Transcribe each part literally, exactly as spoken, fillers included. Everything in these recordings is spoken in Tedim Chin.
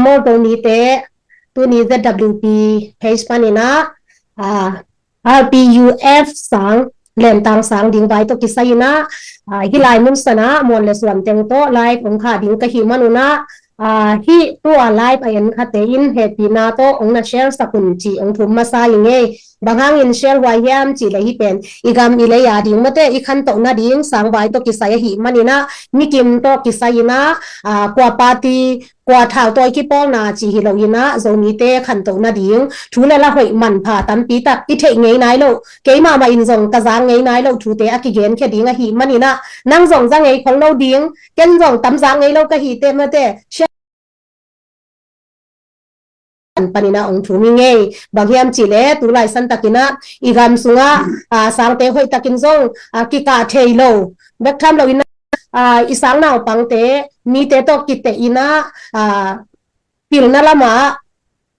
Mawl Tawng mite, tuni Z W P page panin ah, ah, R P U F sang, Lentang sang ding vai tawh kisai in ah, ah, hih lai mun san ah muan le suan teng tawh live hong khah ding ka hih manun ah, ah, hih tu-a live a en khate in hehpihna tawh hong na share sak un ci hong thum masa ing ei. Bang hangin share huai hiam cih leh hih pen i gam i lei a ding mate i khantoh nading sang vai tawh kisai ahih manin ah, mikim tawh kisai in ah, ah, kua party, kua thautawi kipawlna cih hi lo in ah, Zomite khantoh nading thu le la hoih manpha tampi tak i theih ngei nai loh, keimah mah in zong ka zak ngei nai loh thute a kigenkhia ding ahih manin ah, nang zong za ngei khol lo ding, ken zong tam zak ngei lo ka hi teh mate, share panin ah hong thum ing ei. Bang hiam cih leh tu lai santakin ah i gam sungah, ah, sangte hoih takin zong, ah, kikah thei lo bek tham lo in ah, ah, i sang naupangte mite tawh kiteh in ah, ah, pilna lamah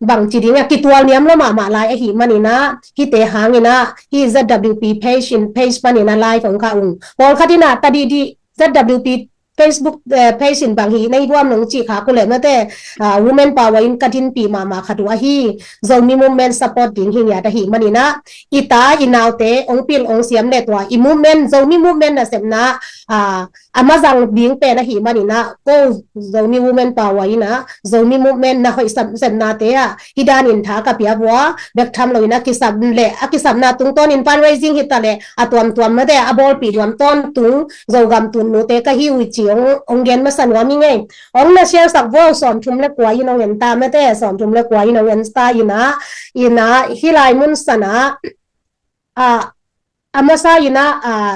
bangci ding a kitual niam lo mahmah lai ahih manin ah, hihte hangin ah hih Z W P page in, page panin ah live hong khah ung. Pawlkhat in ah ta dihdih Z W P Facebook, eh, page in bang hi na hi hiam nong cih khak uh leh mate, ah, women power in ka dinpih mahmah khat uh ahi, Zomi movement support ding hi ngiat ahih manin ah, i ta i naute hong pil hong siam leh tua i movement, Zomi movement nasepna, ah, a mazang ding pen ahih manin ah, ko Zomi women power in ah, Zomi movement na hoih sam, sepnate ah hih danin tha ka pia uh a, bek tham lo in a kisam leh, a kisapna tungtawnin fundraising hi ta leh a tuamtuam mate a bawlpih nuam tawntung Zogam tunnute ka hi uh ci hong, hong gen masa nuam ing ei. Hong na share sak vo, sawmthum le kua in hong en ta mate, sawmthum le kua in hong en ta in ah, in ah hih lai mun san ah, ah, a masa in ah, ah,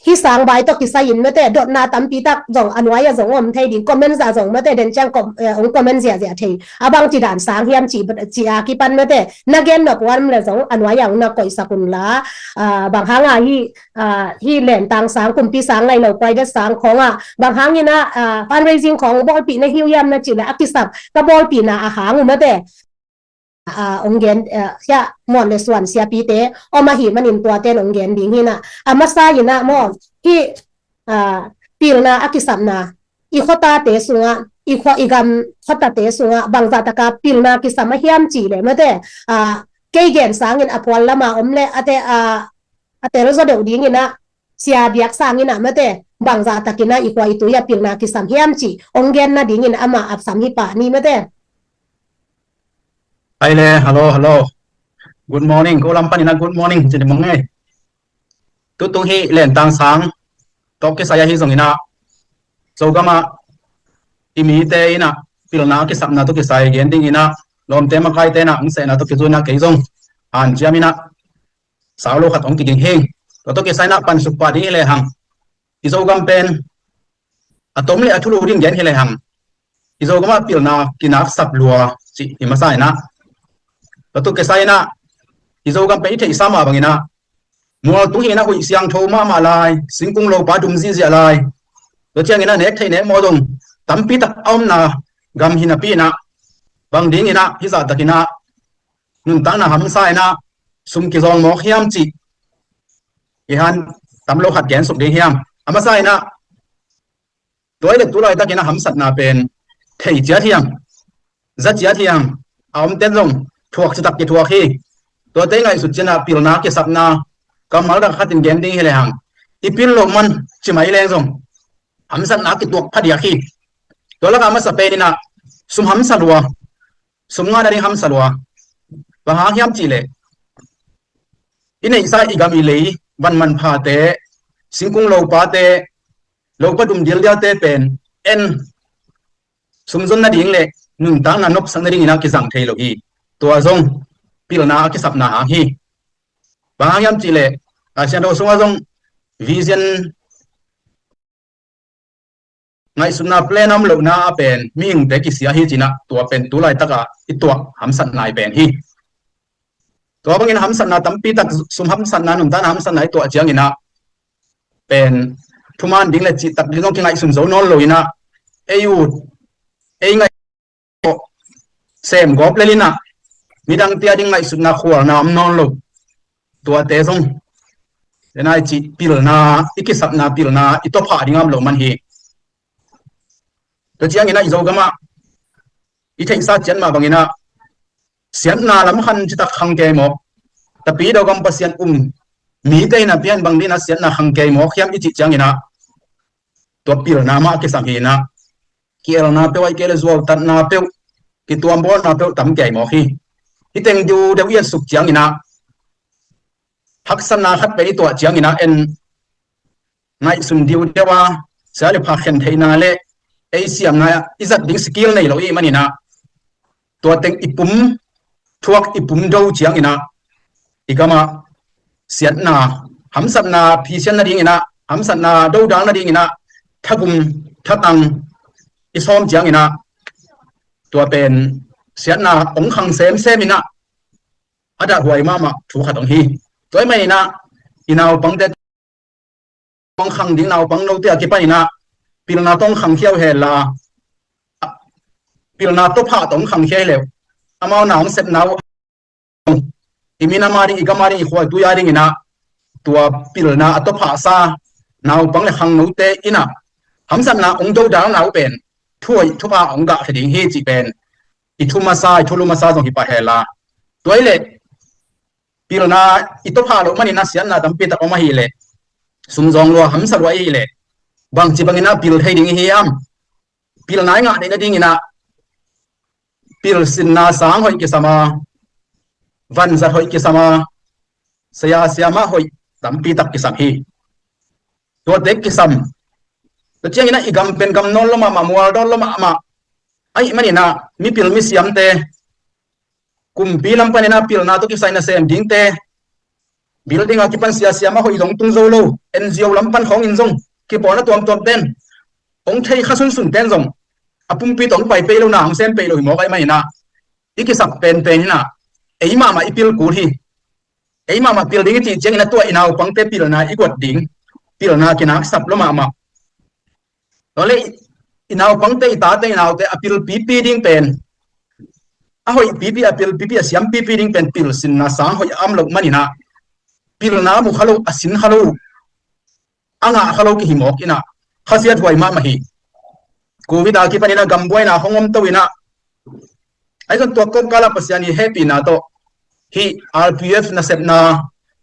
hih sang vai tawh kisai in mate, dotna tampi tak zong a nuai ah zong om thei ding, comment ah zong mate, den ciang com-, eh, hong comment ziahziah thei. A bangci dan sang hiam cih, cih a kipan mate, na gen nop uh a om leh zong a nuai ah hong na koihsak un la, ah, bang hang a hih, ah, hih Lentang sang, Kumpi sang, ngai lo private sang khawng ah bang hangin ah, ah, fundraising khawng bawlpih na hi uh hiam na cih leh a kisap ka bawlpihna a hang uh mate, ah, hong gen, ah, hiah muan le suan siapite om ahih manin tuate in hong gen ding hi in ah. A masa in ah maw, hih, ah, pilna a kisapna i khuatate sungah, i khua, i gam khuatate sungah bangzah taka pilna kisam a hiam cih leh mate, ah, kei gen sangin a phual lama om leh a te, ah, a tel zaw deuh ding in ah, Sia Biak Sang in ah mate, bangzah takin ah i khua i tui ah pilna kisam hiam cih hong gen nadingin amah a sam hi pah ni mate. Ai le, hello, hello. Good morning, ko lam panin ah good morning ci ni mong ei. Tutung hih Lentang sang tawh kisai ahi zongin ah, Zogam ah i mite in ah pilna kisapna tawh kisai gen dingin ah, lawmte makaite in ah hong sehna tawh kizui in ah kei zong hanciam in ah, sau lo khat hong kiging hi. Tua tawh kisai in ah pansuk pah ding hi lehang, i Zogam pen a tom le a thulu ding gen hi lehang, i Zogam ah pilna kinaksap lua cih hi masa in ah. Tua tawh kisai in ah, i Zogam pen i theihsa mah bangin ah, mual tung hi in ah huih siangtho mahmah lai, singkung lopa dum ziahziah lai. Tua ciangin ah nek theih nek mawk zong tampi tak a omna gam hi napi in ah, bang dingin ah hih zah takin ah nuntakna hamsa in ah sum kizawng mawk hiam cih i han tam lo khat gen suk ding hiam? A masa in ah, tua hi leh tu laitakin ah hamsatna pen thei ciat hiam, za ciat hiam, a omten zong thuak citak kithuak hi. Tuate i ngaihsut ciangin ah pilna kisapna kammal dak khatin gen ding hi lehang, i pil loh man ci mai leng zong hamsatna kituak phadiak hi. Tua lakah a masa pen in ah sum hamsa lua, sum ngah nading hamsa lua. Bang hang hiam cih leh i neihsa i gam i lei, van manphate, singkung lopate, lopa dum dildialte pen en sumzon nading le nuntakna nopsak nadingin ah kizang thei lo hi. Tua zong pilna a kisapna hang hi. Bang hang hiam cih leh, a siangtho sungah zong vision, ngaihsutna, plan a om lohna ah pen mihingte kisia hi ci-in ah, tua pen tu laitak ah i tuah hamsatna i pen hi. Tua bangin hamsatna tampi tak, sum hamsatna, nuntakna hamsatna i tuah ciangin ah pen thuman ding le cihtak ding zong kingaihsun zo nawn lo in ah, ei ut, ei ngaih sem gawp lel in ah, midangte a ding ngaihsutna khualna om nawn lo. Tuate zong, den ai cih pilna, i kisapna pilna i tuah phah ding a om loh man hi. Tua ciangin ah i Zogam ah i theihsa ciat mah bangin ah siatna lam khan citak khang kei mawk. Tapidaw gam Pasian um mite in ah pian bang dingin ah siatna khang kei mawk hiam i cih ciangin ah tua pilna mah a kisam hi in ah ki-elna peuh, ahih kei leh zuautatna peuh, kituambawlna peuh tam kei mawk hi. Hih teng diu deuh i et suk ciangin ah haksatna khat pen i tuah ciangin ah en ngaihsun diu deuh a, sia le pha khen theihna le ei siamna i zat ding skill nei lo i hih manin ah tua teng i pum thuak, i pum do ciangin ah i gam ah siatna, hamsatna phisian nadingin ah, hamsatna dodal nadingin ah thagum thatang i sawm ciangin ah tua pen siatna hong khang semsem in ah a dahhuai mahmah thu khat hong hi. Tua ahih manin ah i naupangte tawh khang ding, naupang note a kipanin ah pilna tawh khang khia uh hen la, pilna tawphah tawh khang khia hi leh uh, amau na hong sepna uh, i minam a ding, i gam a ding, i khua i tui a dingin ah tua pilna a tawphahsa naupang le khangnote in ah hamsatna hong dodalna uh pen thuhoih thupha hong gah khia ding hi cih pen i thu masa, i thulu masa zong hi pah hen la. Tua ahih leh pilna i tawphah loh manin ah siatna tampi tak om ahih leh, sumzawng lua, hamsa lua ahih leh, bangci bangin ah pil thei ding i hi hiam? Pilna i ngah theih nadingin ah pilsinna sang hoih kisam a, vanzat hoih kisam a, saya siamah hoih tampi tak kisam hi. Tuate kisam, tua ciangin ah i gam pen gam nawn lua mahmah, mual dawn lua mahmah ahih manin ah mipil misiamte, kumpi lam panin ah pilna tawh kisai nasem dingte, building a kipan sia siamah hoih zong tung zo lo, N G O lam pan khawngin zong kipawlna tuamtuam ten, hong thei kha sunsun ten zong a pumpi tawh hong pai pei lo, na hong sem pei lo hi mawk ahih manin ah i kisap penpen in ah ei mahmah i pil kul hi. Ei mahmah pil ding i cih ciangin ah tua i naupangte pilna i guat ding, pilna kinaksap lua mahmah. Tua leh i naupangte, i tate, i naute a pil pipi ding pen, a hoih pipi, a pil pipi, a siam pipi ding pen pilsinna sang hoih a om loh manin ah pilna a mu kha lo, a sin kha lo, a ngah kha lo kihi mawk in ah khasiathuai mahmah hi. Covid a kipanin ah gambuaina hong om to in ah, ahi zong tua kawmkal ah Pasian i hehpihna tawh hih R P F nasepna,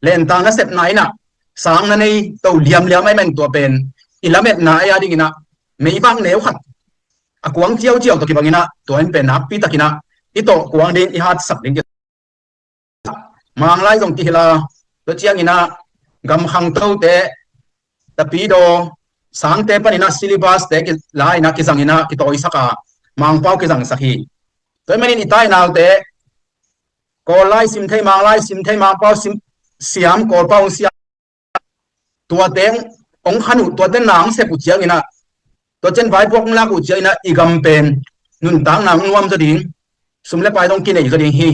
lentang nasepna in ah sang na nei to liamliam ahih manin tua pen i lametna a dingin ah meivak neu khat a kuang ciauciau tawh kibangin ah tua in pen nakpi takin ah i tawh kuang ding, i hatsak ding. Manglai zong kihi la, tua ciangin ah gam khangtote, tapidaw sangte panin ah syllabus te ki-, la in ah kizangin ah kitawisak a, Mangpau kizangsak hi. Tua ahih manin i tai naute Kawl lai sim thei, Manglai sim thei, Mangpau sim, siam, Kawlpau hong siam, tuate hong khan uh, tuate na hong sep uh ciangin ah, tua ciang vaipuak hong lak uh ciangin ah i gam pen nuntakna hong nuam zaw ding, sum le pai zong kinei zaw ding hi.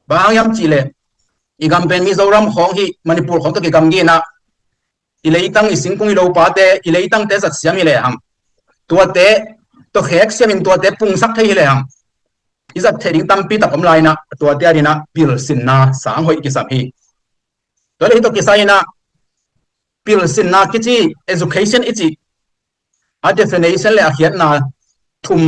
Bang hang hiam cih leh i gam pen Mizoram khawng hi, Manipur khawng tawh kigamgi in ah i leitang, i singkung, i lopate, i leitangte zat siam hi lehang, tuate tawh khek siamin tuate pungsak thei hi lehang, i zat theih ding tampi tak om lai in ah tuate a dingin ah pilsinna sang hoih kisam hi. Tua leh hih tawh kisai in ah pilsinna kici, education i cih a definition le a khiatna thum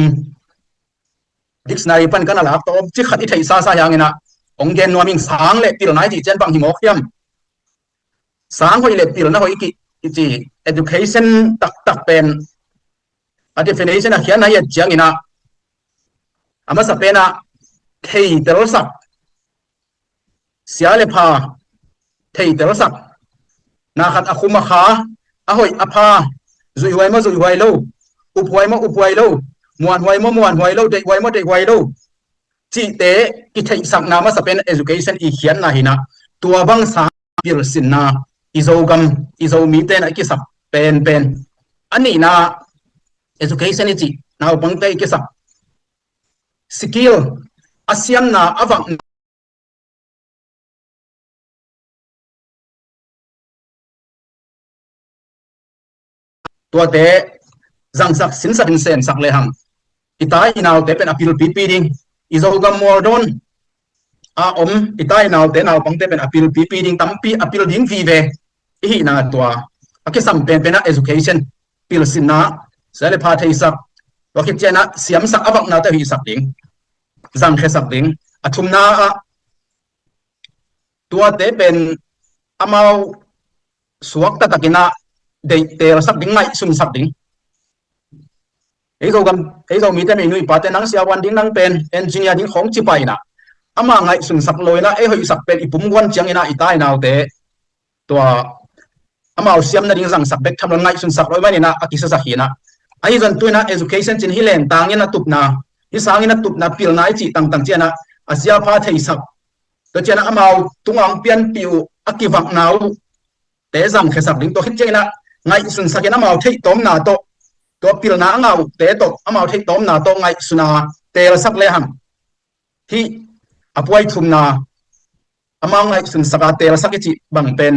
dictionary pan ka na lak tawh om, ci khat i theihsa sa hi hangin ah hong gen nuam ing. Sang le pilna i cih ciang bang hi mawk hiam? Sang hoih le pilna hoih i cih, i cih education taktak pen a definition, a khiatna i et ciangin ah a masa pen ah theitelsak, sia le pha theitelsak, na khat a khum a kha, a hoih a pha, zuihhuai maw zuihhuai lo, uphuai maw uphuai lo, muanhuai maw muanhuai lo, deihhuai maw deihhuai lo, cihte kitheihsakna masa pen education i khiatna hi in ah, tua bang sang pilsinna i Zogam, i Zomite in ah i kisap penpen. A nihna education i cih naupangte i kisap skill, a siamna, a vakna, tuate zangsak, sinsak in sensak lehang i tai i naute pen a pil pipi ding, i Zogam mual dawn a om i tai i naute, naupangte pen a pil pipi ding, tampi a pil ding vive i hihna tua a kisam penpen ah education, pilsinna, sia le pha theisak, tua khit ciang ah siamsak, a vaknate hihsak ding. zangkhiasak ding. A thumna ah tuate pen amau suakta takin ah deihtelsak ding, ngaihsunsak ding. Ei Zogam, ei Zomite, mi nu i pate, nang siavuan ding, nang pen engineer ding khawng ci pah in ah, ama ngaihsunsak lo in ah ei hoihsak pen i pumguan ciangin ah i ta i naute tua amau siam nading zangsak bek tham lo, ngaihsunsak lo ahih manin ah a kisasak hi in ah. Ahi zong tu in ah education cih hih lentang in a tupna, hih sang in a tupna pilna i cih tangtang ciang ah a siapha theisak, tua ciang ah amau tungah hong pianpih uh a kivakna uh te zangkhiasak ding, tua khit ciangin ah ngaihsunsak in amau theihtawmna tawh, tua pilna a ngah uhte tawh amau theihtawmna tawh ngaihsun a teelsak lehang, hih a puai thumna, amau ngaihsunsak a teelsak i cih bang pen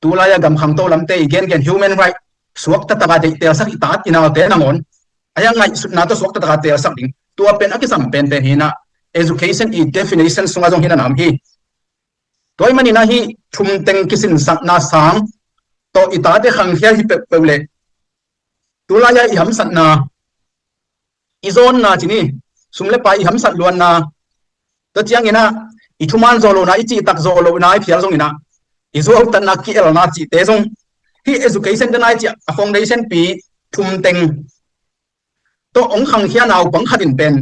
tulai a gam khangto lamte i gengen human right, suakta taka deihtelsak i tate i naute nangawn, a hi a ngaihsutna tawh suakta taka teelsak ding, tua pen a kisam penpen hi in ah, education i definition sungah zong hi na nam hi. Tua ahih manin ah hih thum teng kisinsakna sang tawh i tate khangkhia hi peuhpeuh leh, tulai a i hamsatna, i zawnna cih ni, sum le pai i hamsat luanna, tua ciangin ah i thuman zawh lohna, i cihtak zawh lohna i phial zongin ah, i zuautatna, ki-elna cihte zong hih education te nai ciah a foundation pi thum teng tawh hong khangkhia naupang khat in pen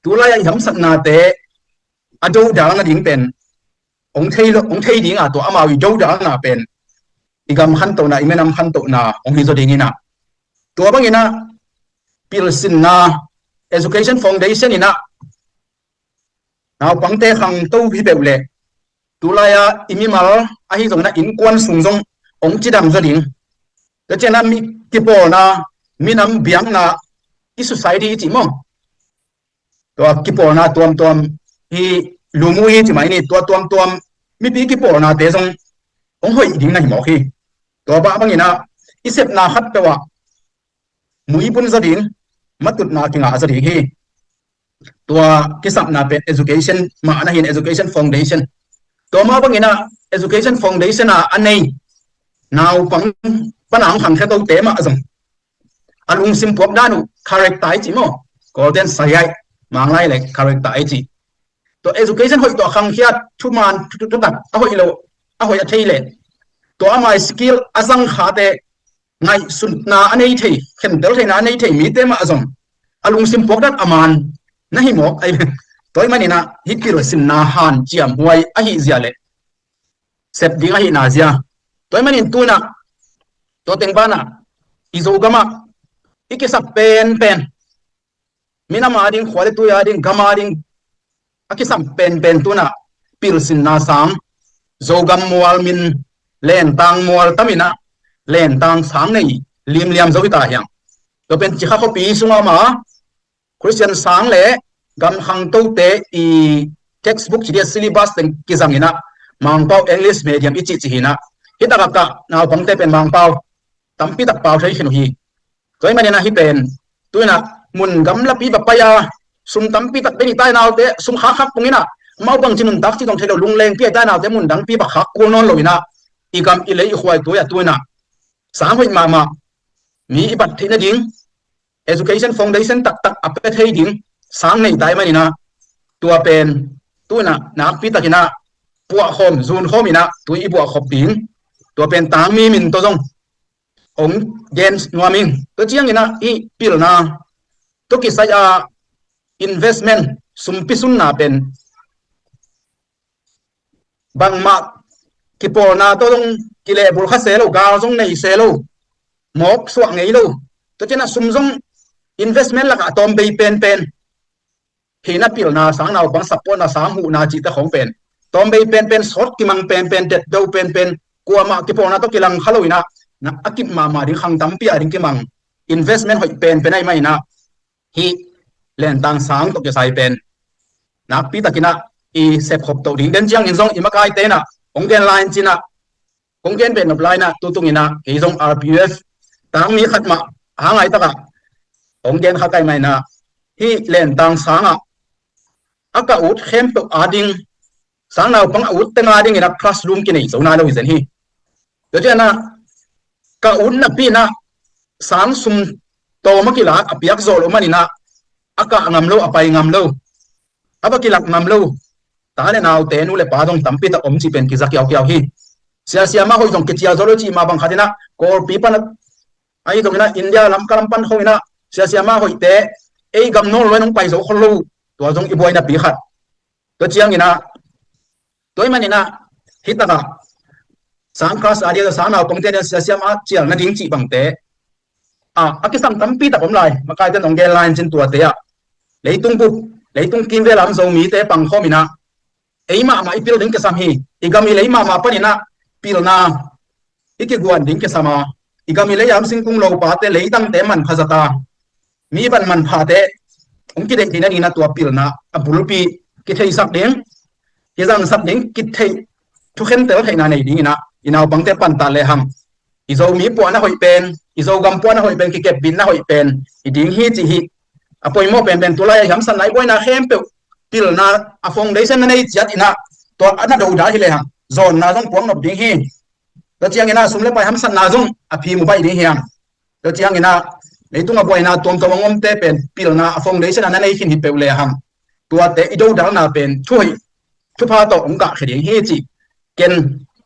tulai a i hamsatnate a dodal nading pen hong thei lo, hong thei ding a, tua amau i dodalna pen i gam khantohna, i minam khantohna hong hi zaw ding in ah, tua bangin ah pilsinna, education foundation in ah naupangte khangto hi peuh leh, tulai a i mimal ahi zongin ah innkuan sung zong hong cidam zaw ding. Tua ciang ah mi kipawlna, minam biakna, i society i cih maw, tua kipawlna tuamtuam hi, lumu hi ci mai ni, tua tuamtuam mipi kipawlnate zong hong hoih ding na hi mawk hi. Tua bah bangin ah i sepna khat peuh ah muibun zaw ding, matutna kingah zaw ding hi. Tua kisapna pen education mah na hi in, education foundation. Tua mah bangin ah education foundation a a nei naupang pan a hong khangkhia tote mah zong a lungsim puak dan uh character i cih maw, Kawlten sahiai, Manglai le character i cih. Tua education hoih tawh a khangkhia, thuman thu, thu, thutak a hoih lo, a hoih a thei leh, tua ama skill a zangkhate ngaihsutna a nei thei, khentel theihna a nei thei mite mah zong a lungsim puak dan a man na hi mawk ahi. Tua ahih manin ah hih pilsinna hanciam huai ahih zia leh sep ding ahihna zia. Tua ahih manin tu in ah tua teng banah i Zogam ah i kisap penpen, minam a ding, khua le tui a ding, gam a ding a kisam penpen tu in ah pilsinna sang, Zogam mual min, lentang mual tam in ah lentang sang nei limliam zo hi ta hiang. Tua pen Cikha khuapi sungah om a, Christian sang le gam khangtote i textbook cih dia syllabus teng kizang in ah Mangpau English medium i cih cih hi in ah, hih takah ka naupangte pen Mangpau tampi tak pau thei khin uh hi. Tua ahih manin ah hih pen tu in ah mun gamlapi va pai a, sum tampi tak den i tai naute, sum khakkhak pung in ah, mau bangci nuntak cih zong thei lo, lunglengpi a i tai naute mun dangpi va khak kul nawn lo in ah, i gam i lei i khua i tui ah tu in ah sang hoih mahmah, mi i bat theih nading education foundation taktak a pia thei ding sang nei ta ahih manin ah, tua pen tu in ah nakpi takin ah puahkhawm, zunkhawm in ah tui i buahkhop ding, tua pen tangmi min tawh zong hong gen nuam ing. Tua ciangin ah i pilna tawh kisai a investment, sumpi sunna pen bangmah kipawlna tawh zong kilehbulh kha se lo, gal zong nei se lo, mawk suah ngei lo. Tua ciangin ah sum zong investment lakah tawm bei penpen, hi in ah pilna sang, naupang supportna sang, huhna cihte khawng pen tawm bei penpen, sawt kimang penpen, detdo penpen, kuamah kipawlna tawh kilang kha lo in ah, na a kip mahmah ding, khang tampi a ding kimang investment hoih penpen ahih manin ah, hih lentang sang tawh kisai pen nakpi takin ah i sepkhop toh ding. Den ciangin zong i makaite in ah hong gen lai in cin ah, kong gen beh nop lai in ah, tutung in ah kei zong R P F tangmi khat mah, a ngai takah hong gen kha ka hih manin ah, hih lentang sang ah a ka ut khempeuh a ding, sang naupang a ut teng a dingin ah classroom kinei zo nai lo hi zen hi. Tua ciangin ah ka ut napi in ah sang sum tawm a kilak a piak zawh loh manin ah, a kah ngam lo, a pai ngam lo, a va kilak ngam lo ta le naute, nu le pa zong tampi tak om cih pen kiza kiaukiau hi. Sia Siam a hoih zong kicial zo lo cih mah bang khat in ah, Kawlpi pan ah, ahi zongin ah India lam ka lam pan khong in ah Sia Siam a hoihte ei gam nawl lo in hong pai zo khol lo, tua zong i buainapi khat. Tua ciangin ah, tua ahih manin ah, hih takah sang kha sa dia, sang naupangte dia Sia Siam a cial nading cih bangte, a, a kisam tampi tak om lai, makaite nong gen lai in cin tuate ah, leitung bup, leitung kimvel a om Zomite pangkhawm in ah, ei mahmah i pil ding kisam hi. I gam i lei mahmah panin ah pilna i kiguan ding kisam a, i gam i lei a om singkung lopate, leitangte manpha zat a, mi van manphate hong kideih theih nadingin ah tua pilna a bulpi kitheisak ding, kizangsak ding, kitheih, thukhentel theihna nei dingin ah i naupangte pantat lehang, i Zomi puahna hoih pen, i Zogam puahna hoih pen, kikepbitna hoih pen i ding hi cih hi. A poimawh penpen tulai a i hamsatna, i buaina khempeuh pilna a foundation na nei ciat in ah, tua a na dodal hi lehang zawnna zong puak nop ding hi. Tua ciangin ah sum le pai hamsatna zong a phim uh baih ding hi hang. Tua ciangin ah leitung a buaina tuamtuam a hong omte pen pilna a foundation a na nei khin hi peuh lehang, tuate i dodalna pen thuhoih, thupha tawh hong kahkhia ding hi cih. Ken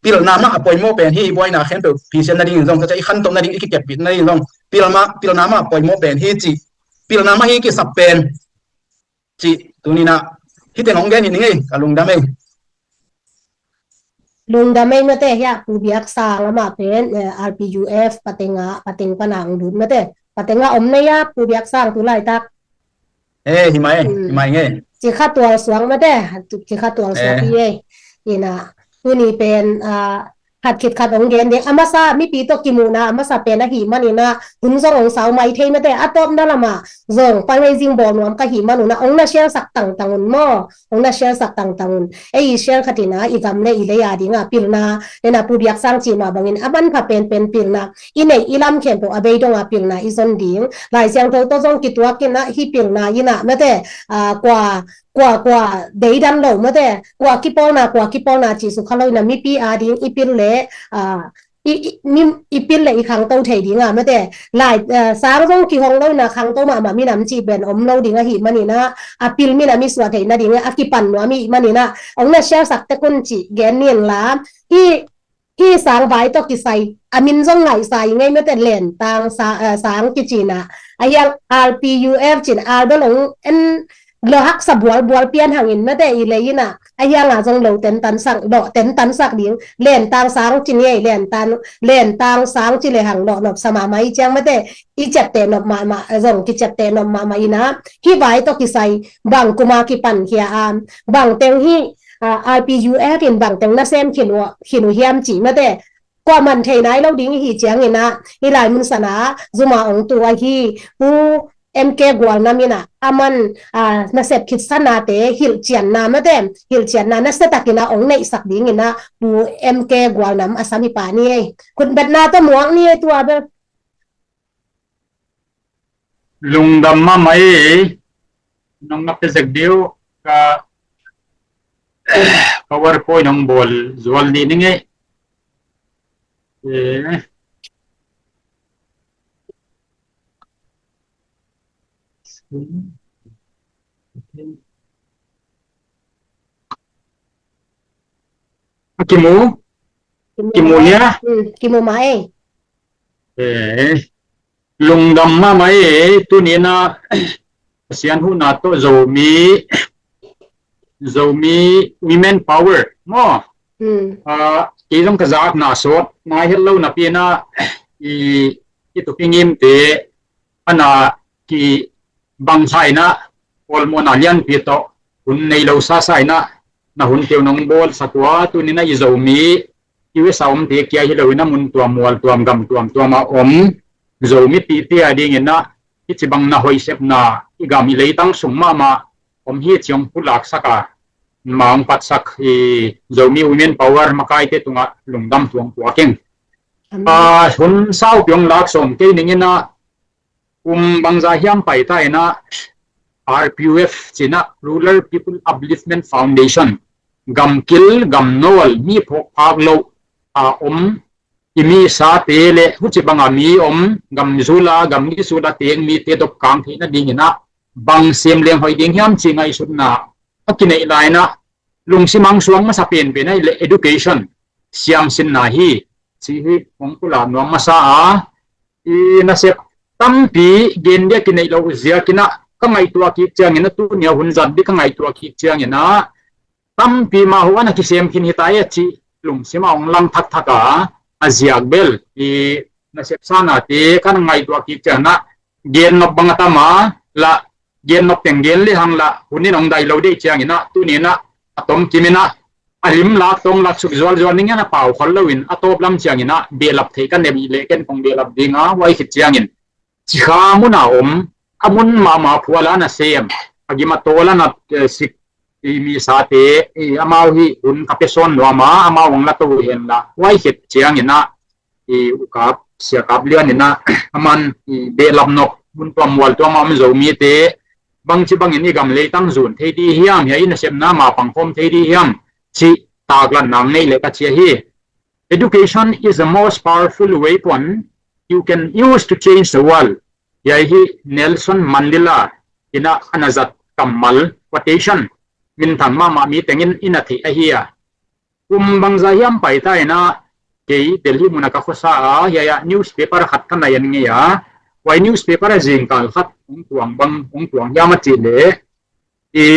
pilna mah a poimawh pen hi, buaina khempeuh phisiat nadingin zong, tua ciang i khantoh nading, i kikepbit nadingin zong pilna mah, pilna mah a poimawh pen hi cih, pilna mah hi kisap pen cih tuni in ah hih teng hong gen hi ning ei, ka lungdam ei. Lungdam ei mate. Hiah Pu Biak Sang amah pen, eh, R P U F pateng ah, pateng pan ah hong lut mate. Pateng ah om na hia Pu Biak Sang tu laitak? Eh, hi mai, hmm, hi mai ngei. Cikha tual suak mate, cikha tual suak, eh, hi ei. In ah, tuni pen, ah, khat khit khat hong gen ding. A masa mipi tawh kimuhna a masa pen ahih manin ah hun zong hong sau mai thei mate. A tawpna lamah zong fundraising bawl nuam ka hih man un ah hong na share sak tangtang un maw. Hong na share sak tangtang un. Ei i share khat in ah i gam le i lei a ding ah pilna, le na Pu Biak Sang cih mah bangin a manpha penpen pilna i neih i lam khempeuh a bei dong a pilna i zon ding. Lai Siangtho tawh zong kituak in ah hih pilna in ah mate, ah, kua, kua, kua deidan lo mate, kua kipawlna, kua kipawlna cih sukha lo in ah mipi a ding i pil le, ah, i, i, mi, i pil le i khangto thei ding ah mate. Lai, eh, sang zong kihong lo in ah khangto mahmah minam cih pen om lo ding ahih manin ah, a pil minam i suah theih nading a kipan nuam i hih manin ah hong na share sak tek un cih gen ni in la. Hih, hih sang vai tawh kisai a min zong ngaihsa i ngei mate, Lentang sa, eh, sang kici in ah, a hiang R P U F cin, R bel hong en lo haksa bualbual pian hangin mate, i lei in ah a hiang a zong lo tentansak, lo tentansak ding, Lentang sang ci ni ei, Lentang, Lentang sang ci lehang lo nopsa mahmah i ciang mate, i ciapteh nop mahmah, zong kiciapteh nop mahmah in ah, hih vai tawh kisai bang kum a kipankhia a, bang teng hih, ah, R P U F in bang teng nasem khin uh, khin uh hiam cih mate, kuaman thei nai lo ding i hih ciangin ah, hih lai mun san ah zum a hong tu ahi Pu M K Gualnam in ah, aman, ah, nasep khitsa nate hilhcianna mate, hilhcianna nasia takin ah hong neihsak dingin ah Pu M K Gualnam a sam hi pah ni ei. Khutbetna tawh muak ni ei tua bel. Lungdam mahmah ei. Nong na pia zek dih uh, ka PowerPoint nong bawl zual dih ning ei. Eh. A kimu? Kimu. Kimu nia? Hmm, kimu mah ei. Eh, lungdam mahmah ei, tuni in ah Pasian huhna tawh Zomi, Zomi Women Power maw. Hmm. Ah, kei zong ka zakna sawt nai het lo napi in ah, i, i tupi ngimte a na kibang sa in ah, pawlmawhna lianpi tawh hun nei lo sasa in ah, na hunte uh nong bawlsak uh a, tuni in ah i Zomi U S A omte kia hi lo in ah, mun tuam mual tuam gam tuamtuam a om Zomipihte a dingin ah, hih ci bang na hoih sepna i gam i leitang sung mahmah om hi ci hong pulaksak a, ma hong patsak i Zomi Women Power makaite tungah lungdam thu hong puak ing. Amen. Ah, hun saupi hong lak sawm kei ning in ah, kum bangzah hiam paita in ah, R P U F ci in ah, Rural People Upliftment Foundation, gamkil gamnawl, mi phawkphak loh a om i misate le huci banga mi om, gam zula, gam gizula teng mite dopkang theih nadingin ah, bang sem leng hoih ding hiam ci ngaihsutna a kineih lai-in ah lungsim hong suak masa penpen ahih leh education, siamsinna hi ci hi hong pulak nuam masa a, i nasep tampi gen ding a kineih loh ziakin ah ka ngaihtuah kik ciangin ah, tuni a hun zat ding ka ngaihtuah kik ciangin ah, tampi mah uh a na kisem khin hi ta e cih lungsim ah hong lang thakthak a, a ziak bel i nasep sanate ka na ngaihtuah kik ciangin ah, gen nop bang a tam a, lah gen nop teng gen lehang lah hun in hong dai lo ding ciangin ah, tuni in ah a tomkim in ah a lim lak tong lak suk zualzual ning in a pau khol loin a tawp lam ciangin ah behlap theih ka nei leh ken kong behlap ding a, huai khit ciangin cikha mun a om, a mun mahmah phual a na sem, a gim a tawl a na, eh, sik i misate, i amau hi hun ka pia sawn nuam a, amau hong la to uh hen la, huai khit ciangin ah i ukap, siakap lian in ah, aman i behlap nop, mun tuam mual tuam a om Zomite bangci bangin i gam leitang zun thei ding hiam, hiai i nasepna mah pangkhawm thei ding hiam cih taklatna hong nei leh ka ci hi. Education is the most powerful weapon you can use to change the world. Hiai hi Nelson Mandela in ah a na zat kammal, quotation, minthang mahmah mi tengin i na theih ahi a. Kum bangzah hiam paita in ah kei Delhi mun a ka khuasa a, hiai ah newspaper khat ka na en ngei a, huai newspaper ah zingkal khat hong tuang bang, hong tuang hiam a cih leh, i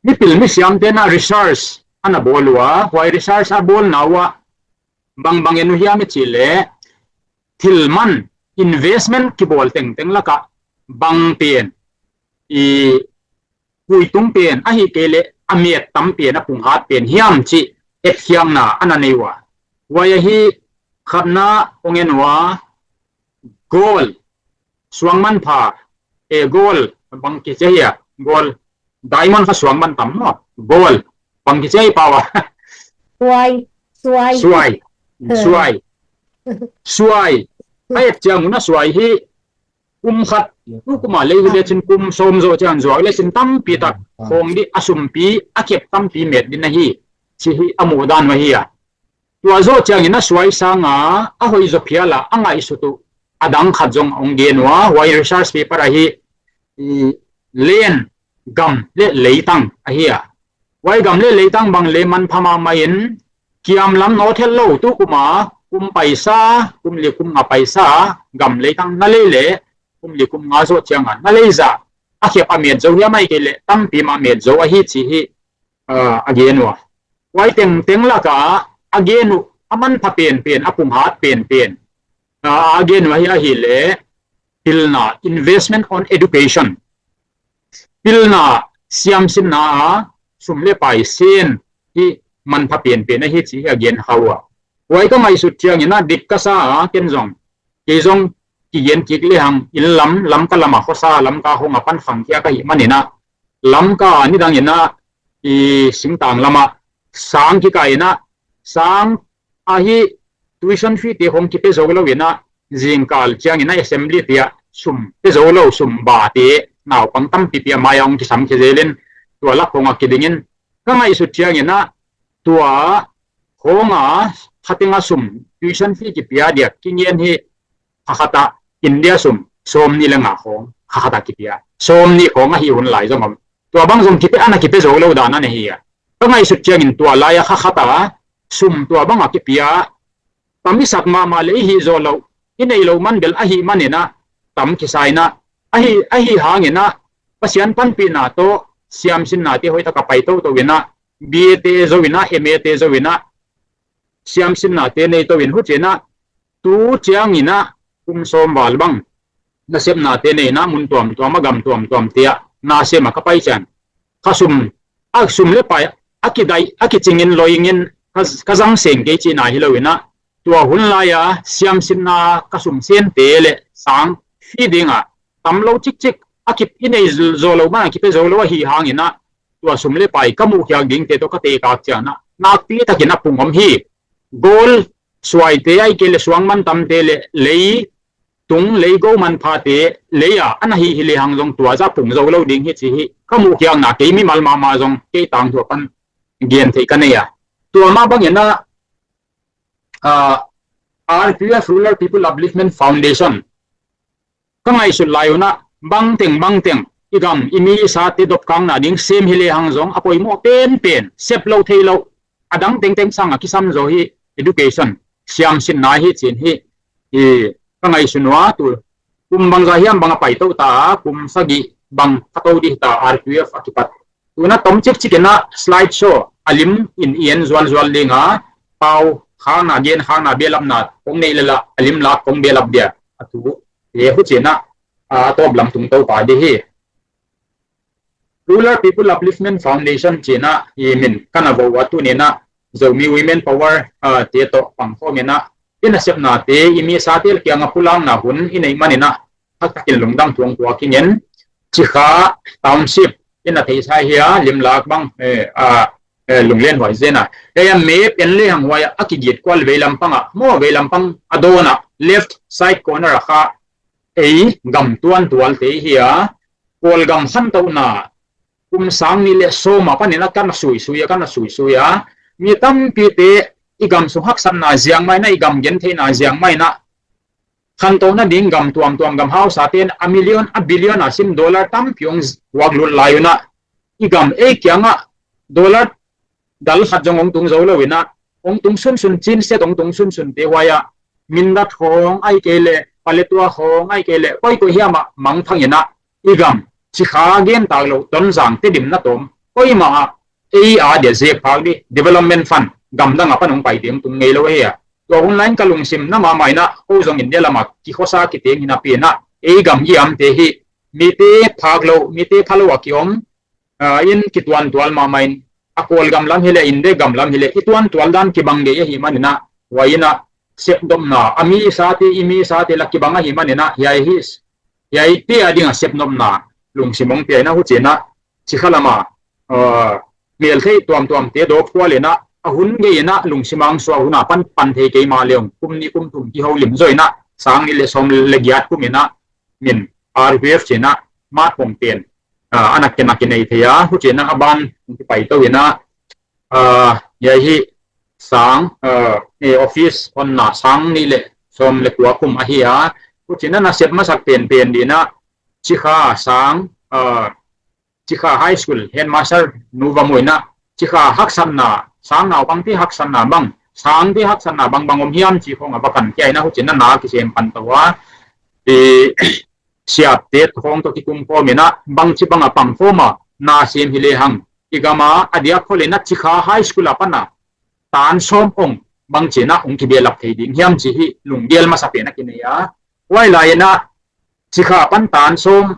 mipil misiamte in ah research a na bawl uh a, huai research a bawlna uh ah bangbang en uh hiam i cih leh, thil man, investment kibawl tengteng lakah bang pen, i puitung pen, ahih kei leh a met tam pen, a punghat pen hiam cih etkhiakna a na nei uh a. Huai ahi khatna hong en uh a, gold, suang manpha, e, gold, bang kici hia, gold, diamond kha suang man tam maw, gold, bang kici hia pau a. Suai, suai. Suai, suai. Suai. A et ciang un a suai hi, kum khat, tu kum a lei hi lecin kum sawm zawh ciang zuak lecin tampi tak khawng ding, a sumpi, a kep tampi met ding ahi, ci hi a muh dan uh ahi a. Tua zawh ciangin a suai sanga a hoih zaw phial a, a ngaihsut uh a dang khat zong hong gen uh a, huai research paper ahi, i land, gam leh leitang ahi a. Huai gam leh leitang bang leh manpha mahmah in, kiamlam nawt het lo, tu kum a kum paisa, kum li kum nga paisa gam leitang na lei leh, kum li kum nga zawh ciang a na lei zah a kep a met zo hiam, ahih kei leh tampi mah met zo ahi ci hi, ah, a gen uh a. Huai tengteng lakah a gen uh a manpha penpen, a punghat penpen, ah, a gen uh ahi, ahih leh pilna, investment on education. Pilna, siamsinna a sum leh pai sen hi manpha penpen ahi ci hi a gen kha uh a. Huai ka ngaihsut ciangin a dik ka sa a, ken zong, kei zong kigen kik lehang inn lam, Lamka lam a khuasa, Lamka hong a pan khangkhia ka hih manin a, Lamka a nidangin a, i singtang lam ah sang kikai in a, sang ahi tuition fee te khawng kipia zo lo in a, zingkal ciangin a assembly te ah sum pia zo lo, sum ba te, naupang tampi pia mai a hong kisam khia zel in, tua lak khawng a kiding in, ka ngaihsut ciangin a, tua khawng a khateng a sum tuition fee kipia diak kingen hi, kha khat ah India sum sawmnih leh nga khawng kha khat ah kipia, sawmnih khawng ahi hun lai zong om. Tua bang zong kipia, a na kipia zo lo dan a na hi a. Ka ngaihsut ciangin tua lai a kha khat a sum tua bang a kipia, tam i sak mahmah leh i hih zawh loh, i neih loh man bel ahih manin a, tam kisa in a, ahi, ahi hangin a, Pasian panpihna tawh siamsinna te hoih tak a pai toto in a, B A te zo in a, M A te zo in a, siamsinna te nei to in, huci in a, tu ciangin a kum sawm val bang nasepna te nei in a, mun tuamtuam a, gam tuamtuam te ah na sem a ka pai ciang, ka sum, a sum leh pai a kidaih, a kicing in, loing in, ka, ka zang seng kei cihna hi lo in a, tua hun lai a siamsinna ka sum sente leh sang fee ding a tam lo cikcik, a kip, i neih zo lo man a kipia zo lo ahih hangin a, tua sum leh pai ka muh khiak dingte tawh ka tekak ciang a, nakpi takin a pung om hi. Gold suaite, ahih kei leh suang mantamte leh lei tung, lei go manphate, lei a a na hih hi lehang zong tua zah pung zo lo ding hi ci hi ka muh khiakna, kei mimal mahmah zong kei tangthu a pan gen theih ka nei a. Tua mah bangin a, ah, R P F, Rural People Upliftment Foundation, ka ngaihsut lai un a, bangteng bangteng i gam i mi i sate dopkakna ding sem hi lehang zong a poimawh penpen, sep lo thei lo, a dang tengteng sangah kisam zaw hi. Education, siamsinna hi cin hi. I ka ngaihsun uh a, tu kum bangza hiam bang a paito ta a, kum sagih bang ka to dih ta, R Q F a kipat. Tuna tom cikcik inah slide show a lim in i en zualzual dinga, pau khakna, gen khakna, belapna kong neih lel a, a lim lak kong belap dia a tu. E, hucinah a tawp lam tungto pa dih hi. Rural People Upliftment Foundation cinah i min ka na vo a, tuninah Zomi Women Power, ah, te tawh pangkhawm inah i nasepnate i mi sate kiangah pulakna hun i neih maninah thaktakin lungdam thuang tua kingen. Cikha Township i na theihsa hi a, limlak bang, eh, ah, eh, lunglen huai zena. Kaya map en lehang huai a kigit kual veilampang ah, maw veilampang a dawn ah, left side corner ah kha ei gam tuantual te hi a, Kawlgam khantohna kum sang nih le sawm a panin a ka na suisui a, ka na suisui a, mi tampite i gam sung haksatna ziang mainah, i gam gentheihna ziang mainah, khantohna ding gam tuamtuam, gam hausa ten a million a billion a sim dollar tampi hong huak lut lai unah, i gam ei kiangah dollar dal khat zong hong tung zo lo inah, hong tung sunsun, cinset hong tung sunsun te huai ah, Mindat khawng ai kei leh, Paletwa khawng ai kei leh, koikoi hiamah mangthang inah, i gam Cikha gentak lo, Tonzang, Tedim na tawm, koimah ah ei a dia zek phak dih, development fund gamdang a pan hong pai ding tung ngei lo ahi a. Tua hun lain ka lungsim na mahmah inah, ko zong India lamah kikhosa kiteng hinapi inah, ei gam i amte hi mite phak lo, mite pha lo a kiom, ah, in kituantual mahmah in, a Kawlgam lam hileh, India gam lam hileh, i tuantual dan kibang gei ahi maninah, huai inah sepdopna, a mi i sate, i mi i sate la kibang ahi maninah, hiai hi, hiai te a dingah sepnopna lungsim hong pia inah, hucinah Cikha lama, ah, meltheih tuamtuamte dawp kual inah, a hun gei inah lungsim ang suah, huna pan pan thei kei mah leung kum nih kum thum kiho lim zaw inah, sang nih le sawm le giat kum inah min R Q F cinah matpong pen, ah, a nak kinah kinei thei a, hucinah a ban hong kipaito inah, ah, hiai hi sang, ah, eh, office honna sang nih le sawm le kua kum ahi a, hucinah nasep masak penpen dinah Cikha sang, ah, Cikha High School headmaster nu va mu inah, Cikha haksatna, sang naupangte haksatna bang, sangte haksatna bangbang om hiam ci khawng a va kan khia inah, hucinah na kisem panto a, i siapte khawng tawh kikum khawm inah, bangci bang a pang khawm a na sem hi lehang, i gam a a diak khol inah Cikha High School a pan a tan sawm ong bangcinah hong kibelap thei ding hiam ci hi lunggel masa pen a kinei a. Huai lai inah Cikha pan tan sawm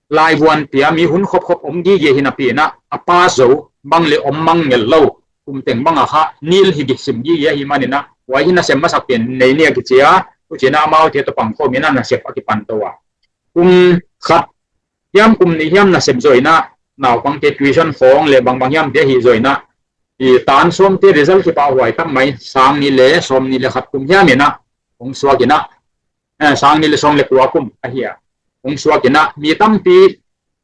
laivuan pia mi hun khopkhop om gige hinapi inah, a pass zo bang le om mang ngel lo, kum teng bang a kha nil hi gisim gige ahi maninah, huai hi nasem masak pen nei ni a kici a, hucinah amaute tawh pangkhawm inah nasep a kipanto a. Kum khat hiam kum nih hiam nasep zaw inah, naupangte tuition khawng le bangbang hiamte ahi zaw inah, i tan sawmte result kipahhuai tak mai, sang nih le sawm nih le khat kum hiam inah hong suak inah, eh, sang nih le sawm le kua kum ahi a, hong suak inah, mi tampi,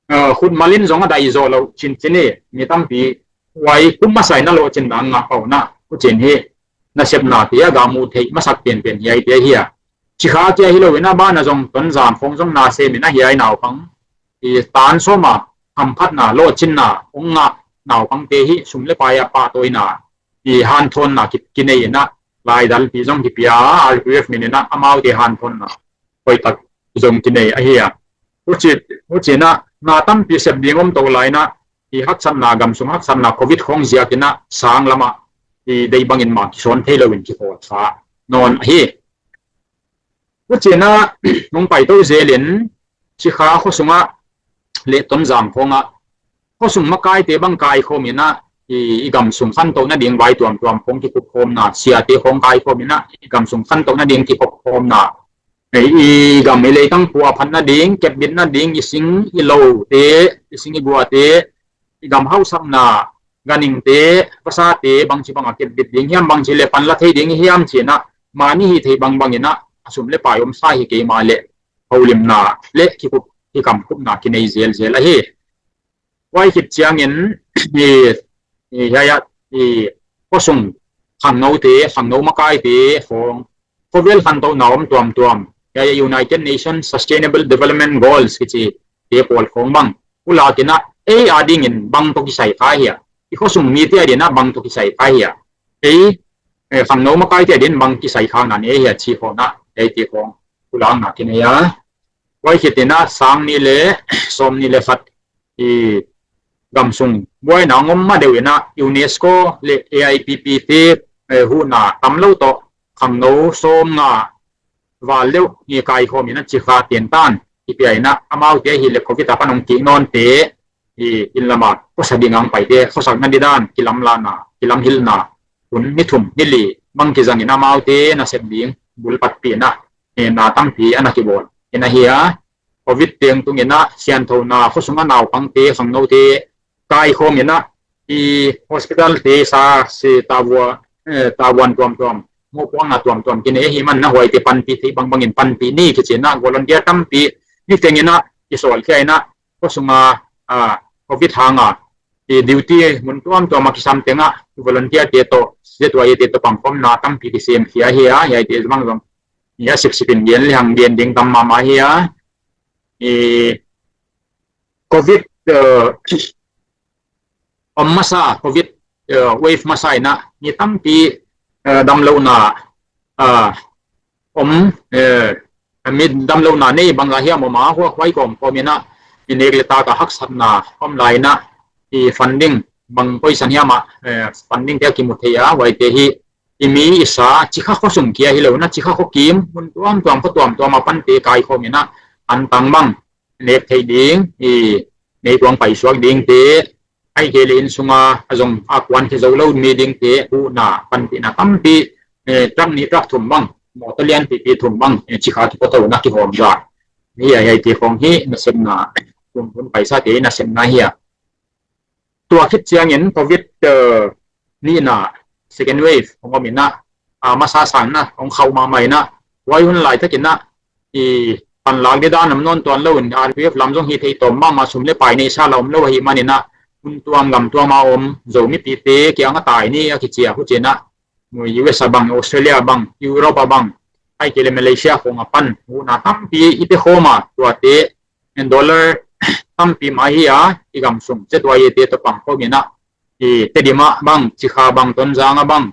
eh, khutmal in zong a daih zawh loh cincin hi, mi tampi huai kum masa inah lawhcinna ngah pah unah, hucin hi nasepnate a ga muh theih masak penpen hiaite hi a. Cikha kia hi lo inah, banah zong Tonzang khawng zong na sem inah, hiai naupang i tan sawm a hamphatna, lawhcinna hong ngah naupangte hi sum le pai a pahtawina, i hanthawnna ki, kinei inah, laidalpi zong kipia a, R Q F min inah amaute hanthawnna hoihtak zong kinei ahi a. Huci, hucinah na tampi sep ding om to lai inah, i haksatna, gam sung haksatna, Covid khawng ziak inah sang lamah i deih bangin mah kisawn thei loin kikhawlsa nawn ahi. Hucinah hong paito zelin, Cikha khuasungah le Tonzang khawngah khuasung makaite bang kaikhawm inah, i, i gam sung khantoh nading vai tuamtuam khawng kikupkhawmna, siate khawng kaikhawm inah i gam sung khantoh nading kikupkhawmna, i, i gam i leitang pua phat nading, kepbit nading, i sing i lote, i sing i guate, i gam hausakna, ganhingte, vasate bangci bang a kepbit ding hiam, bangci le panla thei ding hiam cinah, mani hi thei bangbang inah, a sum le pai omsa hi keimah le holimna le kikup, kikamkupna kinei zelzel ahi. Huai khit ciangin i, i, hiai ah i khuasung khangnote, khangno makaite khawng, khuavel khantohna om tuamtuam, Hiai United Nations Sustainable Development Goals kici te pawl khawng bang. Ulakinah ei a dingin bang tawh kisai kha hia. I khuasung mite a dinah bang tawh kisai kha hia. Ei, eh, khangno makaite a din bang kisai khakna nei hia ci khawngah ei ti khawng ulakna kinei a. Huai khitinah sang nih le sawm nih le khat i gamsung buaina ngom ma deuh inah UNESCO le A I P P te, eh, huhna tam lo tawh khangno sawm nga val deuh i kaikhawm inah cikha tiantan i pia inah amaute ahih le Covid a pan hong kik nawnte i inn lama khuasa ding ang paite khuasak na didan kilamlahna kilamhilhna hun ni thum ni li bang kizang inah amaute nasep ding bulpatpih inah, eh, na tampi a na kibawl inah hi a. Covid teng tung inah sianthona khuasung a naupangte khangnote kaikhawm inah i hospital te sa si tavua, eh, tavuan tuamtuam mohpuakna tuamtuam kinei ahih man na huaite panpih theih bangbangin panpih ni kici inah volunteer tampi ni teng inah i sawlkhia inah khuasunga, ah, Covid hanga i duty mun tuamtuam a kisam tengah volunteer te tawh Z Y A te tawh pangkhawmna tampi kisemkhia hi a, hiaite bang zong i a sipsipin gen lehang gen ding tam mahmah hi a. I Covid, eh, om masa, Covid, eh, wave masa inah mi tampi, eh, damlohna, ah, om, eh, mi damlohna nei bangzah hiam om a hua huai kawmkawm inah i nek le tak a haksatna om lai inah i funding bang poisan hiam ah, eh, funding te a kimu thei a huaite hi i mi i sa cikha khuasung kia hi lo inah cikha khuakim mun tuamtuam khua tuamtuam a pante kaikhawm inah antang bang nek theih ding i neituang paisuak dingte ahih kei le inn sunga a zong a kuan khi zo lo mi dingte huhna panpihna tampi, eh, truck nih truck thum bang mawtaw lianpipi thum bang, eh, cikha kipuato na kihawm zah hi a, hiaite khawng hi nasepna kum hun paisate nasepna hi a. Tua khit ciangin Covid, eh, nihna second wave hong om inah, ah, masa sangna hong khauh mahmah inah huai hun laitakinah i panlak didan om nawn tuan lo in R P F lam zong hi thei tawm mahmah sum le pai neisa la om lo ahih man inah hun tuam gam tuam a om Zo mipite kiang a tai ni a kici a huci inah U S a bang, Australia bang, Europe a bang, ahih kei le Malaysia khawng a pan huhna tampi i pia khawm a tuate dollar tampi mah hi a i gamsung Z Y A te tawh pangkhawm inah i Tedim ah bang, Cikha bang, Tonzang ah bang,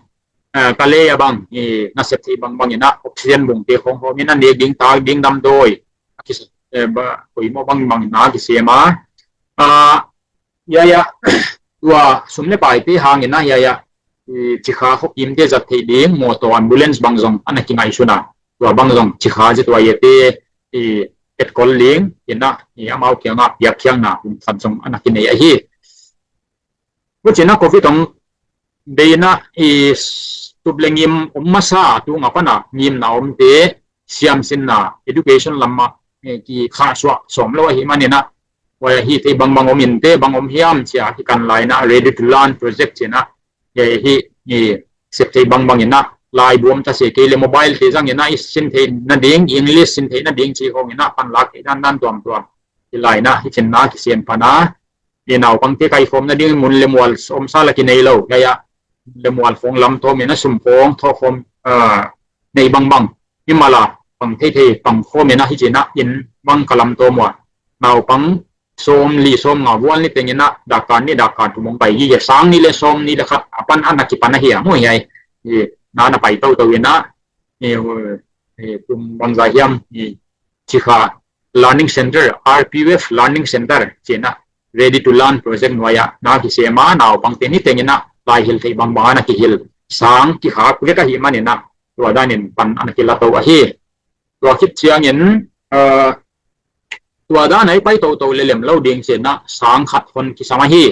eh, Kalay ah bang i nasep theih bangbang inah oxygen bungte khawng hawm inah nek ding tak ding damdawi a kisa, eh, ba, poimawh bangbang inah a kisem a. Ah, hiai ah tua sum le paite hang inah hiai ah i Cikha khuakimte zat theih ding mawtaw ambulance bang zong a na kingaihsun a, tua bang zong Cikha Z Y A te i etkol ling inah i amau kiangah piakkhiakna hun khat zong a na kinei ahi. Huci inah Covid hong bei inah i tup le ngim om masa a tung a pan a ngimna omte siamsinna education lamah, eh, kikhahsuah sawm lo ahih man inah huai a hih theih bangbang om inte bang om hiam ci a kikan lai inah Ready to Learn project ci inah hiai hi i sep theih bangbang inah laibu om ta se kei le mobile te zang inah i sin theih nading English sin theih nading ci khawng inah panlak theih dandan tuamtuam i lai inah hi cinna kisem pan a i naupangte kaikhawm nading mun le mual om sa la kinei lo hiai ah le mual khawng lamtawm inah sum khawng thawhkhawm, ah, nei bangbang i mala pang theithei pangkhawm inah hi cinah inn bang ka lamtawm uh a naupang sawm li sawm nga vual ni teng inah dakkan ni dakkan thum hong pai hi a sang nih le sawm nih le khat a pan a na kipan ahi a mu hiai i na na pai toto inah i, i kum bangzah hiam i Cikha Learning Center, R P U F Learning Center ci inah Ready to Learn project nuai ah na kisem a naupangte ni teng inah laihilh theih bangbang a na kihilh sang kikhak vek ahih man inah tua danin pan a na kilato ahi. Tua khit ciangin, ah, tua dan a i pai toto le lem lo ding ci inah sang khat hon kisam ahi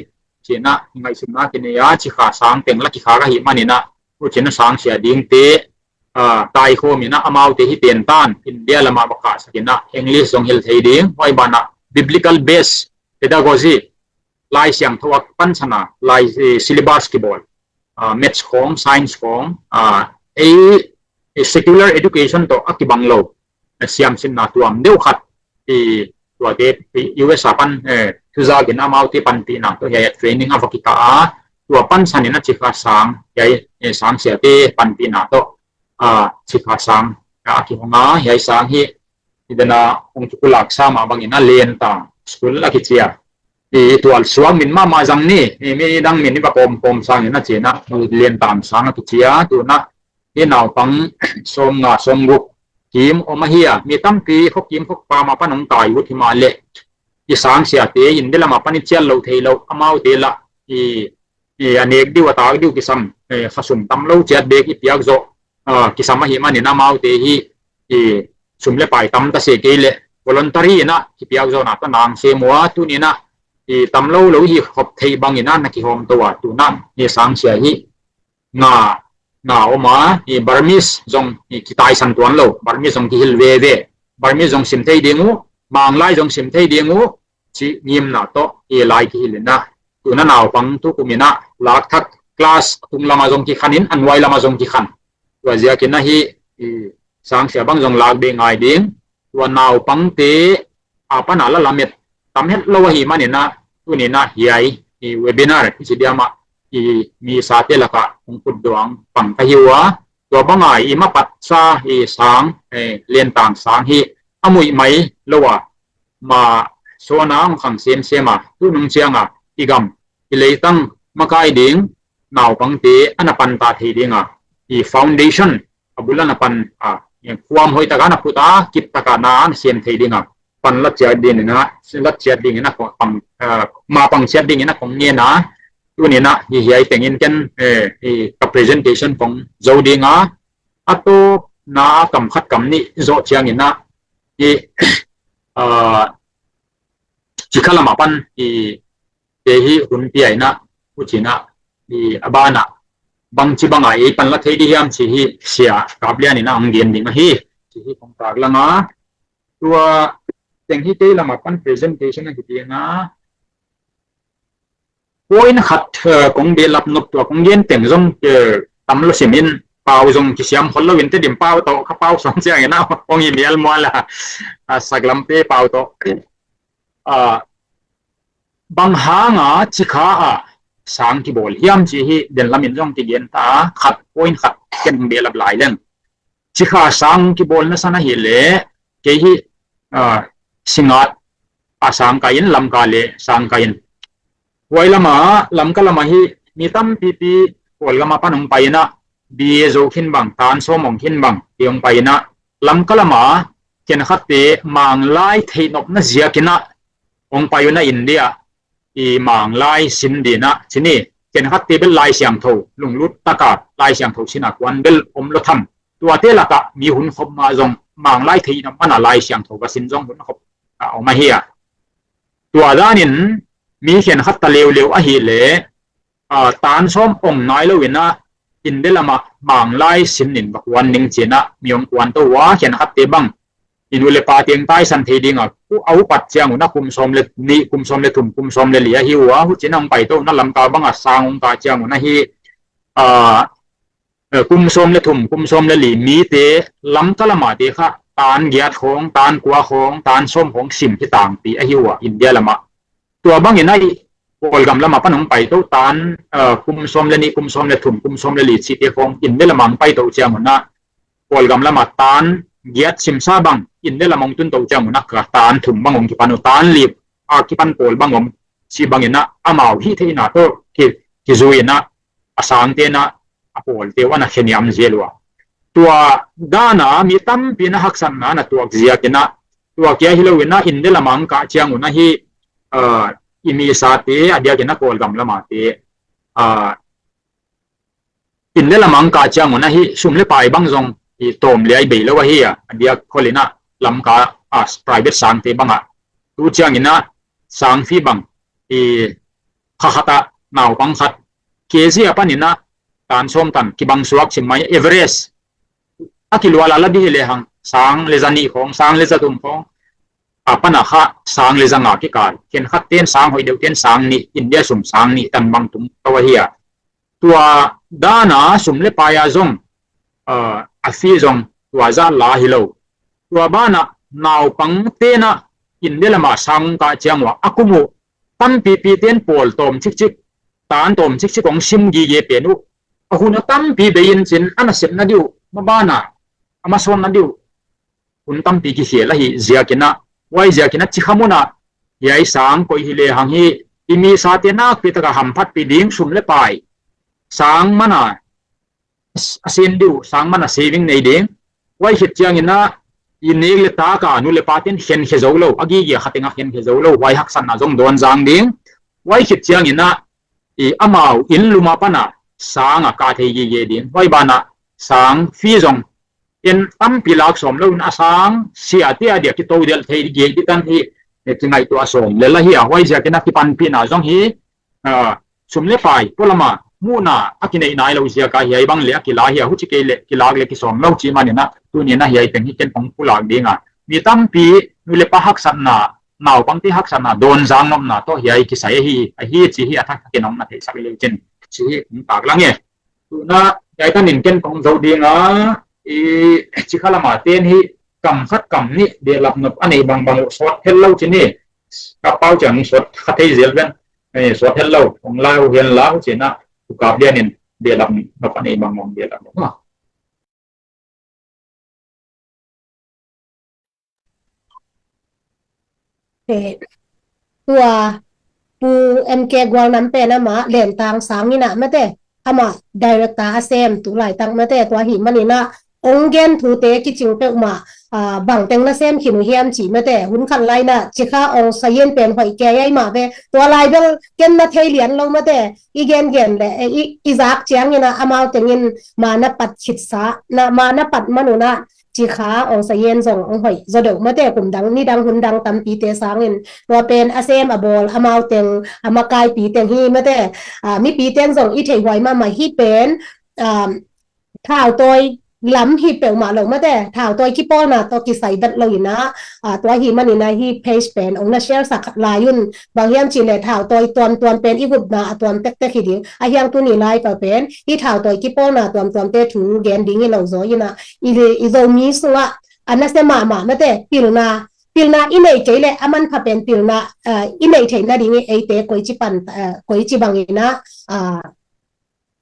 ci inah ngaihsutna kinei a Cikha sang teng la kikhak ahih man inah huci inah sang sia dingte, ah, taikhawm inah amaute hi tentan India lamah va kahsak inah English zong hilh thei ding huai banah biblical based pedagogy Lai Siangtho a pansan a lai, eh, syllabus kibawl, ah, maths khawng, science khawng, ah, ei, ei secular education tawh a kibang lo, eh, siamsinna tuam deuh khat i tuate i U S a pan, eh, thuzak in amaute panpihna tawh hiai training a va kikah a tua pansan inah Cikha sang hiai, eh, sang siate panpihna tawh, ah, Cikha sang a kihong a hiai sang hi i dena hong kikulak sa mah bangin a Lentang school a kici a. I tual suak min mahmah zang ni, i mi dang min i va kawmkawm sangin a ci-in a Lentang sang a kici a, tu-in a i naupang sawmnga sawmguk kim om ahi a, mi tampi khuakim khuapa mah pan hong kai ut hi mah leh i sangsiate India lamah pan i cial lo thei lo, amaute lah i, i a nek diu a tak diu kisam, eh, kha sum tam lo ciat bek i piak zawh, ah, kisam ahih manin amaute hi i sum le pai tam ta se kei leh voluntary in a kipiak zawhna tawh nang sem uh a, tuni-in a i tam lo lo i hi khop theih bangin a na kihawmto a, tu-in a i sangsia hi nga, nga om a, i Burmese zong i kitaisan tuan lo, Burmese zong kihilh veve, Burmese zong sim thei ding uh, Manglai zong sim thei ding uh, cih ngimna tawh i lai kihilh in a, tu-in a naupang tukum in a lak thak, class a tung lamah zong kikhan in, a nuai lamah zong kikhan. Tua ziakin a hi i sangsia bang zong lak beh ngai ding, tua naupangte a pan a la lamet tam het lo ahih manin a, tuni-in a hiai i webinar i ci diam ah i misate lakah hong putduang pang ka hi uh a, tua banga i mapatsa i sang, eh, Lentang sang hi a muih mai lo a, ma sawn a hong khang semsem a, tu nung ciang a i gam i leitang makai ding naupangte a na panta thei ding a, i foundation a bul a na pan a, khuam hoih taka na put a, kip taka na na sem thei ding a, pan la ciat dingin a, la ciat dingin a kong pang, ah, ma pang ciat dingin a kong ngen a, tuni-in a hi hiai tengin ken, eh, i ka presentation kong zo ding a, a tawpna kam khat kam nih zawh ciangin a i, ah, Cikha lamah pan i te hi hun pia in a, huci-in a i a ban ah bangci banga ei pan la thei di hiam ci hi Sia Kap Lian in a hong gen ding ahi, ci hi kong taklang a. Tua teng hi kei lamah pan presentation ahi ding a, point khat, eh, kong behlap nop, tua kong gen teng zong, eh, tam lo simin, pau zong kisiam khol lo in Tedim pau tawh, kha pau sawm ciangin a hong hi mialmual a, a, saklamte pau tawh. Ah, bang hanga Cikha ah sang kibawl hiam ci hi den lamin zong kigen ta, khat point khat ken hong behlap lai leng. Cikha sang kibawlna san ahih leh kei hi, ah, Singat a sang kai in, Lamka le sang kai in. Huai lamah, Lamka lamah hi mi tampipi Kawlgam a pan hong pai in a, B A zo khin bang, tan sawm hong khin bang, ti hong pai in a, Lamka lamah khenkhatte Manglai theihnopna ziakin a hong pai un a, India i Manglai sin ding a, ci ni, khenkhatte bel Lai Siangtho lunglut taka Lai Siangtho sin a kuan bel om lo tham. Tuate lakah mi hun khop mah zong Manglai theihnop man a Lai Siangtho va sin zong hun khop a om ahi a. Tua danin mi khenkhat ta leuleu ahih leh, ah, tan sawm ong nai lo in a, India lamah Manglai sin in va kuan ning ci-in a mi hong kuanto uh a, khenkhatte bang i nu le pa teng taisan thei ding a, a upat ciang un a kum sawm le nih, kum sawm le thum, kum sawm le li ahi uh a, huci-in a hong paito un a, Lamka bang a sang hong kah ciang un a hi, ah, eh, kum sawm le thum, kum sawm le li mite Lamka lamah te kha tan giat khawng, tan kua khawng, tan sawm khawng sim hi tangpi ahi uh a, India lamah. Tua bangin a i Kawlgam lamah pan hong paito tan, eh, kum sawm le nih, kum sawm le thum, kum sawm le li cihte khawng India lamah hong paito ciang un a, Kawlgam lamah tan giat simsa bang India lamah hong tunto ciang un a, ka tan thum bang hong kipan uh, tan li a kipan pawl bang om cih bangin a, amau hih theihna tawh ki, kizui in a, a sangte in a, a pawlte uh a na kheniam zel uh a. Tua dan a mi tampi in a haksatna na tuak ziakin a, tua kia hi lo in a, India lamah hong kah ciang un a hi, ah, i misate a diakin a Kawlgam lamate, ah, India lamah hong kah ciang un a hi sum le pai bang zong i tawm liai bei lo ahi a, a diak khol in a Lamka, ah, private sangte bang a. Tu ciangin a sang fee bang i kha khat a naupang khat K G a panin a tan sawm tan kibang suak cim mai, average a kilual a la dih hi lehang sang le za nih khawng, sang le za thum khawng, a pan a kha sang le za nga kikal. Khenkhat ten sang hoih deuh ten sang nih, India sum sang nih tan bang tung to ahi a. Tua dan a sum le pai a zong, ah, a fee zong tua zah la hi lo. Tua ban a naupang ten a India lamah sang kah ciang un a, a kum uh tampipi ten pawl tawm cikcik, tan tawm cikcik hong sim gige pen uh, a hun a tampi bei in cin a nasepna ding uh, ma ban a, a masawnna ding uh, hun tampi kikhel ahi ziakin ah, huai ziakin ah Cikha mun ah hiai sang koih hi lehang hi i misate nakpi taka hamphatpih ding, sum le pai sang man a a sin ding uh, sang man a saving nei ding. Huai khit ciangin ah i nek le tak a nu le pate'n khenkhia zo lo, a gige kha teng ah khenkhia zo lo, huai haksatna zong dawn zang ding. Huai khit ciangin ah i amau inn lum a pan a sang a kah thei gige ding. Huai ban ah sang fee zong en tampi lak sawm lo in a sang siate a dia kitodelh thei gige ding tan hi, eh, kingaihtuah sawm lel ahi a. Huai ziakin ah kipanpihna zong hi, ah, sum le pai pualam a muhna a kineih nai lo ziak a hiai bang le a kila hi a, huchi kei leh kilak le kisawm lo chih manin ah tuni in ah hiai teng hi ken kong pulak ding a, mi tampi nu le pa haksatna, naupangte haksatna dawn zang nopna tawh hiai kisai ahi, ahi chih hi a thak thakin hong na theihsak le cin chih hi hong tak lang e. Tu in ah hiai tan in ken kong zo ding a, i Cikha lam a te'n hi kam khat kam nih behlap nop a neih bangbang uh sawt het lo cin hi. Ka pau ciang sawt kha thei zel ven, eh, sawt het lo hong lai uh hen la, huchiin ah U Kap Lian in behlap nop a neih bangbang behlap nop. Eh, tua Pu M K Gualnam pen amah Lentang sang in ah mate, amah director a sem tu laitak mate, tua hi manin ah hong gen thute kicing peuhmah, ah, bangteng na sem khin uh hiam cih mate, hun khat lai in ah Cikha Aung San Suu Kyi pen hoih kei ai mah ve, tua lai bel ken na thei lian lo mate, i gengen le, eh, i, i zak ciangin ah amau tengin ma na pat khitsa, na, ma na pat man un ah Cikha Aung San Suu Kyi zong hong hoih zaw deuh mate, kum dang, ni dang, hun dang tampite sangin. Tua pen a sem a bawl amau teng, a makaihpi teng hi mate. Ah, mipite'n zong i theih huai mahmah hi pen, ah, thautawi lam hi peuhmah lo mate, thautawi kipawlna tawh kisai vet lo in ah, ah, tua hi manin ah hi page pen hong na share sak lai un. Bang hiam cih leh thautawi tuamtuam pen i hupna a tuam tektek hi ding. A hiang tuni lai pa pen hi thautawi kipawlna tuamtuamte thu gen ding hi lo zaw in ah, i, i Zomi sungah a nasia mahmah mate, pilna, pilna i neih kei leh a manpha pen pilna, ah, i neih theih nading i eite koici pan, ah, koici bangin ah, ah,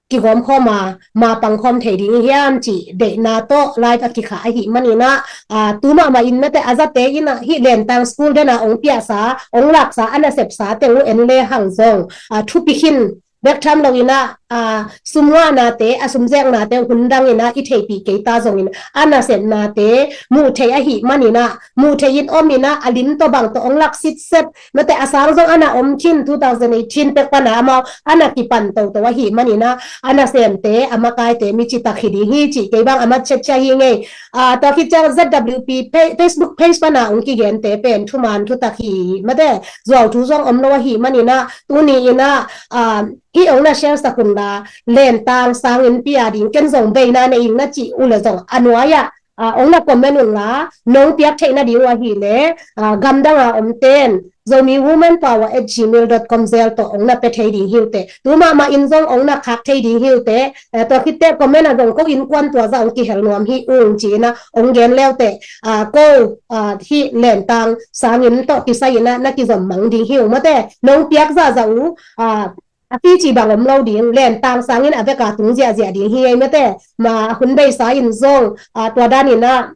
kigawm khawm a, ma pang khawm thei ding i hiam cih deihna tawh live a kikhah ahih manin ah, ah, tu mahmah in mate, a zate in ah hih Lentang school den a hong piahsa, hong laksa, a nasepsa teng uh en lehang zong, ah, thupi khin bek tham lo in ah, ah, sum ngahnate, a sum zeknate hun dang in ah i theihpih kei ta zongin a nasepnate muh theih ahih manin ah, muh theih in om in ah, a lim tawh bang tawh hong lak sitset mate, a sang zong a na om khin, two thousand eighteen pek pan a amau a na kipan toto ahih manin ah, a nasemte, a makaite mi citak hi ding hi cih kei bang a mat chetchia hi ngei. Ah, tua khit ciang Z W P pe-, Facebook page pan a hong kigente pen thuman thutak hi mate, zuau thu zong om lo ahih manin ah, tuni in ah, ah, hih hong na share sak un la, Lentang sangin pia ding, ken zong beina nei ing na cih uh leh zong a nuai ah, ah, hong na comment un la, nong piak theih nading uh ahih leh, ah, gamdang a omte'n Zomi Woman Power at gmail dot com zel tawh hong na pe thei ding hi uh teh. Tu mahmah in zong hong na khak thei ding hi uh teh. Eh, tua khit teh comment ah zong ko innkuan tua zah hong kihel nuam hi ung ci in ah hong gen le uh teh. Ah, ko, ah, hih Lentang sangin tawh kisai in ah na kizom mang ding hi ung mate. Nong piak zahzah uh, ah, a fee cih bang om lo ding, Lentang sangin a vek a tung ziahziah ding hi ei mate. Ma hun beisa in zong, ah, tua dan in ah,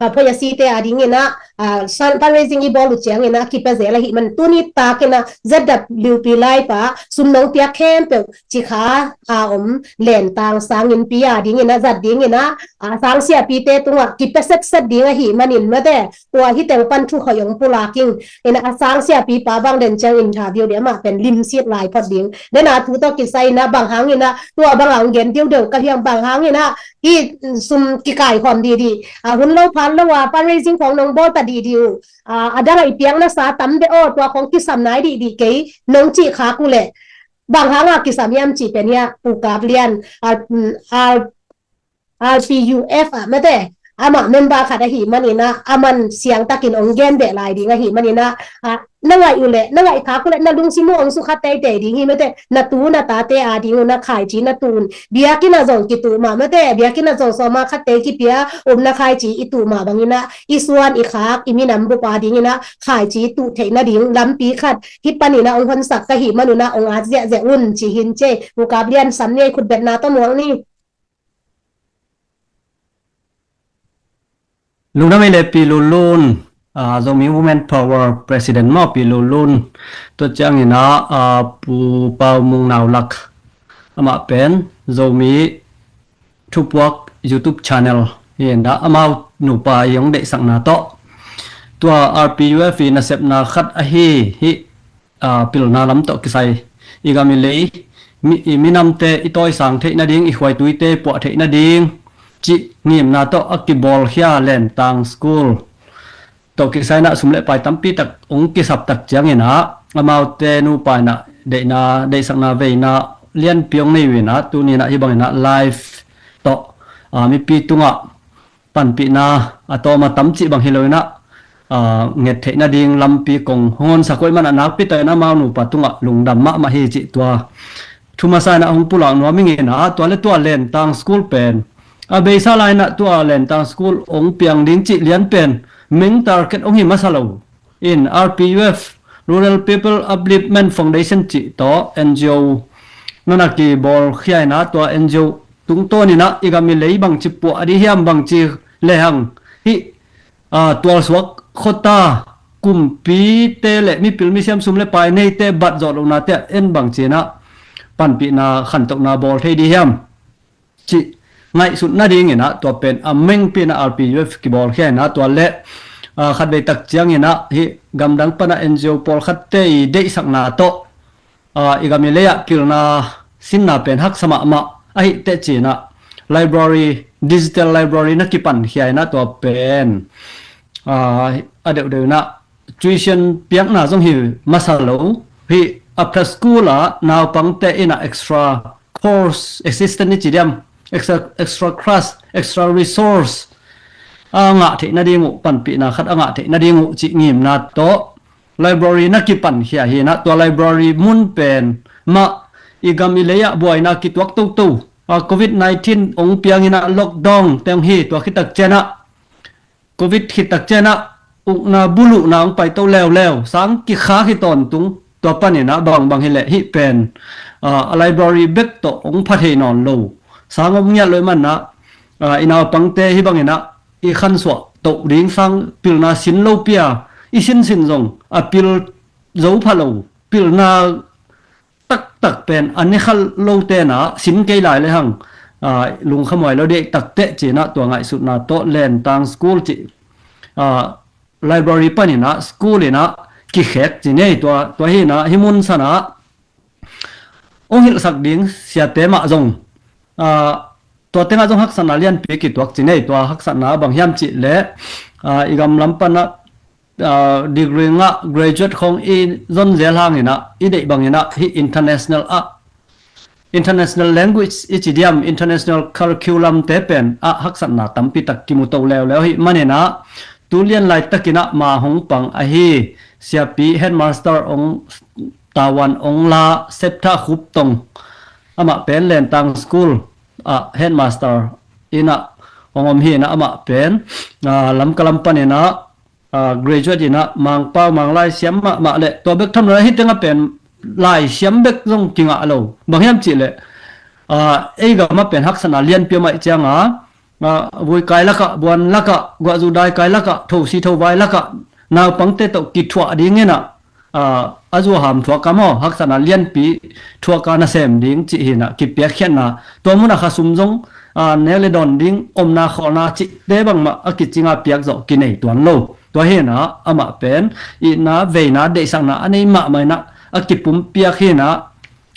ah, phoih a site a ding in ah, ah, san-, fundraising i bawl uh ciangin ah kipia zel ahih man, tuni tak in ah Z W P Live ah sum nong piak khempeuh Cikha a om Lentang sangin pia ding in ah, zat ding in ah, ah, sang siapite tungah kipia setset ding ahih manin mate, tua hih teng pan thu hoih hong pulak ing. In ah a sang siapipa bang den ciang interview ding, amah pen limsit lai phot ding. Den a thu tawh kisai in ah bang hang in ah tua bang a hong gen diudeu ka hiam, bang hang in ah hih sum kikaikhawm dihdih, ah, hun lo phat lo a fundraising khawng nong bawl ta dihdih uh. Ah, a dang a i piakna sa tam deuh aw, tua khawng kisam nai dihdih kei nong cih khak uh leh bang hang a kisam hiam cih pen hiah U Kap Lian, ah, mm, ah, R P U F ah mate, amah member khat ahih manin ah, aman siangtakin hong gen beh lai ding ahih manin ah, ah, na ngaih uh leh, na ngaih khak uh leh, na lungsim uh hong sukha teitei ding hi mate, na tu na tate a ding uh na khaici na tuh un. Biakinn ah zong kituh mah mate, biakinn ah zong sawma khatte kipia, upna khaici i tuh mah bangin ah, i suan i khak, i minam bup a ding in ah, khaici tuh theih nading lampi khat hih panin ah hong honsak ka hih man un ah, hong at ziahziah un ci hi'n ci ei. U Kap Lian, sam ni ei, khutbetna tawh muak ni. Lungdam ei le Pi Lulun, ah, Zomi Women Power President maw Pi Lulun. Tua ciangin ah, ah, Pu Pau Mung Nau Lak, amah pen Zomi Thupuak YouTube channel hi in ah, amau nupa i hong deihsakna tawh tua R P U F i nasepna khat ahi hi. Ah, pilna lam tawh kisai i gam i lei, mi, i minamte i tawisang theih nading, i khuaituite puah theih nading cih ngimna tawh a kibawlkhia Lentang School tawh kisai in ah sum le pai tampi tak hong kisap tak ciangin ah, amaute nupa in ah deihna, deihsakna veina lianpi hong nei uh in ah, tuni in ah hih bangin ah live tawh, ah, mipi tungah panpihna a tawm a tam cih bang hi lo in ah, ah, nget theih nading lampi kong hong honsak uh ahih manin ah, nakpi takin amau nupa tungah lungdam mahmah hi cih tua thu masa in ah hong pulak nuam ing in ah, tua le tua Lentang School pen a beisa lai in ah tua Lentang School hong piang ding cih lian pen main target hong hi masa lo in, R P U F, Rural People Upliftment Foundation cih tawh N G O nana kibawlkhia in ah, tua N G O tungtawn in ah i gam i lei bangci puah ding hiam, bangci lehang hih, ah, tualsuak khuata kumpite le mipil misiam, sum le pai neite bat zawh lohnate ah en bangci in ah panpihna khantohna bawl thei ding hiam cih ngaihsut nading in ah, tua pen a mengpi in ah R P U F kibawlkhia in ah, tua le, ah, khatvei tak ciangin ah hih gamdang pan ah N G O pawlkhatte i deihsakna tawh, ah, i gam i lei ah pilna sinna pen haksa mahmah ahi teh ci in ah library, digital library na kipankhia in ah, tua pen, ah, a deuhdeuh in ah tuition piakna zong hi masa lo. Hih after school ah naupangte in ah extra course, assistant i ci diam, extra, extra class, extra resource a ngah theih nading uh, panpihna khat a ngah theih nading uh cih ngimna tawh library na kipankhia hi in ah, tua library mun pen mah i gam i lei ah buaina kituak toto, ah, covid nineteen hong piang in ah lockdown teng hi, tua khit tak ciang ah, covid khit tak ciang ah ukna buluhna hong paito leuleu, sang kikha hi tawntung. Tua panin ah bangbang hi leh hih pen, ah, a library bek tawh hong pha thei nawn lo, sang om ngiat lo ahih manin ah, ah, i naupangte hih bangin ah i khansuah toh ding sang pilna sin lopi a i sinsin zong a pil zo pha lo, pilna taktak pen a ne kha lote in ah sin kei lai lehang, ah, lungkhamhuai lo dek takteh ci in ah, tua ngaihsutna tawh Lentang School cih, ah, library panin ah school in ah kikhek ci nei. Tua, tua hi in ah hih mun san ah hong hilhsak ding siate mah zong, ah, tua teng ah zong haksatna lianpi kituak ci nei. Tua haksatna bang hiam cih leh, ah, i gam lam pan ah, ah, degree ngah, graduate khong i zon zel hangin ah, i deih bangin ah hih international ah, international language i ci diam, international curriculum te pen ah haksatna tampi tak kimu to leuleu ahih manin ah, tu lian laitakin ah ma hong pang ahi siapi headmaster hong, Tawan hong la, Septha Khup Tong, amah pen Lentang School ah headmaster in ah hong om hi in ah, amah pen, ah, Lamka lam panin ah, ah, graduate in ah Mangpau, Manglai siam mahmah leh, tua bek tham lo, hih teng ah pen lai siam bek zong kingah lo. Bang hiam cih leh, ah, ei gam ah pen haksatna lianpi om ahih ciang a, ah, vui kai lak ah, buan lak ah, guahzu dai kai lak ah, thosi thovai lak ah naupangte tawh kithuah ding in ah, ah, a zuham thuak a maw, haksatna lianpi thuak a nasem ding cih hi in ah kipiakkhiatna, tua mun ah kha sum zong, ah, nek le dawn ding, omna khawlna cihte bangmah a kicing a piak zawh kinei tuan lo. Tua hi in ah amah pen itna veina deihsakna a nei mahmah in ah a kipumpiak hi in ah,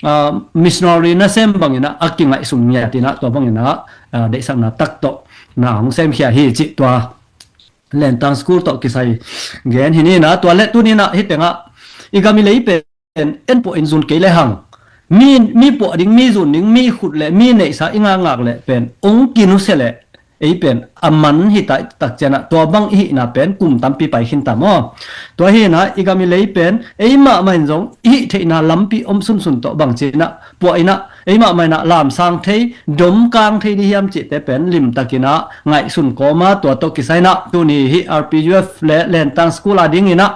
ah, missionary nasem bangin ah a kingaihsun ngiat in ah, tua bangin ah, ah, deihsakna tak tawh na hong semkhia hi cih tua Lentang School tawh kisai gen hi ni in ah, tua leh tuni in ah hih teng ah i gam i lei pen en puah in zun kei lehang, mi, mi puah ding, mi zun ding, mi khut le mi neihsa i ngakngak leh pen hong kinusia leh ei pen a man hi ta tak ciang ah, tua bang i hihna pen kum tampi pai khin ta maw. Tua hi in ah i gam i lei pen ei mahmah in zong i hih theihna lampi om sunsun tawh bangci in ah puah in ah, ei mahmah in ah lamsang thei, domkang thei ding hiam cihte pen limtak in ah ngaihsun kawm a, tua tawh kisai in ah tuni hih R P U F le Lentang School a ding in ah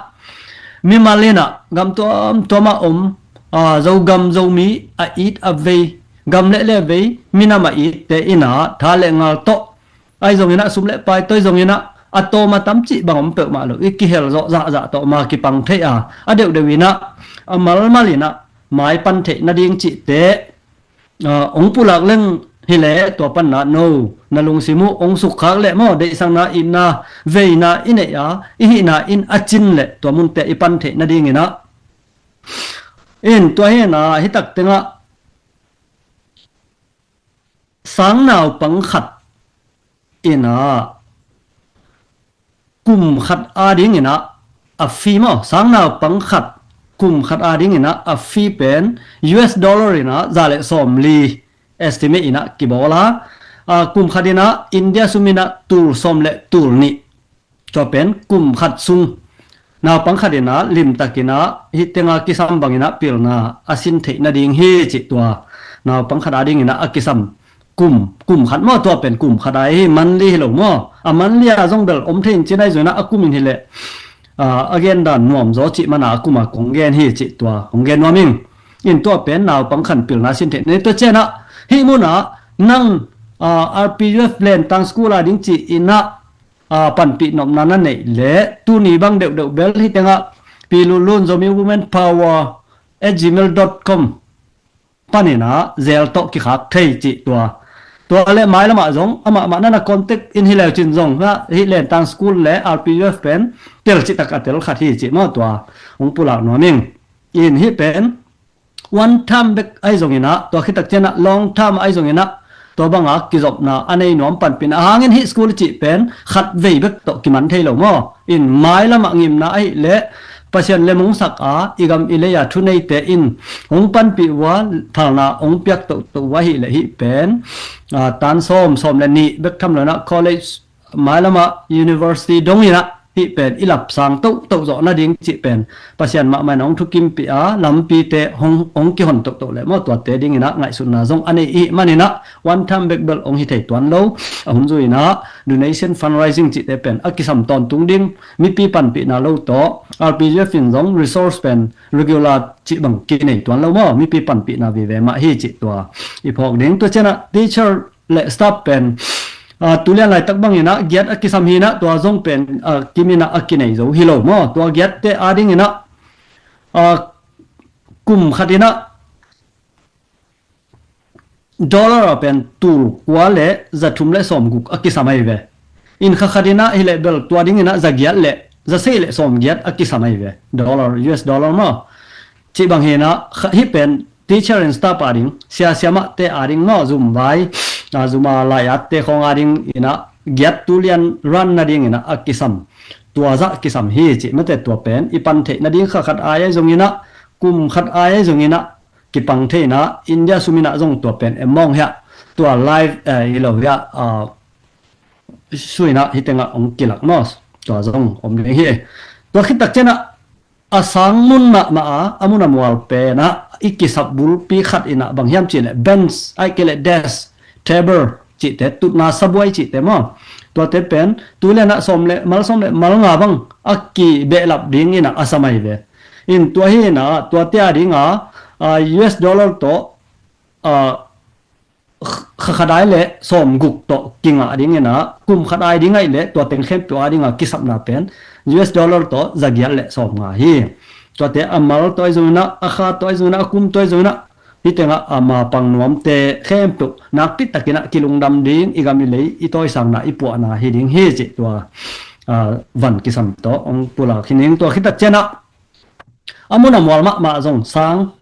mimal in ah gam tuamtuam ah om, ah, Zogam Zomi a it a vei, gam le le vei minam a itte in ah tha le ngal tawh, ahi zongin ah sum le pai toi zongin ah, a tawm a tam cih bang om peuhmah lo, i kihel zawh zahzah tawh ma kipang thei a, a deuhdeuh inah a malmal inah mai pan theih nading cihte, ah, hong pulak leng hileh tua panna no, na lungsim uh hong sukkhak leh maw, deihsakna, itna, veina i neih a, i hihna in a cin leh tua munte i pan theih nading inah. In tua hi inah, hi tak tengah sang naupang khat inah kum khat ading inah a fee maw, sang naupang khat kum khat ading inah a fee pen U S dollar inah za le sawmli estimate inah kibawl a, ah, kum khat inah India sum inah tul sawm le tul nih. Tua pen kum khat sung naupang khat inah limtak inah hih tenga kisam bang inah pilna a sin theih nading hi cih tua. Naupang khat ading inah a kisam kum, kum khat maw, tua pen kum khat a hi, monthly hi lo maw. A monthly a zong bel om thei in cih nai zong inah a kum in hileh, ah, a gen dan nuam zaw cih mana a kum a kong gen hi cih tua kong gen nuam ing. In tua pen naupang khat pilna sin theih nading, tua cianah hih munah nang, ah, R P U F Lentang School ading cih inah, ah, panpih nopna na neih leh tuni bang deuhdeuh bel hih tengah Pi Lun Lun, Zomi Women Power at gmail dot com pan inah zel tawh kikhak thei cih tua. Tua le mailamah zong amah mah na na contact in hi leu cin zong, ha, hih Lentang School le R P U F pen tel cih tak a tel khat hi cih maw, tua hong pulak nuam ing. In hih pen one time bek ahi zong inah, tua khit tak cianah long time ahi zong inah, tua banga kizopna a nei nuam panpihna. A hangin hih school cih pen khat vei bek tawh kiman thei lo maw. In mailamah ngimna ahih leh Pasian lemong sak a, i gam i lei a thuneite in hong panpih uh a, phalna hong piak tohtoh uh ahih leh hih pen, ah, tan sawm, sawm le nih bek tham lo inah college, mailamah university dong inah hih pen i lapsang tohtoh zawh nading cih pen Pasian mahmah in hong thukimpih a, lampite hong, hong kihon tohtoh leh maw, tuate ding inah ngaihsutna zong a nei ih man inah one time bek bel hong hi thei tuan lo. A hun zui inah donation, fundraising cihte pen a kisam tawntung ding, mipi panpihna lo tawh R P U F in zong resource pen regular cih bang kinei tuan lo maw, mipi panpihna vive mah hi cih tua i phawk ding. Tua cianah teacher le staff pen, ah, tulian laitak bang inah giat a kisam hi inah, tua zong pen, ah, kim inah a kinei zo hi lo maw. Tua giatte ading inah, ah, kum khat inah dollar a pen tul kua le za thum le sawm guk a kisam ahi ve. In kha khat inah hileh bel tua ding inah za giat le za sei le sawm giat a kisam ahi ve. Dollar, U S dollar maw. Cih bang hi inah, kha, hih pen teacher and staff ading, sia siamahte ading maw, zum vai, ah, zum a lai-atte khawng ading inah giat tulian run nading inah a kisam. Tua zah kisam hi cih mate, tua pen i pan theih nading kha khat ai ahi zong inah, kum khat ai ahi zong inah kipang thei inah, India sum inah zong tua pen em mawng hiah, tua live, eh, hi lo hiah, ah, sui inah hih tengah hong kilak maw, tua zong om ding hi. Tua khit tak cianah a sang mun mahmah a, a mun a mual penah i kisap bulpi khat inah bang hiam cih leh bench, ahih kei leh desk, table cihte, tutna sabuai cihte maw. Tuate pen tulian ah sawm le mal, sawm le mal nga bang a kibehlap ding inah a sam ahi ve. In tua hi inah tuate ading a, ah, U S dollar tawh, ah, kha khat ai le sawm guk tawh kingah ding inah, kum khat ai ding ahih leh tua teng khempeuh ading a kisapna pen U S dollar tawh za giat le sawm nga hi. Tuate a mal tawh ahi zong inah, a kha tawh ahi zong inah, a kum tawh ahi zong inah, hih tengah a mapang nuamte khempeuh nakpi tak inah kilungdam ding, i gam i lei i tawisangna i puahna hi ding hi cih tua, ah, van kisam tawh hong pulak hi ning. Tua khit tak cianah a mun a mual mahmah zong sang,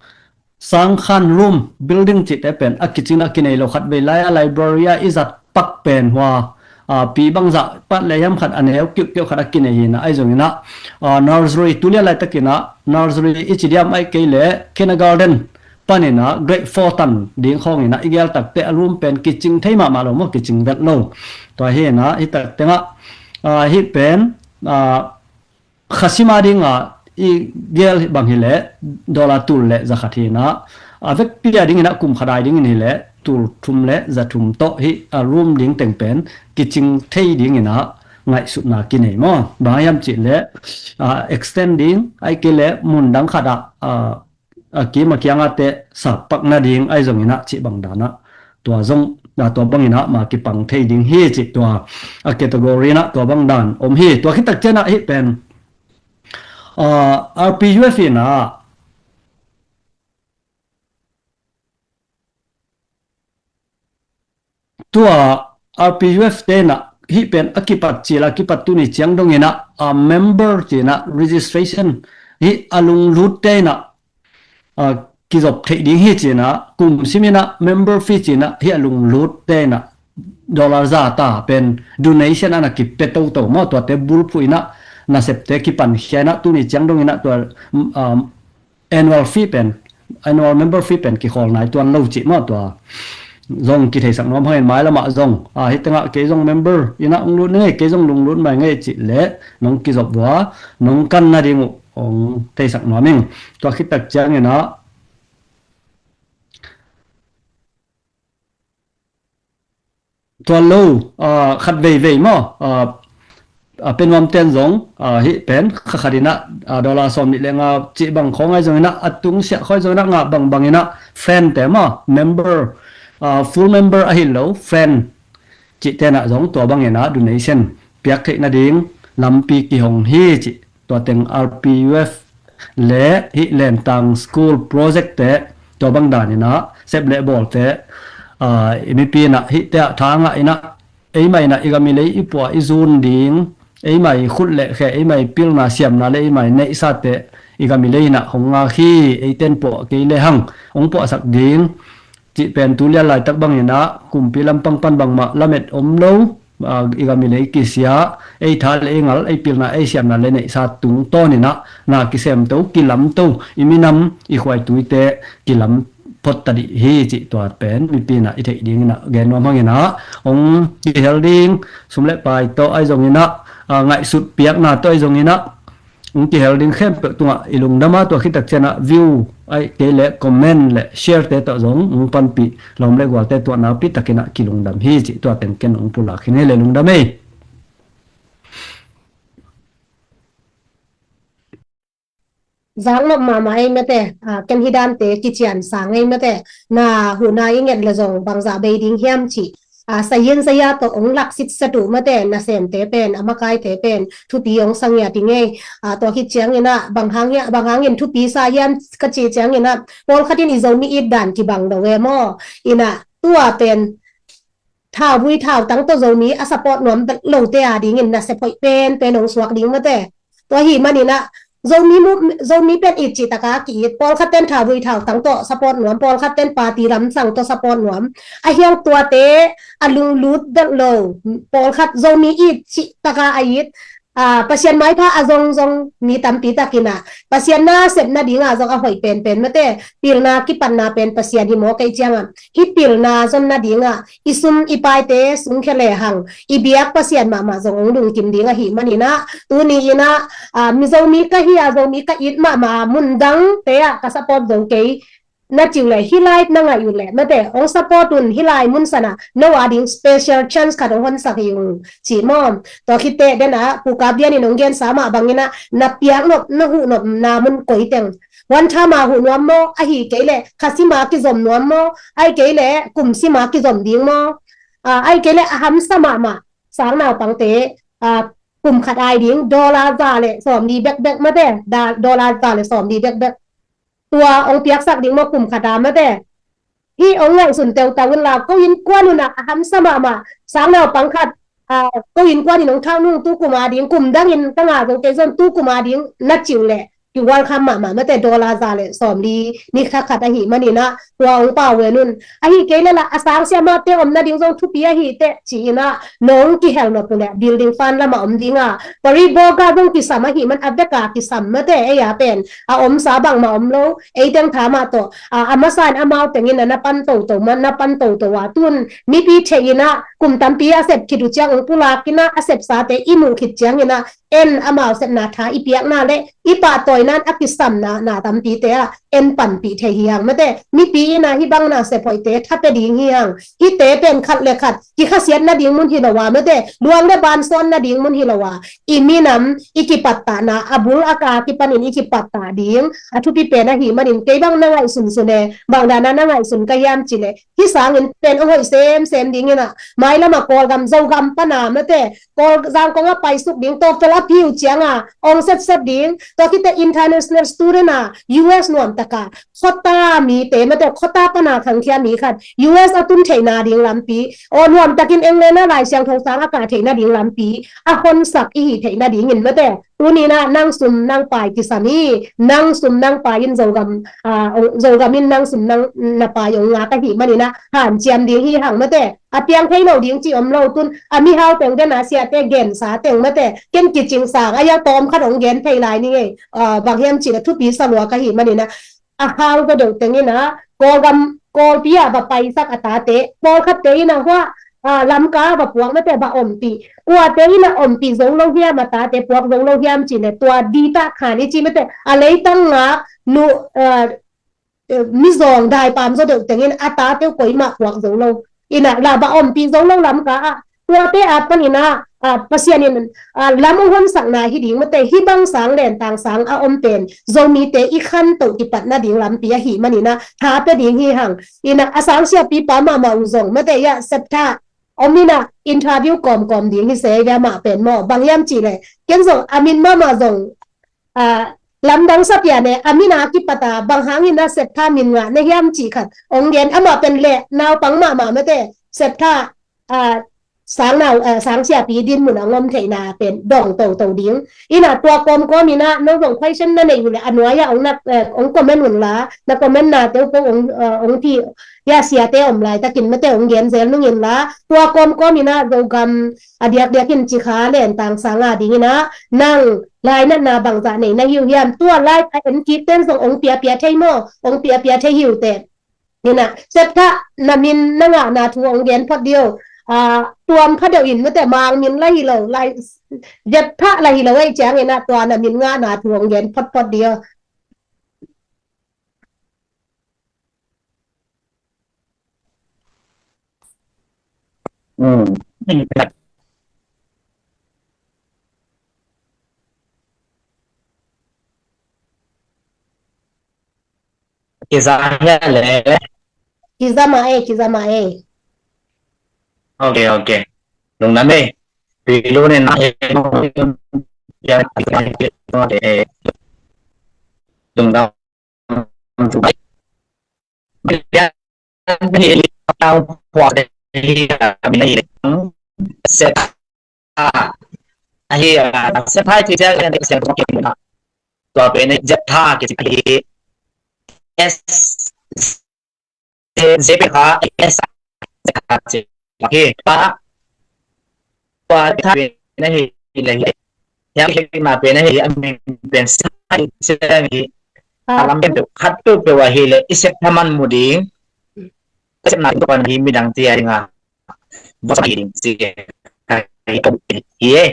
sang khan room, building cihte pen a kicing a kinei lo, khat vei lai a library a i zat pak pen hua, ah, pi bangzah pat le hiam khat a neu kiuhkiuh khat a kinei hi inah, ahi zong inah, ah, nursery, tulian laitak inah nursery i ci diam, ahih kei leh kindergarten pan inah grade four tan ding khawng inah i gel tak teh a room pen kicing thei mahmah lo maw, kicing vet lo. Tua hi inah hih tak tengah, ah, hih pen, ah, kha sim ading a i gel bang hi leh dollar tul le za khat hi inah, a vekpi ading inah kum khat ai ding in hi leh tul thum le za thum tawh hih a room ding teng pen kicing thei ding inah ngaihsutna kinei maw. Bang hiam cih leh, ah, extend ding, ahih kei leh mun dang khat ah, ah, a kim a kiang a teh sakpak nading ahi zong inah cih bang dan ah tua zong Na tua bangin ah ma kipang thei ding hi cih tua a category in ah tua bang dan om hi. Tua khit tak ciang ah hih pen, ah, R P U F in ah tua R P U F te in ah hih pen a kipat cil a kipat tuni ciang dong in ah, a member ci in ah registration hih a lunglut te in ah, a kizop theih ding hi ci in ah kum sim in ah member fee ci in ah hih a lunglut te in ah dollar za ta pen donation ana kipia toto maw, tuate bulphuh in ah nasepte kipan khia in ah tuni ciang dong in ah tua, um, annual fee pen, annual member fee pen kikhawl nai tuan lo cih maw, tua zong kitheisak nuam hangin mai lamah zong, a, hih tengah kei zong member in ah hong lut ning ei, kei zong lunglut mai ning ei cih leh nong kizop uh a, nong kan nading uh hong theisak nuam ing. Tua khit tak ciang in ah tua lo, ah, khat veivei maw, ah, ah, pia nuam ten zong, ah, hih pen kha khat in ah, ah, dollar sawm nih le nga cih bang khawng ahi zong in ah, a tung siah khawng ahi zong in ah, ngah bangbang in ah friend te maw, member, ah, full member ahi lo, friend cih te in ah zong tua bang in ah donation piak theih nading lampi kihong hi cih tua teng R P U F le hih Lentang School Project te tua bang dan in ah sep le bawl te, ah, i mipi in ah hih te ah tha ngah in ah eimai in ah i gam i lei i puah i zun ding, eimai khut le khe, eimai pilna siamna le eimai neihsa te i gam i lei in ah hong ngak hi, eite in puah kei le hang hong puahsak ding cih pen tu lian laitak bang in ah kumpi lampang pan bangmah lamet om lo, ah, i gam i lei kisia, ei tha le ei ngal, ei pilna, ei siamna le neihsa tungtawn in ah na kisemto, kilamto, i minam, i khuaitui te kilam phot ta dih hi cih tua pen mipi in ah i theih ding in ah gen nuam hang in ah hong kihel ding, sum le pai tawh ahi zong in ah, ah, ngaihsut piakna tawh ahi zong in ah hong kihel ding khempeuh tungah i lungdam a, tua khit tak ciang ah view ahih kei leh comment le share te tawh zong hong panpih lawm le gual te tuah nakpi tak in ah kilungdam hi cih tua teng ken hong pulak hi ing ei le, lungdam ei. Zaknop mahmah ei mate, ah, ken hih dante kician sang ei mate, na huhna i nget le zong bangzah bei ding hiam cih, ah, sayin saya tawh hong lak sitset uh mate, nasemte pen, a makaite pen thupi hong sa ngiat ing ei. Ah, tua khit ciang in ah bang hang hia, bang hangin thupi sa hiam ka cih ciang in ah pawlkhat in i Zomi it dan kibang lo e maw. In ah tua pen thauvui thautang tawh Zomi a support nuam bek lote a dingin nasep hoih penpen hong suak ding mate. Tua ahih manin ah Zomi mu-, Zomi pen it cih taka ki-it, pawlkhat ten thauvui thautang tawh support nuam, pawlkhat ten party lamsang tawh support nuam. A hiang tuate a lunglut bek lo, pawlkhat Zomi it cih taka a it, ah, Pasian maipha a zongzong mi tampi tak in ah Pasian nasep nading a zong a hoih penpen mate, pilna kipatna pen Pasian hi maw, kei ciang ah hih pilna zon nading ah i sum i paite sungkhia lehang i biak Pasian mahmah zong hong lungkim ding ahih manin ah, tuni in ah, ah, mi Zomi ka hi a, Zomi ka it mahmah a, mun dangte ah ka support zo kei na ci uh leh, hih lai na ngaih uh leh mate, hong support un, hih lai mun san ah no a ding special chance khat hong honsak hi ung ci maw. Tua khit teh den ah Pu Kap Lian in hong gensa mah bangin ah na piaknop, na huhnopna mun koi teng, wanthama huh nuam maw, ahih kei leh kha sima kizom nuam maw, ahih kei leh kum sima kizom ding maw, ah, ahih kei leh a hamsa mahmah sang naupangte, ah, kum khat ai ding dollar za le sawmli bekbek mate, da-, dollar za le sawmli bekbek. Tua hong piaksak ding maw kum khat a mate. Hih hong ngaihsun teutau un la, ko innkuan un ah a hamsa mahmah, sang naupang khat, ah, ko innkuan in hong thak nung tu kum a ding, kum dangin ka ngah zo kei zong tu kum a ding na ci uh leh ki welcome mahmah mate, dollar za le sawmli ni kha khat ahih manin ah tua hong pau ven un. Ahih kei leh la a sang siamahte om nading zong thupi ahih teh ci in ah nong kihel nop uh leh building fund lamah om ding a, pariboka zong kisam ahih man a bek a kisam mate, ei a pen a omsa bangmah om lo, ei teng tha mah tawh, a, a masa in amau teng in ah na pan toto mah, na pan toto a, tun mipi theih in ah kum tampi a sep khit uh ciang ong pulak in ah, a sepsate i muh khit ciangin ah, en amau sepna tha i piakna le i pahtawina in a kisamna na tampite ah en panpih thei hi hang mate. Mipi in ah hih bang na sep hoihte tha pia ding hi hang. Hihte pen khat le khat kikhasiat nading mun hi lo a mate, luang le ban sawn nading mun hi lo a, i minam i kipattahna, a bul a ka kipanin i kipattah ding a thupi pen ahi manin, kei bang na ngaihsunsun e, bang dana na ngaihsun ka hiam cih leh, hih sangin pen ong hoih semsem dingin ah, mailam a Kawlgam, Zogam pan a mate, Kawl Zangkong a paisuk ding, tawpfel a phi uh ciang a ong setsep ding, tua khit teh international student a U S nuamtak a khuata mite mate, khuata pan a khangkhia mi khat U S a tun theihna ding lampi, aw nuamtakin England a Lai Siangtho sang a kah theihna ding lampi a honsak i hih theihna dingin mate, tuni in ah nang sum nang pai kisam hi. Nang sum nang pai in Zogam, ah, ong, Zogam in nang sum nang na pai ong ngak ahih manin ah hanciam ding hi hang mate. A piang thei lo ding cih om lo, tun a mihau teng den a siate gensa teng mate, ken kicing sang a ia tawm khat ong gen thei lai ni ngei. Ah, bang hiam cih leh thupi sa lua ka hih manin ah, a hau ka deuh tengin ah, Kawlgam, Kawlpi ah va paisak a tate pawlkhatte in ah hua, ah, Lamka ah va puak mate, va ompih. Kuate in ah ompih zo lo hiam, a tate puak zo lo hiam cih leh, tua dita khan i ci mate, a leitang ngak nu, ah, eh, mizawng daipam zaw deuh tengin a tate uh koimah puak zo lo. In ah la va ompih zo lo Lamka ah. Tuate at panin ah, ah, Pasian in, ah, lam ong honsakna hi ding mate, hih bang sang lentang sang a om pen Zomite i khantoh kipatna ding lampi ahih manin ah tha pia ding hi hang. In ah a sangsiapipa mahmah uh zong mate, ia septha om in ah interview kawmkawm ding hi se, ia mah pen maw, bang hiam cih leh ken zong a min mahmah zong, ah, lamdang sa pian e, a min a kipat a bang hangin ah septha min ngah na hiam cih khat ong gen, amah pen leh naupang mahmah mate, septha, ah, sang nau, ah, sangsiapi dinmun a ong om theihna pen dong toto ding. In ah tua kawmkawm in ah no zong question na neih uh leh a nuai ah ong na, eh, ong comment un la, na comment nate uh ko ong, eh, ong thi, ia siate om laitakin mate ong gen zel nung in la, tua kawmkawm in ah Zogam a diakdiakin Cikha lentang sang a dingin ah nang lainatna bangzah nei na hi uh hiam? Tua lai a en kik ten zong ong piapia thei maw, ong piapia thei hi uh teh. In ah septha na min na ngahna thu ong gen phot dih o. Ah, tuam kha deuh in mate, Mang min la hi lo, lai, septha la hi lo ahih ciangin ah tua na min ngahna thu ong gen photphot dih o. Kiza hia le? Kiza mah e, kiza mah e. Ok, ok. Lungdam e. Tui lu ne na e. Lungdam. Septha ahi a, septha i ci ciang tua pen septha kici hi. S, Z, Z pen kha S, septha ci hi. Tua, tua septha pen ahi le hi. Hiam kikna pen ahi, a min pen sa hi, sa hi. A lam pen peuh khat peuhpeuh ahi le i septha man mu ding. Sepna pen hi midang tia ding a. Bosa hi ding ci hi e.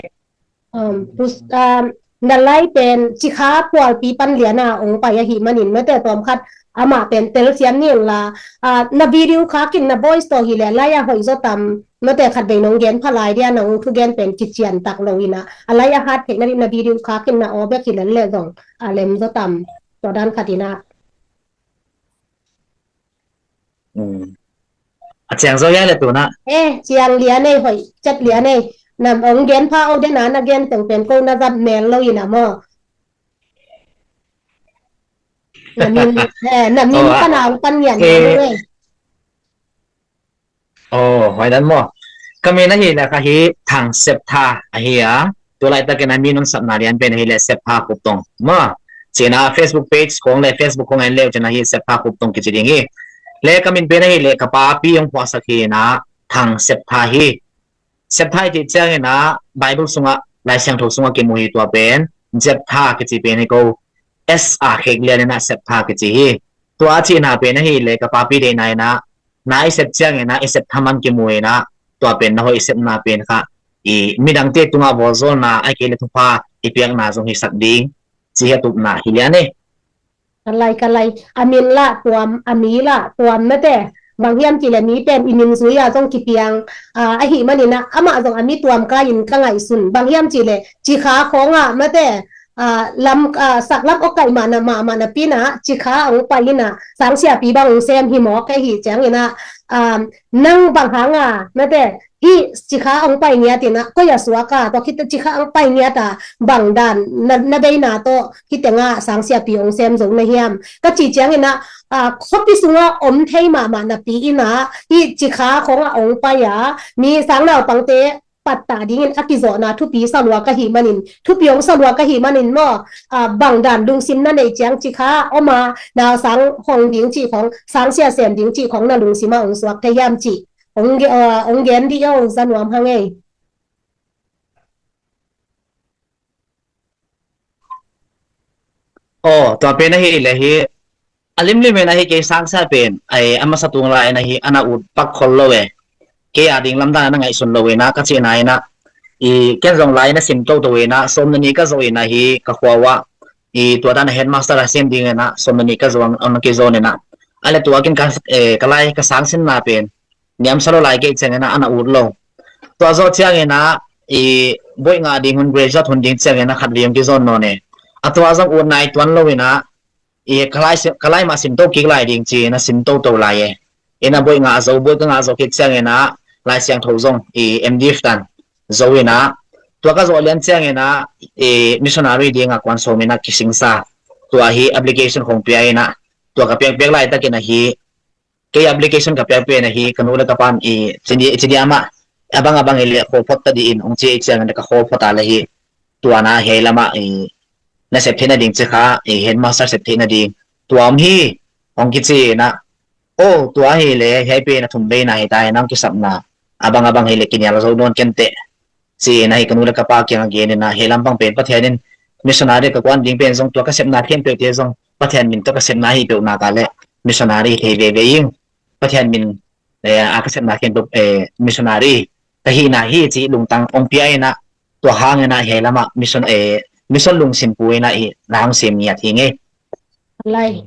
Um, pus, um, na lai pen Cikha phualpi pan lian a ong pai ahih manin mate, tawm khat amah pen telsiam ni in la, ah, na video khakin na voice tawh hi le lai a hoih zaw tam mate, khat vei nong gen pha lai dia, nong thugen pen kician tak lo in ah, a lai a hat theihna ding na video khakin na aw bek hi le le zong a lem zaw tam, tua dan khat in ah. A ciang zaw hia le tuna? Eh, ciang lian ei, hoih ciat lian ei. Na ong gen pha o den a, na gen teng pen ko na zat mel lo in ah maw. Na min, eh, na min pan a ong pan ngian mel lo ei. Oh, hoih dan maw. Ka min ahi le kha hi Thang Septha ahi a. Tu laitakin a mi nong sapna lian pen ahi le Septha Khup Tong maw. Cina Facebook page kong le Facebook kong en leu cina hi Septha Khup Tong kici ding hi. Le ka min pen ahi le ka papi ong phuahsak hi na, Thang Septha hi. Septha i cih ciangin ah Bible sungah, Lai Siangtho sungah kimu hi, tua pen Jeptha kici pen hi ko. S a khek lian in ah Septha kici hi. Tua a cihna pen ahi le ka papi deihna in ah, na i sep ciangin ah i septha man kimu in ah, tua pen na hoih sepna pen kha i midangte tungah vawlzawlna a kei le thupha i piakna zong hisak ding ci hi a tupna hi lian e. Ka lai, ka lai. A min lah tuam, a mi lah tuam mate. Bang hiam cih leh mi pen i min zui a zong kipiang, ah, ahih manin ah amah zong a mi tuam kai in ka ngaihsun. Bang hiam cih leh Cikha khawng ah mate, ah, lam, ah, saklam awkaih mahna, mahmahna pi in ah Cikha a hong pai in ah sangsiapi bang hong sem hi mawk ahih ciangin ah, ah, nang bang hang a mate, hih Cikha hong pai ngiat in ah koi a suak a, tua khit Cikha hong pai ngiat a bang dan na, na beina tawh hih tengah sangsiapi hong sem zo na hiam ka cih ciangin ah, ah, khuapi sungah om thei mahmah napi in ah hih Cikha khawng ah hong pai a mi sangnaupangte pattah dingin a kizawhna thupi sa lua ka hih manin, thupi hong sa lua ka hih manin maw, ah, bang dan lungsim na neih ciang Cikha om a nausang hong ding cih khawng, sangsia sem ding cih khawng na lungsim ah hong suak thei hiam cih hong ge-, ah, hong gen dih o, za nuam hang ei. Aw, tua pen ahih leh hi a limlim in ahi kei sangsia pen ai a masa tung lai in ahi a na ut pak khol lo e. Kei a ding lamdang a na ngaihsun lo in ah ka cihna in ah i ken zong lai na sim toto in ah sawm na nih ka zoh in ahi ka khua uah i tua dan a headmaster a sem ding in ah sawm na nih ka zoh ang, ang na kizawn in ah a le tua kin ka, eh, ka lai ka sangsinna pen niamsa lo lai kei ciangin ah a na ut lo. Tua zawh ciangin ah i boih ngah ding hun, graduate hun ding ciangin ah khat vei hong kizawn nawn e. A tua zong ut nai tuan lo in ah i ka lai si-, ka lai mah sim to kik lai ding ci-in ah sim toto lai e. In ah boih ngah zo, boih ka ngah zo kik ciangin ah Lai Siangtho zong i M.Div tan zo in ah tua ka zawh lian ciangin ah i missionary ding a kuan sawm in ah kisingsa. Tua hi application khong pia in ah tua ka piakpiak laitakin ahi kei application ka piak pen ahi ka nu le ka pan i cidi, cidi amah abang abang i le khawl phot ta dih in hong ci i ciangin ka khawl phot a le hi tua na hiai lamah i na sep theihna ding Cikha i headmaster sep theihna ding tua om hi hong kici in ah, aw, tua hi le hiai pen a thum veina hi ta hi nang kisapna abang abang hi le kinial zo nawn ken teh ci-in ahi ka nu le ka pa kiang a gen in ah hiai lampang pen Pathian in missionary ka kuan ding pen zong tua ka sepna khempeuhte zong Pathian min tawh ka sepna hi peuh nak a le missionary thei veve ing. Pathian min, eh, a ka sepna khempeuh, eh, missionary ka hihna hi ci lungtang hong pia in ah tua hang in ah hiai lamah mission, eh, mission lungsim pu in ah i na hong sem ngiat hi ngei. Lai.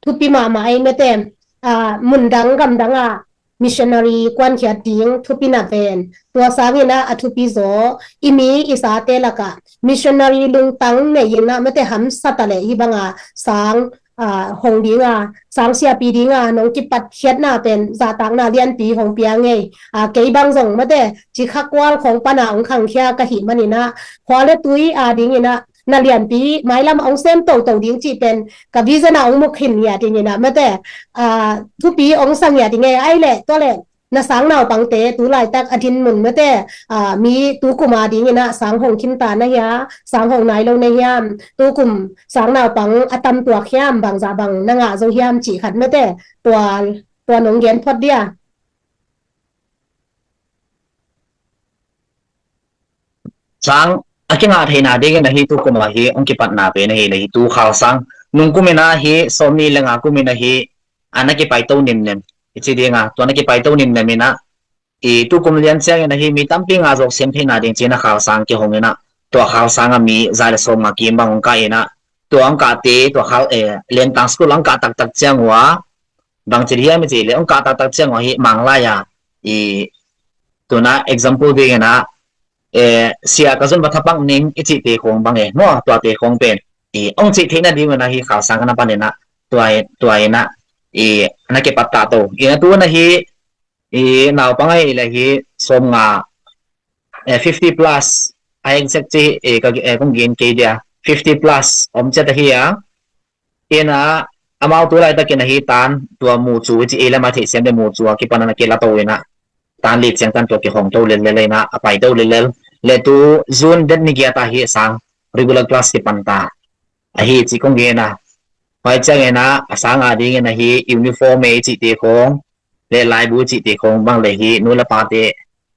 Thupi mahmah ei mate, ah, mundang gamdang ah missionary kuankhiat ding thupi na ven. Tua sangin ah a thupi zaw i mi i sate lakah missionary lungtang nei in ah mate hamsa ta leh hih banga sang, ah, hong ding a, sang siapi ding a nong kipatkhiatna pen zahtakna lianpi hong pia ngei. Ah, kei bang zong mate Cikha kual khong pana hong khangkhia ka hih manin ah khua le tui a dingin ah na lianpi mailam hong sem toto ding cih pen ka vision a hong mukhin ngiat dingin ah mate, ah, thupi hong sa ngiat ding e. Ai le tua le na sang naupangte tu laitak a dinmun mate, ah, mi tukum a dingin ah sang hong khinta na hia, sang hong nai lo na hiam, tukum sang naupang a tam tuak hiam, bangzah bang na ngah zo hiam cih khat mate tua, tua nong gen phot dia. Sang a kingah theihna dingin ahi tukum ahi hong kipatna pen ahi le hi tu khal sang nungkum in ahi sawmnih le nga kum in ahi a na kipaito nimnem i ci ding a tua na kipaito nimnem in ah i tukum lian ciangin ahi mi tampi ngah zawk sem theihna ding ci-in ah khal sang kihong in ah tua khal sang a mi za le sawm nga kim bang hong kah in ah tua hong kahte tua khal, eh, lentang school hong kah taktak ciang uh a bang ci hiam i ci le hong kah taktak ciang uh ahi Manglai a i tuna example dingin ah, eh, sia ka zun va thapak ning i cihte khong bang e maw tuate khong pen i hong cih theihna dingin ahi khal sang ka na panin ah tua, tua in ah i na kipat ta to in ah tu na hi i naupang ahi le hi sawm nga, eh, fifty plus a exact ci, eh, ka, eh, kong gen kei dia fifty plus om ciat ahi a in ah amau tu laitakin ahi tan tua mucu i ci ei lamah theihsiam le mucu a kipan a na kila to in ah tan li ciang tan tua kihong to lel lel in ah a pai to lel lel le tu June det ni giat ahi sang regular class kipan ta ahi ci kong gen a. Huai ciangin ah a sang a dingin ahi uniform e i cihte khong le laibu i cihte khong bang le hi nu le pate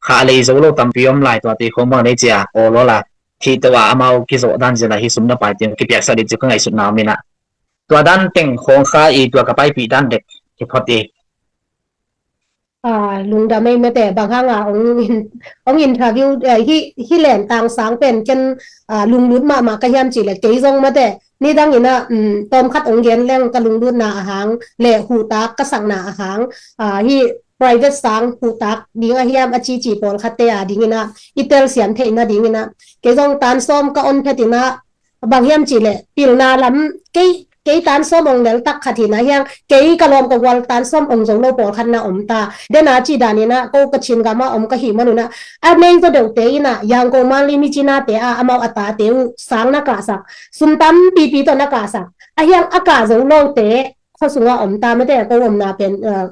kha lei zo lo tampi om lai tuate khong bang le cia aw lo la thih to a amau kizawh dan zia la hi sum na pai te kipiaksak ding ci ka ngaihsutna om in ah tua dan teng khong kha i tua ka paipih dan dek kiphot i. Ah, lungdam ei mate, bang hanga ong in, ong interview, eh, hi, hi Lentang sang pen ken, ah, lunglut mahmah ka hiam cih leh kei zong mate, nidang ina, um, tawmkhat ong gen leng ka lunglutna ahang, le hutak ka sakna ahang, ah, hi private sang hutak ding a hiam a cici pawlkhatte a ding ina, i telsiam theihna ding ina, kei zong tan sawm ka on phet ina, bang hiam cih leh, pilna lam, kei, kei tan sawm ong lel tak khat hi na hiang, kei ka lawm ka gual tan sawm ong zo lo pawlkhat na om ta. Dena cih dan ina, ko Kachin gama om ka hi man una, a nei zaw deuhte ina, Yangon Manli Myitkyina te a, amau a tate uh, sang na kahsak, sum tampipi tawh na kahsak. A hiang a kah zo lote, khuasunga om ta mate, ko omna pen, eh,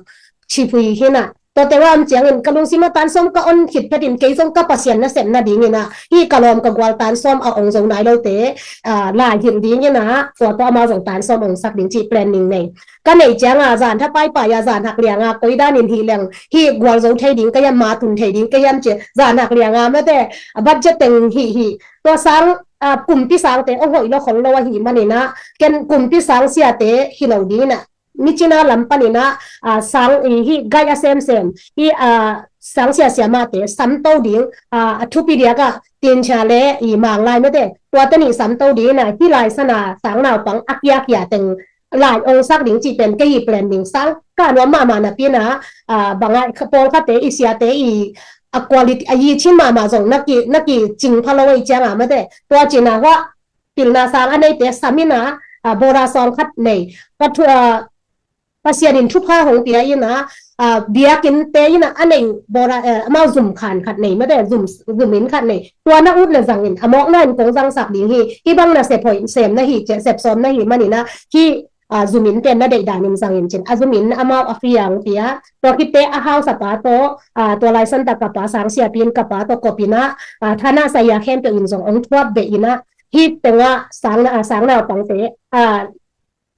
Chiphui hi na. Tua teng a om ciangin ka lungsim a tan sawm ka on khit phetin kei zong ka Pasian nasepna ding ina, hi ka lawm ka gual tan sawm a ong zo nai lote, ah, lai hilh ding ina, tua tua amau zong tan sawm ong sak ding cih planning nei. Ka neih cianga zan tha paipai a zan hak lianga koi danin hi leng, hi gual zo thei ding ka hiam, ma tun thei ding ka hiam ci zan hak lianga mate, ah, budget teng hi hi. Tua sang, ah, kumpi sangte ong hoih lo khol lo ahi man ina, ken kumpi sang siate hi lo ding ina. Myitkyina lam pan ina, ah, sang i hi gai a semsem, hi, ah, sang sia siamate, samto ding, ah, a thupi diaka, Tincha le i Manglai mate, tua teni samto ding ina, hi lai sana sang naupang a kia kia teng lai ong sak ding cih pen kei hi planning sang ka nuam mahmah napi ina, ah, banga pawlkhatte i siate i a quality, a yi chin mahmah zong na ki, na ki cing pha lo ei cianga mate, tua cina hua, pilna sang a neite sam ina, ah, bora sawm khat nei. Ka thu, ah, Pasian in thupha hong pia ina, ah, biakinnte ina a nei bora, eh, amau zum khan khat nei mate, zum, zum inn khat nei. Tua na ut le zangin, a mawkna in kong zangsak ding hi, hi bang na sep hoih sem na hi, sep sawm na hi man ina, hi, ah, zum inn pen na deih danin zangin cin. A zum inn amau a fiang pia, tua khitte a house a pa tawh, ah, tua lai santa ka pa sang siapi in ka pa tawh kop ina, ah, thana saya khempeuh in zong ong thuap beh ina, hi tenga sang na, ah, sang naupangte, ah,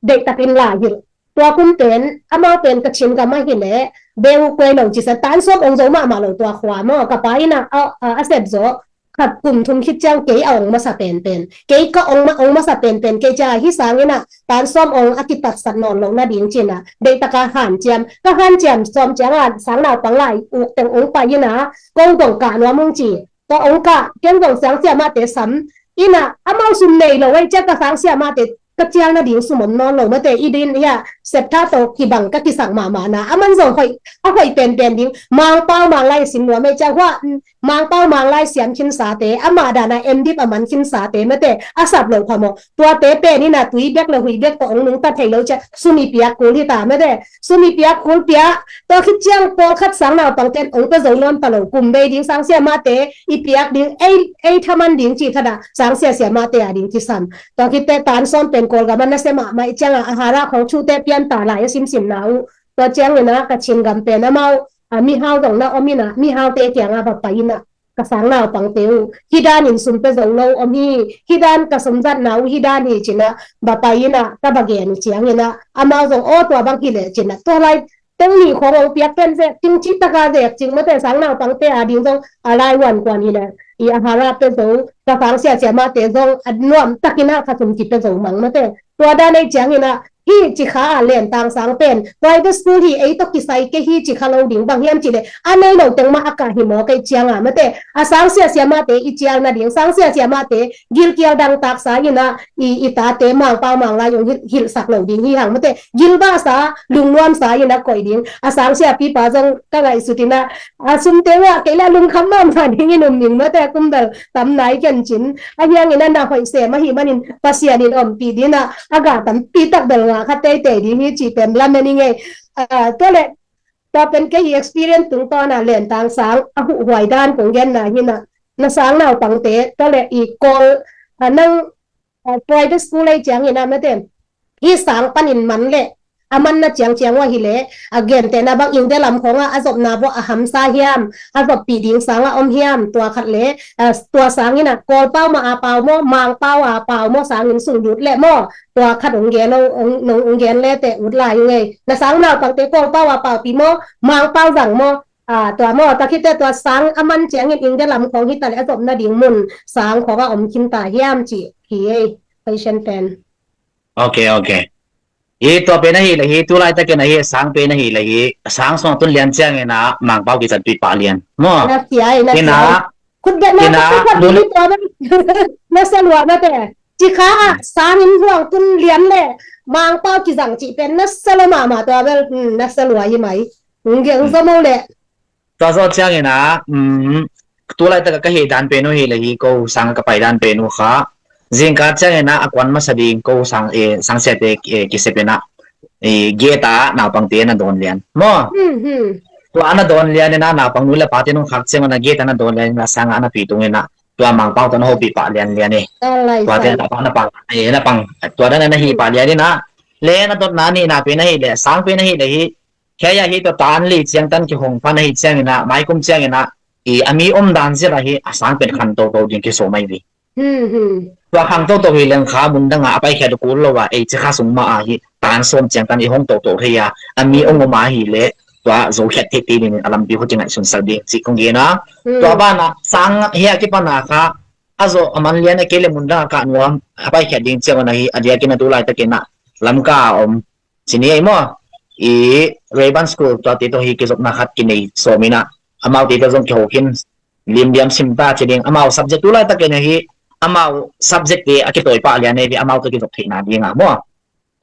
deihtakin lai hilh. Tua kum pen, amau pen Kachin gam ahi leh, beu kuai lo ci sa tan sawm ong zo mahmah lo tua khua maw, ka pa ina, a, a, a sep zaw, khat kum thum khit ciang kei a ong masa penpen. Kei ka ong ma, ong masa penpen, kei ciang a hi sang ina, tan sawm ong a kitatsat nawn lo na ding cina, deihtaka hanciam, ka hanciam sawm cianga, sang naupang lai, uk teng ong pai ina, kong dong ka nuam ong ci, ka ong ka, ken dong sang siamate sam, ina, amau sum nei lo, ei ciang ka sang siamate, ka cial na ding sum om nawn lo mate, i din hia, septha tawh kibang ka kisak mahmah na, aman zong hoih, a hoih penpen ding, Mangpau Manglai sin nuam ei ciang hua, mm, Mangpau Manglai siam khinsate, amah dana M.Div a man khinsate mate, a sap lo pha maw, tuate pen ina tui bek le hui bek tawh ong nungta thei lo ciang, sum i piak kul hi ta mate, sum i piak kul pia, tua khit ciang pawlkhat sang naupangten ong pia zo nawn ta lo, kum bei ding sang siamate, i piak ding, ei, ei thaman ding ci khat a, sang sia siamate a ding kisam. Tua khitte tan sawm pen Kawlgam a nasia mahmah i cianga a hara khong thute pian ta lai a simsim na uh. Tua ciang ina Kachin gam pen amau, a, mihau zong na om ina, mihaute kianga va pai ina, ka sang naupangte uh, hi danin sum pia zo lo om hi, hi dan ka sum zatna uh, hi dan hi cina, va pai ina, ka va gen uh ciang ina, amau zong aw tua bang hi leh cina, tua lai, teng nih khong ong piak pen zek, ting ci taka zek cing mate sang naupangte a ding zong, a lai wan kuan hi leh, i a hara pia zo, ka sang sia siamate zong, a nuam takin a kha sum ki pia zo mang mate. Tua dan ei ciang ina, hi ci kha a Lentang sang pen, private school hi ei tawh kisai kei hi ci kha lo ding bang hiam ci leh, a nei lo teng mah a kah hi maw kei cianga mate, a sang sia siamate i cial na ding, sang sia siamate, gilkial dangtak sa ina, i, i tate Mangpau Manglai ong hilh, hilhsak lo ding hi hang mate, gilbah sa, lungnuam sa ina koih ding, a sang siapipa zong ka ngaihsut ina, a sumte ngah kei le lungkham mahmah ding in um ning mate, kum bel tam nai ken cin, a hiang ina na hoih sem ahi manin, Pasian in ompih ding ina, a ga tampi tak bel ngah kha teitei ding hi ci pen lamen i ngei, ah, tua le, tua pen kei experience tungtawna Lentang sang, a huhhuai dan kong genna hi na, na sang naupangte, tua le i Kawl, ah, nang, ah, private school ei ciang ina mate, hi sang panin man le, a manna ciangciang uh ahi le, a gentehna bang India lam khonga, a zopna bawh a hamsa hiam, a zoppih ding sanga om hiam, tua khat le, ah, tua sang ina, Kawlpau mah a pau maw, Mangpau a pau maw, sangin sunglut le maw, tua khat ong gen lo, ong, nong ong gen le te ut lai ung ei. Na sang naupangte Kawlpau a paupi maw, Mangpau zang maw, ah, tua maw, tua khitte tua sang a man ciangin India lam khong hi ta le a zopna ding mun, sang khonga om khin ta hiam ci hi ei, question pen. Ok, ok. I tua pen ahi le hi, tu laitakin ahi, sang pen ahi le hi, sang sung tun lian ciangin a Mangpau kizanpih pah lian maw? Ina, khutbetna ina, khutbetna nasa lua mate. Cikha ah sang in huang tun lian le Mangpau kizang cih pen nasa lua mahmah tua bel, hmm, nasa lua hi mai. Ngiang zomo le. Tua zawh ciangin a, um, tu laitaka ka hih dan pen uh hi le hi, ko sang ka pai dan pen uh kha. Zingkal ciangin a, a kuan masa ding ko sang, eh, sangsiate, eh, kisep in a, eh, gate ah naupangte na dawn lian maw? Hmm, hmm. Tua na dawn lian in a, naupang nu le pate nung khak ciangin a gate ah na dawn lian in a, sang ah na pi tung in a, tua Mangpau tawh na hopih pah lianlian e. Tuate na pang, na pang, eh, na pang, tua dan na hih pah lian in a, le na dotna nihna pen ahi le, sang pen ahi le hi, kei ahi tua tan li ciangtan kihong pan ahi ciangin a, maikum ciangin a, i a mi om dan zia ahi, a sang pen khan toto ding kisawm ahi ve. Hmm, hmm. Tua khang toto hi leng kha mun dang a, a paikhiat kul lo a, ei ci kha sung ma ahi, tan sawm ciangtan i hong toto thei a, a mi ong om ahi le, tua zo khiat thei ti ding a lampi khuti ngaihsun sal ding ci kong gen a. Hmm. Tua ban a, sang hi a kipan a kha, a zo a man lian a kei le mun dang a kah nuam, a paikhiat ding ciang a hi, a diakin a tu laitakin a, Lamka a om, ci ni ei maw? I Rayburn School tuate tawh hi kizopna khat kinei sawm in a, amaute tawh zong kiho khin, limliam sim ta ci ding, amau subject tu laitakin a hi, amau subject te a kitawi pah lian ei ve, amau tawh kizop theihna ding a maw?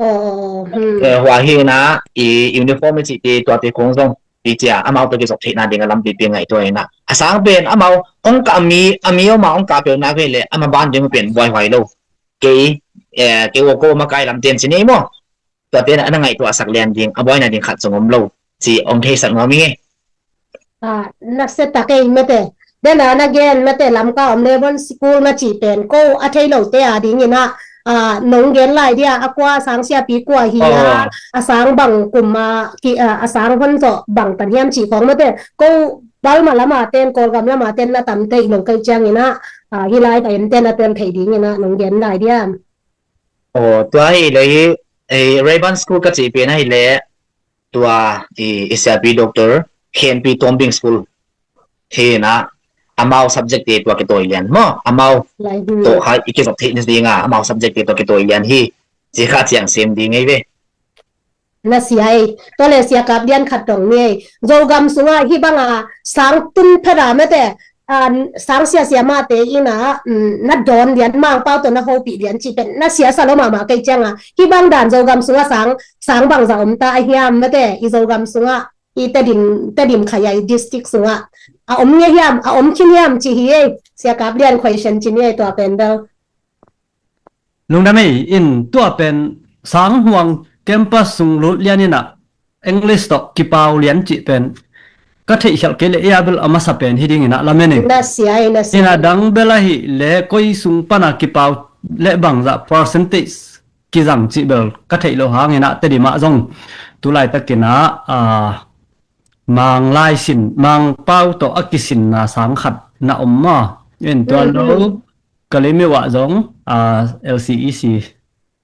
Eh, hua hi in a, i uniform i cihte tuate khong zong, i cia, amau tawh kizop theihna ding a lampi pi ngaihtuah in a. A sang pen, amau, ong kah a mi, a mi om a, ong kah peuhna ve le, ama ban ding pen buaihuai lo. Kei, eh, kei ua ko makai lamten ci ni ei maw? Tuate na, na ngaihtuahsak lian ding, a buaina ding khat zong om lo, ci ong theisak nuam ing e. Ah, na se tak ei mate. Dena na gen mate Lamka om le bon school na ci pen ko a thei lote a ding in a, ah, nong gen lai dia a kua sang siapi kua hi a, a sang bang kum a, ki, ah, a sang hon tawh bang tan hiam ci khong mate. Ko Burma lama ten, Kawlgam lama ten na tam thei lo kei ciangin a, ah, hi lai ka en ten a tel thei ding in a nong gen lai dia. Aw, tua hi le hi, eh, Rayburn School ka cih pen ahi le, tua i, i siapi Doctor Khen Pi Tuam Bing School hi in a, amau subject te tua kitawi lian maw? Amau tawh kha i kizop theih ni ding a, amau subject te tua kitawi lian hi, ci kha ciang sem ding ei ve. Na sia ei, tua le sia kap lian khat tong ni ei. Zogam sungah hi banga sang tun phera mate, ah, sang sia sia mate in a, mm, na dawn lian Mangpau tawh na hopih lian cih pen na sia sa lo mahmah kei cianga. Hi bang dan Zogam sungah sang, sang bangza om ta a hiam mate, i Zogam sungah, i Tedim, Tedim khai a i district sungah. A om nge hiam, a om khin hiam ci hi ei, sia kap lian question ci ni ei tua pen bel. Lungdam ei, in tua pen sang huang campus sung lut lian in a English tawh kipau lian cih pen ka theihkhialh kei le ei a bel a masa pen hi ding in a lamen ei. Na sia ei, na sia. In a dang bel ahi le koi sung pana kipau le bangzah percentage kizang cih bel ka theih lo hang in a Tedim ah zong tu laitakin a, ah, Manglai sin, Mangpau tawh a kisinna sang khat na om maw? In tua lo Kalaymyo ah zong, ah, L C E C,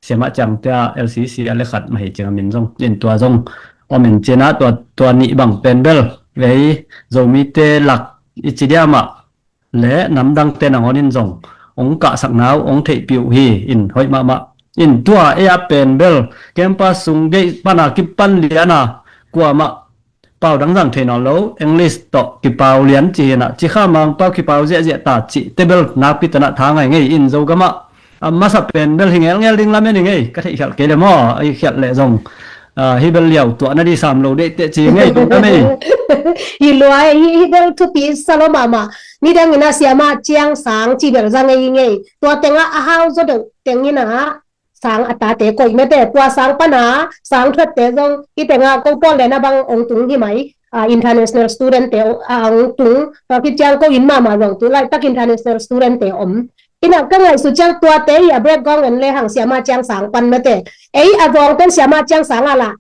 siamah ciangte ah L C E C a le khat mah hi ciang a min zong. In tua zong om in ci in a tua, tua nih bang pen bel vei Zomite lak i ci diam ah le namdangte nangawn in zong ong kahsakna uh ong theihpih uh hi in hoih mahmah. In tua ei a pen bel campus sung gate pana kipan lian a kuamah pau dang zang thei nawn lo, English tawh kipau lian ci hi in a, ci kha Mangpau kipau ziahziah ta cih te bel nakpi tan a tha ngai ngei in Zogam ah a masa pen bel hi ngelngel ding lamen hi ngei, ka theihkhialh kei le maw, a i khialh leh zong, ah, hi bel liau tuah na di sam lo deih teh ci ngei tung na mei. Hi lua ei, hi, hi bel thupi sa lo mahmah. Midang in a siamah ciang sang ci bel za ngei hi ngei. Tua tengah a hau zaw deuh teng in a sang a tate koih mate, tua sang pana sang thuatte zong hi tengah ko pawl le na bang ong tung hi mai. Ah, international student te, ah, ong tung, tua khit ciang ko inn mahmah zong tu laitak international student te om. Ina ka ngaihsut ciang tuate hi a background en le hang siamah ciang sang pan mate. Ei a zawng pen siamah ciang sang a lah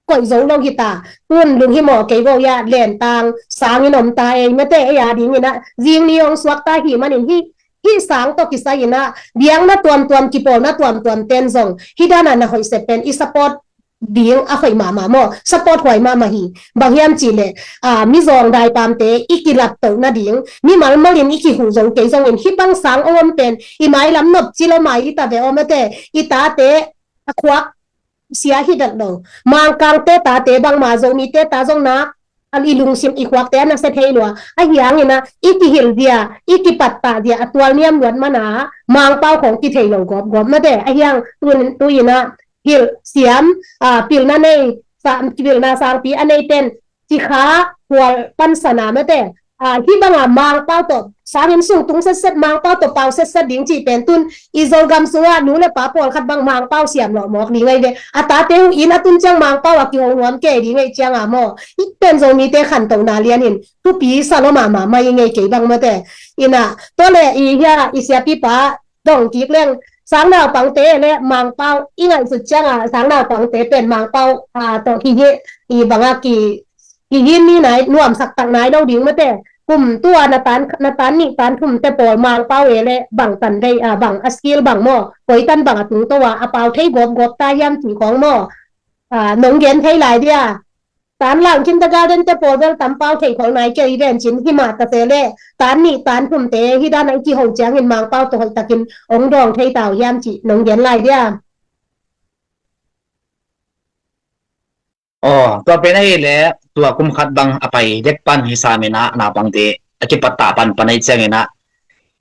koih zo lo hi ta. Tun lunghimawh kei go ia lentang sangin om ta ei mate, ei a dingin a zing ni ong suak ta hi manin hi, hi sang tawh kisai in a biakna tuamtuam, kipawlna tuamtuam ten zong hi dan a na hoih sep pen i support ding a hoih mahmah maw, support huai mahmah hi. Bang hiam cih leh, ah, mizawng daipamte i kilaptoh nading, mimal malin i kihuh zo kei zongin, hih bang sang ong om pen i mailam nop ci lo mai i ta ve aw mate, i tate a khuak sia hi dat lo. Mangkangte tate bangma Zomite ta zong nak a i lungsim i khuakte a na sia thei lua. A hiangin ah i kihilh zia, i kipattah zia a tual niam luat mana Mangpau khong kithei lo gawpgawp mate. A hiang tuin, tuin ah hilh siam, a, pilna nei, sa, pilna sangpi a nei ten cikha khual pansana mate. A, hih banga Mangpau tawh sangin sung tung setset, Mangpau tawh pau setset ding cih pen tun i Zogam sungah nu le pa pawlkhat bang Mangpau siam lawh mawk ding ahi ve. A tate uh in a tun ciang Mangpau a kiho nuam kei ding ahi cianga maw, hih pen Zomite khantohna lianin thupi sa lo mahmah mai ngei kei bang mate. Ina tua le i hia i siapipa dong kik leng, sangnaupangte le Mangpau i ngaihsut cianga sangnaupangte pen Mangpau, a, tawh kihi, i banga ki, kihi ni nai, nuamsak tak nai lo ding mate. Kum tua na tan, na tan nih tan thumte pawl Mangpau e le bang tan dei, a, bang a skill bang maw, koi tan bang a tungto a a pau thei gawpgawp ta hiam cih khong maw, a, nong gen thei lai dia. Tan lang kindergarten te pawl bel tampau thei khol nai kei i ven cin, himah ta se le tan nih tan thumte hi dan a i kiho ciangin Mangpau tawh hoih takin ong dawng thei tau hiam cih nong gen lai dia. Aw, tua pen ahi le tua kum khat bang a pai dek pan hi samin ah naupangte a kipattah pan pan ahi ciangin ah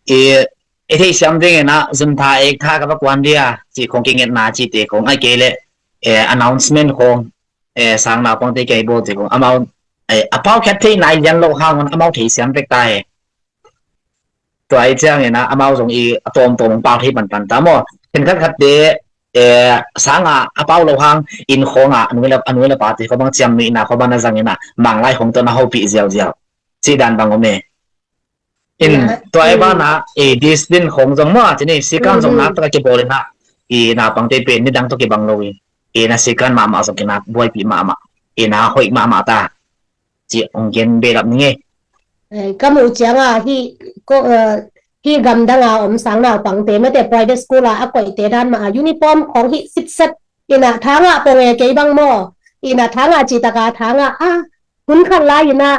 i, i theisiam dingin ah zuntha ektha ka va kuan dia cih khong kingetna cihte khong ahi kei le, eh, announcement khong, eh, sang naupangte kei bawl cih khong amau, eh, a pau khat thei nai lian lo hangun amau theisiam vek ta he. Tua ahi ciangin ah amau zong i a tawmtawm pau thei panpan ta maw. Khenkhat khatte, eh, sanga a pau lo hang inn khawngah a nu le, a nu le pate khaw bang ciamnuihna khaw bang na zangin ah Manglai khawng tawh na hopih ziauziau cih dan bang om e. In tua ahi banah, eh, discipline khawng zong maw, cini sikan zong nak taka kibawl in ah i naupangte pen nidang tawh kibang lo in, i na sikan mahmah zong kinak buaipih mahmah, i na hoih mahmah ta. Ci ong gen belap ni ngei. Eh, ka muh cianga hi ko, eh, hi gamdanga om sang naupangte mate private school a a koihte dan mah a uniform khong hi sitset ina thanga pong e kei bang maw. Ina thanga citaka thanga a hun khat lai ina,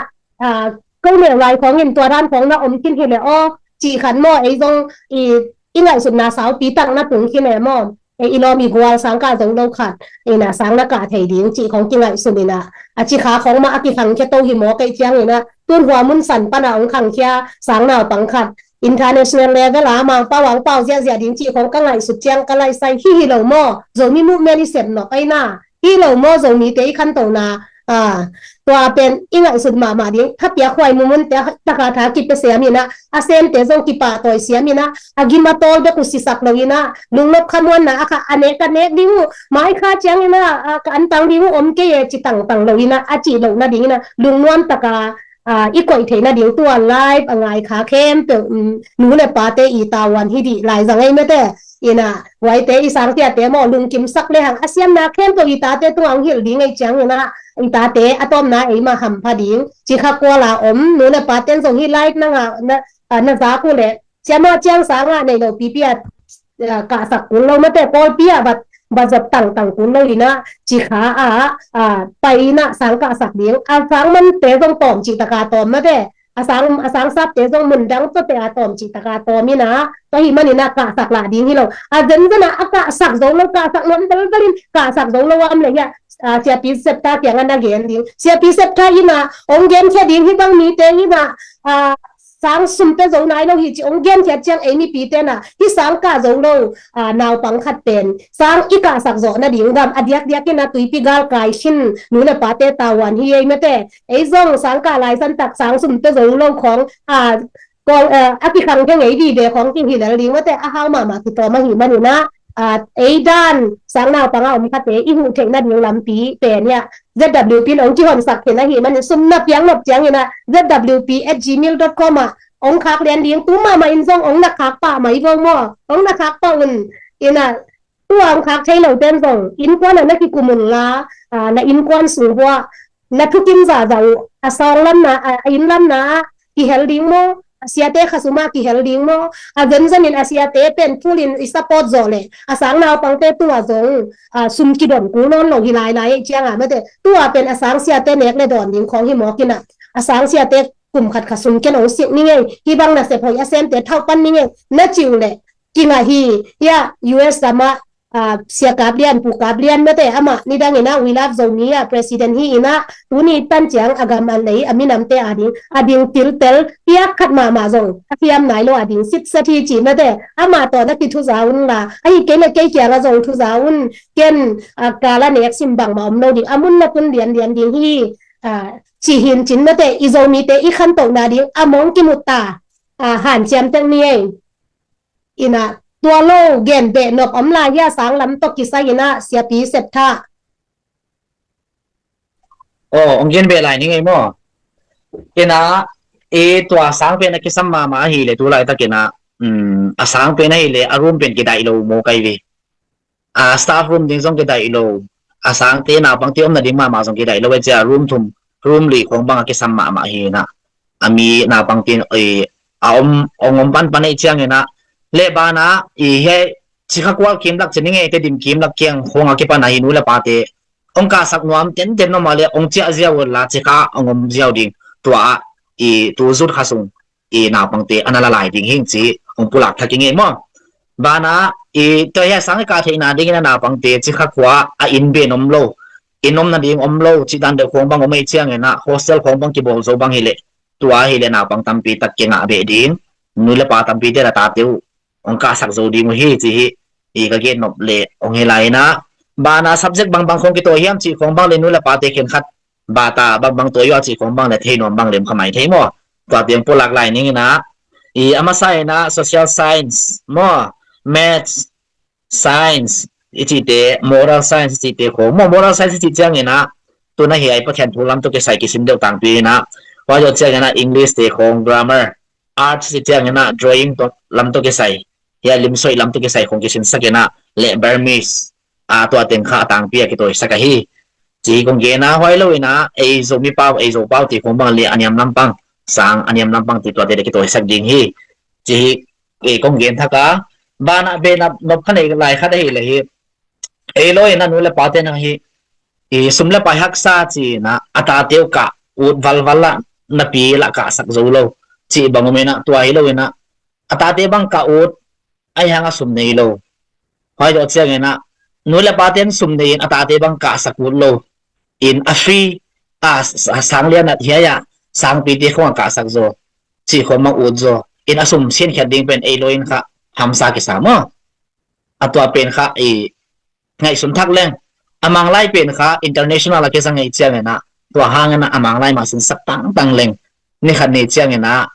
a, ko neu lai khongin tua dan khong na om khin hi le aw cih khat maw, ei zong i, i ngaihsutna saupi tak na tung khin e maw. E, i lawm i gual sangkah zo lo khat ina sang na kah thei ding cih khong kingaihsun ina a cikha khong mah a kikhangkhia to hi maw kei ciang ina tun hua mun san pana ong khangkhia sang naupang khat international level a Mangpau ang pau ziahziah ding cih khong ka ngaihsut ciang ka laisai hi hi lo maw, Zomi movement i sep nawk aina hi lo maw, Zomite i khantona, a, tua pen i ngaihsut mahmah ding. Thapiak huai mumunte taka tha kipia siam ina a semte zong kipahtawi siam ina a gim a tawl bek uh sisak lo ina lungnop khamuanna a kha a nek a nek ding uh, mai kha ciang ina, a, ka antang ding uh om kei e ci tangtang lo ina a cih lohna ding ina lungnuam taka, a, i koih theihna ding tua live a ngai kha khempeuh, um, nu le pate i tavuan hi dih lai zang ei mete. Ina huaite i sangtiate maw lungkimsak le hang a siamna khempeuh i tate tungah hong hilh ding ei ciang ina i tate a tawpna eima hampha ding cikha kuala om nu le paten zong hi live na nga, na, a, na zak uh le siamah ciang sangah nei lo pipi a, a, kahsak kul lo mate Kawlpi ah bat, bat zop tangtang kul lo ina cikha a, a, pai ina sang kahsak ding a sang mante zong tawm cih taka tawm mate a sang, a sang sapte zong mundang tawte a tawm cih taka tawm ina tua hi man ina kahsak lah ding hi lo. A zenzen a, a kahsak zo lo, kahsak nuam velvel in kahsak zo lo a om le hi a, a, siapi septa kiangah na gen ding. Siapi septa ina ong genkhia ding hi bang mite ina, a, sang sum pe zo nai lo hi ci ong genkhia ciang ei mipite na hi sang kah zo lo, a, naupang khat pen sang i kahsak zawh nading gam a diakdiak ina tuipi gal kai sin nu le pate tavuan hi ei mete. Ei zong sang kah laisan tak sang sum pe zo lo khong, a, kong, a, a kikhang khe ngei vive khong kihilel ding mete a hau mahmah kitawm ahi man ina, a, ei dan sang naupang a om khate i huh theih nading lampi pen hi a Z W P in ong kihonsak khin ahi manin sum na piang nop ciang ina Z W P at gmail dot com ah ong khak lian ding. Tu mahmah in zong ong na khak pah mai vo maw, ong na khak pah un ina tua ong khak thei lo ten zong innkuan ah na kikum un la, a, na innkuan sung vuah na thukim zahzah uh a sawng lamna, a, a inn lamna ah kihel ding maw, a siate khasum ah kihel ding maw, a zenzen in a siate pen phul in i support zawh le a sang naupangte tua zong, a, sum kidon kul nawn lo hi lailai ei ciang a mete tua pen a sang siate nek le dawn ding khong hi mawk ina a sang siate kum khat khasum ken ong sik ni ngei hi bang na sep hoih a semte thauh pan ni ngei na ci uh le kingah hi. Hia U S gam ah ah, Sia Kap Lian, Pu Kap Lian mate, amah nidang in ah We Love Zomi ah president hi in ah, tuni tan ciang a gam a lei a minamte a ding a ding tiltel piak khat mahmah zong a hiam nai lo a ding sitset hi ci mate, amah tawh na kithuza un la, ahi kei le kei kiangah zong thuza un. Ken, ah, kal a nek sim bangmah om lo ding, a mun na tun lianlian ding hi, ah, ci hi in cin mate, i Zomite i khantohna ding a mong kimu ta, ah, hanciam tek ni ei. In ah tua lo gen beh nop om lai hia, sang lam tawh kisai in ah Siapi Sep Thah? Aw, ong gen beh lai ning ei maw? In ah, i tua sang pen a kisam mahmah ahih leh tu laitak in ah, um, a sang pen ahih leh a room pen kidaih lo maw kai ve. A staff room ding zong kidaih lo, a sangte naupangte omna ding mahmah zong kidaih lo ei cia, room thum, room li khong bang a kisam mahmah hi in ah, a mi naupangte, eh, a om, ong om panpan ei ciangin ah, le banah i hei cikha kual kim lak ci ning ei, Tedim kim lak kiang khong a kipan a hi nu le pate ong kahsak nuam tenten om a le ong ciah ziau uh la, cikha ong om ziau ding, tua ah i tu zut kha sung i naupangte a na la lai ding hing ci hong pulak thak i ngei maw? Banah i tua hia sang i kah theihna dingin a naupangte cikha khua a inn ben om lo, inn omna ding om lo, cih dan deuh khong bang om ei ciangin ah hostel khong bang kibawl zo bang hileh, tua hileh naupang tampi tak kingah beh ding, nu le pa tampi te la tate uh hong kahsak zo ding uh hi ci hi. I ka gen nop le hong hi lai in ah, banah subject bangbang khong kitawi hiam cih khong bang le nu le pate khenkhat bata bangbang tawi uh a cih khong bang le thei nuam bang lem kha mai thei maw? Tua tiang pulak lai ning in ah, i a masa in ah social science maw, maths, science i cihte, moral science i cihte khong maw, moral science i cih ciangin ah, tuna hi ai Pathian thu lam tawh kisai kisin deuh tangpi in ah, huai zawh ciangin ah English te khong, grammar, arts i cih ciangin ah drawing tawh lam tawh kisai, hia limsoih lam tawh kisai khong kisinsak in ah, le Burmese, a, tua teng kha a tangpi a kitawisak ahi. Ci hi kong gen a, huai lo in ah ei Zomi pau, ei Zo pau ti khong bang le a niam lampang, sang a niam lampang ti tuate le kitawisak ding hi. Ci hi, ei kong gen thak a, banah beh nop kha nei lai khat ahi le hi. Ei lo in ah nu le pate na hi, i sum le pai haksa ci in ah a tate uh kah ut valval lah, napi lah kahsak zo lo, cih bang om in ah, tua hi lo in ah a tate bang kah ut, ahi hang a sum nei lo. Huai zawh ciangin ah nu le paten sum nei in a tate bang kahsak ut lo. In a free, a, s-, a sang lian ah hiai ah sangpite khong a kahsak zaw, cih khong bang ut zaw. In a sum sinkhiat ding pen ei lo in kha hamsa kisa maw? A tua pen kha i ngaihsun thak leng, a Manglai pen kha international a kizang ngei ciangin ah, tua hangin ah a Manglai mah sinsak tangtang leng, ni khat ni ciangin ah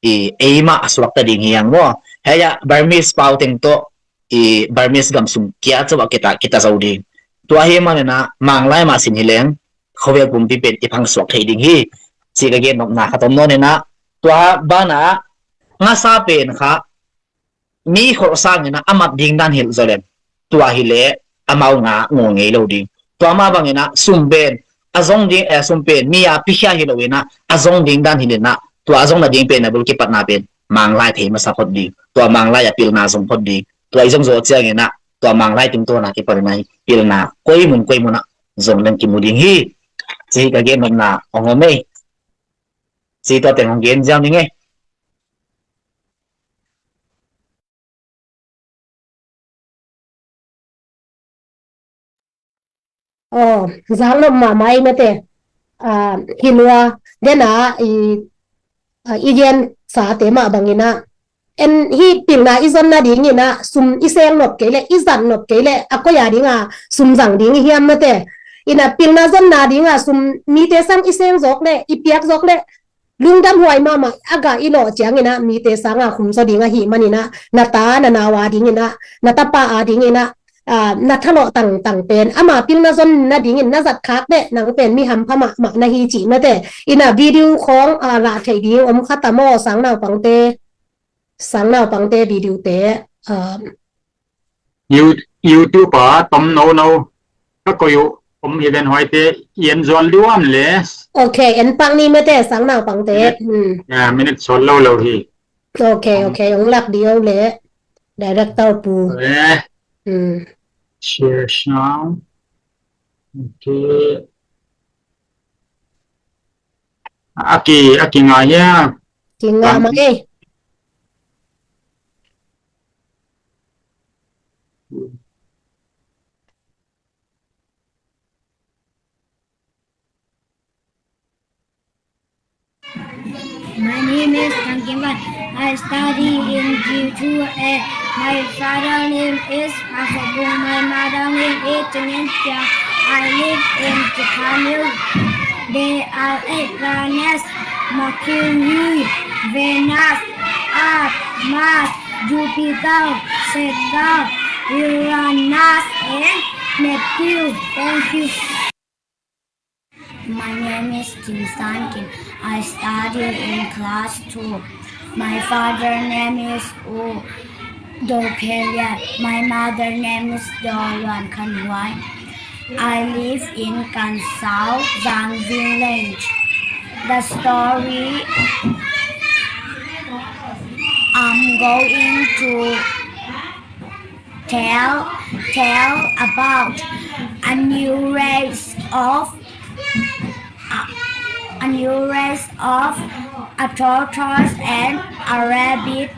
i eimah a suakta ding hi hang maw? Hei ah Burmese pau teng tawh i Burmese gam sung kia cawah kita, kita zo ding. Tua hi manin ah Manglai mah sin hi leng, khovel pumpi pen i phang suak thei ding hi, ci ka gen nopna khat om nawn in ah, tua banah ngasa pen kha mi kholh sangin ah a mat ding dan hilh zaw leng, tua hileh amau nga ngaw ngei lo ding. Tua mah bangin ah sum pen a zong ding, eh, sum pen mi a pikhia hi lo in ah a zong ding dan hilh in ah, tua a zong nading pen a bul kipatna pen Manglai thei masa phot ding, tua Manglai a pilna zong phot ding. Tua i zong zawh ciangin ah tua Manglai tungtawn a kipan in ah pilna koi mun koi mun ah zong leng kimu ding hi, ci hi ka gen nopna hong om ei. Ci tua teng hong gen ziau ning ei. Aw, zak nop mahmah ei mate. Ah, hi lua, den a, i, ah, i gen sate mah bangin ah, en hi pilna i zon nadingin ah sum i seng nop kei leh, i zat nop kei leh, a koi a ding a sum zang ding i hiam mate. In ah pilna zon nading a sum mite sang i seng zawk leh, i piak zawk leh, lungdam huai mahmah a, gah i lawh ciangin ah mite sang a khum zaw ding ahih manin ah, na ta na nau a dingin ah, na tapa a dingin ah, ah, na thalawh tangtang pen ama pilna zon nadingin na zat khak leh nang pen mi hampha mahmah na hi cih mate. In ah video khong, ah, lah theih ding om kha ta maw, sang naupangte, sang naupangte video te, ah, You-, YouTube ah tom no no ka koih uh om hi ven, huaite i en zual diam le. Ok, en pak ni mate, sang naupangte. Minute, hmm, yeah, minute sawt lo lo hi. Ok, ok, ong lak ding uh le. Director pu. Eh. Hmm. Share sound. Ok. A ki, a ki ngai ya. Ki ngai ma ei. Gimban. I study in G two A. My father name is Asabung. My mother name is Tunisia. I live in Japan. There are eight planets: Mercury, Venus, Earth, Mars, Jupiter, Saturn, Uranus, and Neptune. Thank you. My name is Kim San Kim. I study in class two. My father name is U Do Kelia. My mother name is Do Luan Khan Wai. I live in Kansau, Zangvin Range. The story I'm going to tell tell about a new race of a, a new race of a tortoise and a rabbit.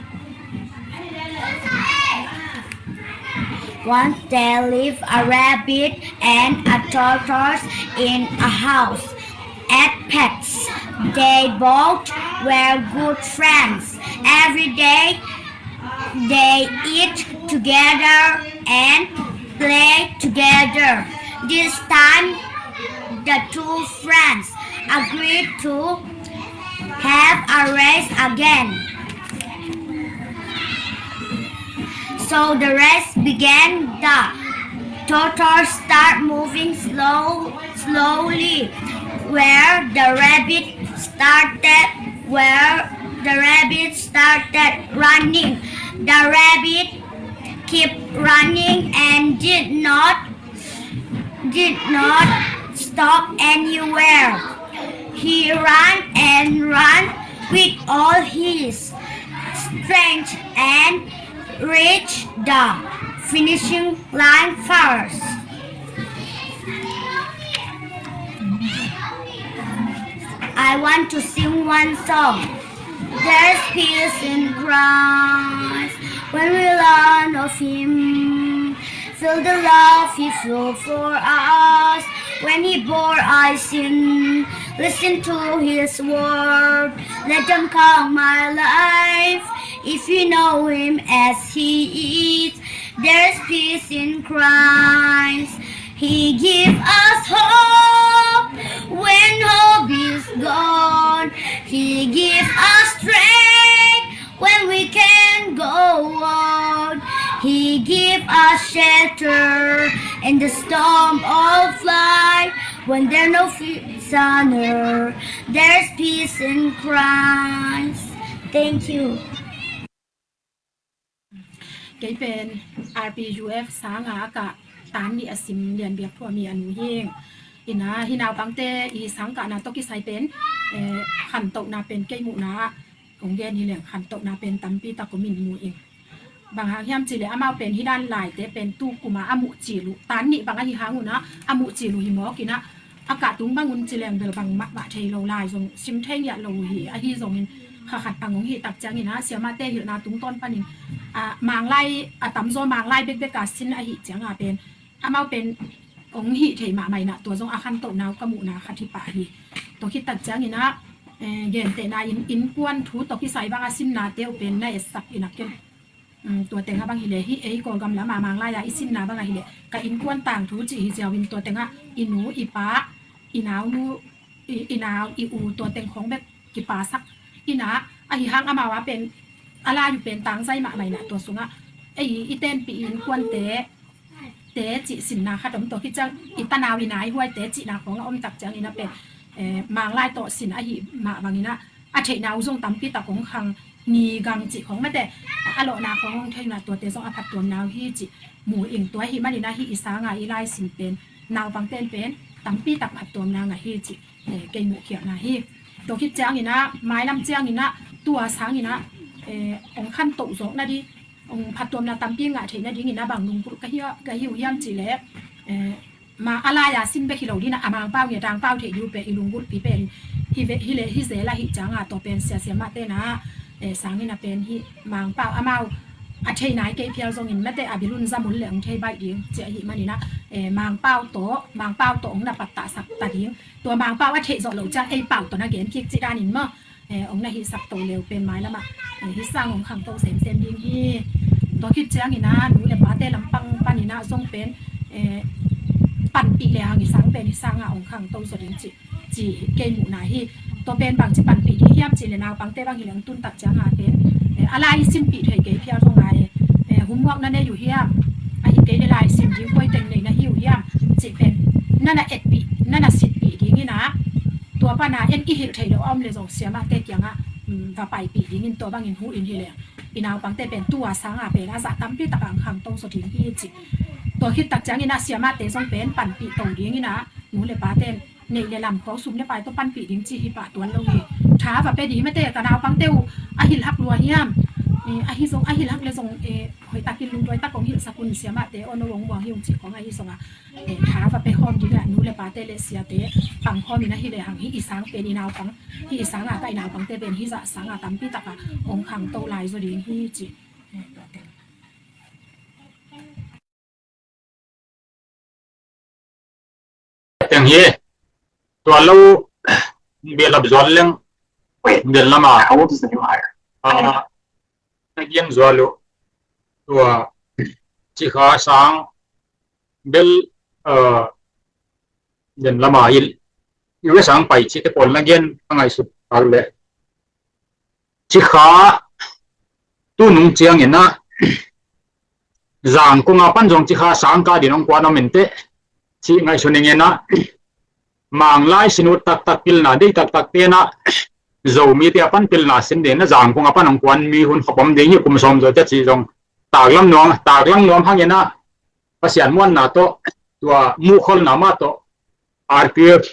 Once there lived a rabbit and a tortoise in a house as pets. They both were good friends. Every day they eat together and play together. This time, the two friends agreed to have a race again. So the race began. The tortoise start moving slow, slowly, where the rabbit started, where the rabbit started running. The rabbit keep running and did not did not stop anywhere. He ran and ran with all his strength and reached the finishing line first. I want to sing one song. There's peace in Christ when we learn of Him. Feel the love He feel for us when He bore our sin. Listen to His word. Let them count my life. If you know Him as He is, there's peace in Christ. He give us hope when hope is gone. He give us strength when we can go on. He give us shelter in the storm of life. When there no fear is under, there's peace in Christ. Thank you. Kei pen R P U F sanga a kah tan nih a sim Lian Biak Phua mi a nu hi ing. Ina, hih naupangte i sangkahna tawh kisai pen, eh, khantohna pen kei muhna ah hong gen hi leng, khantohna pen tampi tak om in mu ing. Bang hang hiam cih leh amau pen hih dan laite pen tu kum a a muh cil uh, tan nih bang ahi hang un ah a muh cil uh hi mawk in ah, a kah tung bang un ci leng bel bangmah thei lo, lai zong sim thei ngiat lo uh hi. Ahi zongin kha khat bang hong hih tak ciangin ah, siamahte hilhna tungtawn panin, ah, Manglai a tamzaw, Manglai bekbek a sin ahih cianga pen amau pen hong hih thei mahmah in ah, tua zong a khantohna uh ka muhna khat hi pah hi. Tua khit tak ciangin ah, eh, gentehna in innkuan thu tawh kisai bang a sinnate uh pen na etsak in ah ken, um, tua teng ah bang hileh, hih ei Kawlgam lam a Manglai a i sinna bang a hileh, ka innkuan tangthu cih hi ziau in, tua teng ah i nu, i pa, i naunu, i, i nau, i u, tua teng khawng bek kipasak in ah, ahi hang amau a pen a lai uh pen tangzai mahmah in ah, tua sungah ei i tenpih i innkuante te cih sinna khat om, tua khit ciang i tanau i naihuaite cihna khawng a om tak ciangin ah pen, eh, Manglai tawh sin ahih mah bangin ah a theihna uh zong tampi tak hong khang, ni gang cih khawng mate, a lawhna khawng hong theihna, tuate zong a phattuamna uh hi cih mu ing. Tua ahih manin ah hih i sanga i lai sin pen naupangte in pen tampi tak phattuamna ngah hi cih, eh, kei muhkhiatna hi. Tua khit ciangin ah, mailam ciangin ah, tua sangin ah, eh, hong khantoh zawk nading, hong phattuamna tampi ngah theih nadingin ah bang lunggulh ka hi, ka hi uh hiam cih leh, eh, ma a lai a sin bek hi lo ding ah, a Mangpau ngiat a Mangpau theih ding uh pen i lunggulhpi pen hi ve, hi leh hi zel ahih cianga, tua pen sia siamahte in ah, eh, sangin ah pen hih Mangpau amau a thei nai kei phial zongin mate, a bil un zam un leh hong thei baih ding cih ahih manin ah, eh, Mangpau tawh, Mangpau tawh hong na pattahsak ta ding. Tua Mangpau a theih zawh loh ciang ei pau tawh na gen kik cih danin maw, eh, hong na hihsak to leu pen mailamah, eh, hih sang hong khangto semsem ding hi. Tua khit ciangin ah nu le pate lampang panin ah zong pen, eh, panpih le hang hih sang pen hih sangah hong khangto zaw ding cih, cih kei muhna hi. Tua pen bangci panpih ding hiam cih le naupangte bang hileh hong tuntak ciangah pen, eh, a lai simpih thei kei phial zong lai, eh, homework na nei uh hiam, ahi kei le lai sim ding koi teng nei na hi uh hiam cih pen na na etpih, na na sitpih dingin ah, tua pana en i hilh theih loh a om le zong siamahte kiangah, um, va paipih dingin tua bangin hu in hileh i naupangte pen tua sangah pen a zah tampi takah hong khangto zaw ding hi cih. Tua khit tak ciangin ah siamahte zong pen panpih to dingin ah nu le pate in neih le lam khawng sum le pai tawh panpih ding cih hi pah tuan lo hi. Tha va pe ding mate, ka naupangte uh a hilh hak lua hiam, eh, ahi zong, a hilh hak le zong, eh, hoihtakin lungduai tak hong hilhsak un, siamahte aw, no hong muang hi ung cih khawng ahi zongah, eh, tha va pe khawm dingah nu le pate le siate pang khawmin ahi le hang hih i sang pen i naupang, hih i sangah ka i naupangte pen hih zah sangah tampi takah hong khangto lai zaw ding hi cih. Eh, tua teng. Teng hi. Tua lo, behlap zual leng, bel lama. How old is the new hire? Ah, na gen zual uh. Tua, cikha sang, bel, ah, den lama il. U S a hong pai cihte pawl na gen a ngaihsut tak leh. Cikha tu nung ciangin ah, Zangkong a pan zong cikha sang ka din hong kuan om inteh, cih ngaihsun ing in ah, Manglai sin ut taktak, pilna dei taktak te in ah, Zomite a pan pilna sin ding in ah Zangkong a pan hong kuan mi hun khop om ding hi, kum sawm zaw te cih zong taklam nuam, taklang nuam hangin ah, Pasian muanna tawh, tua muhkholhna mah tawh, R P F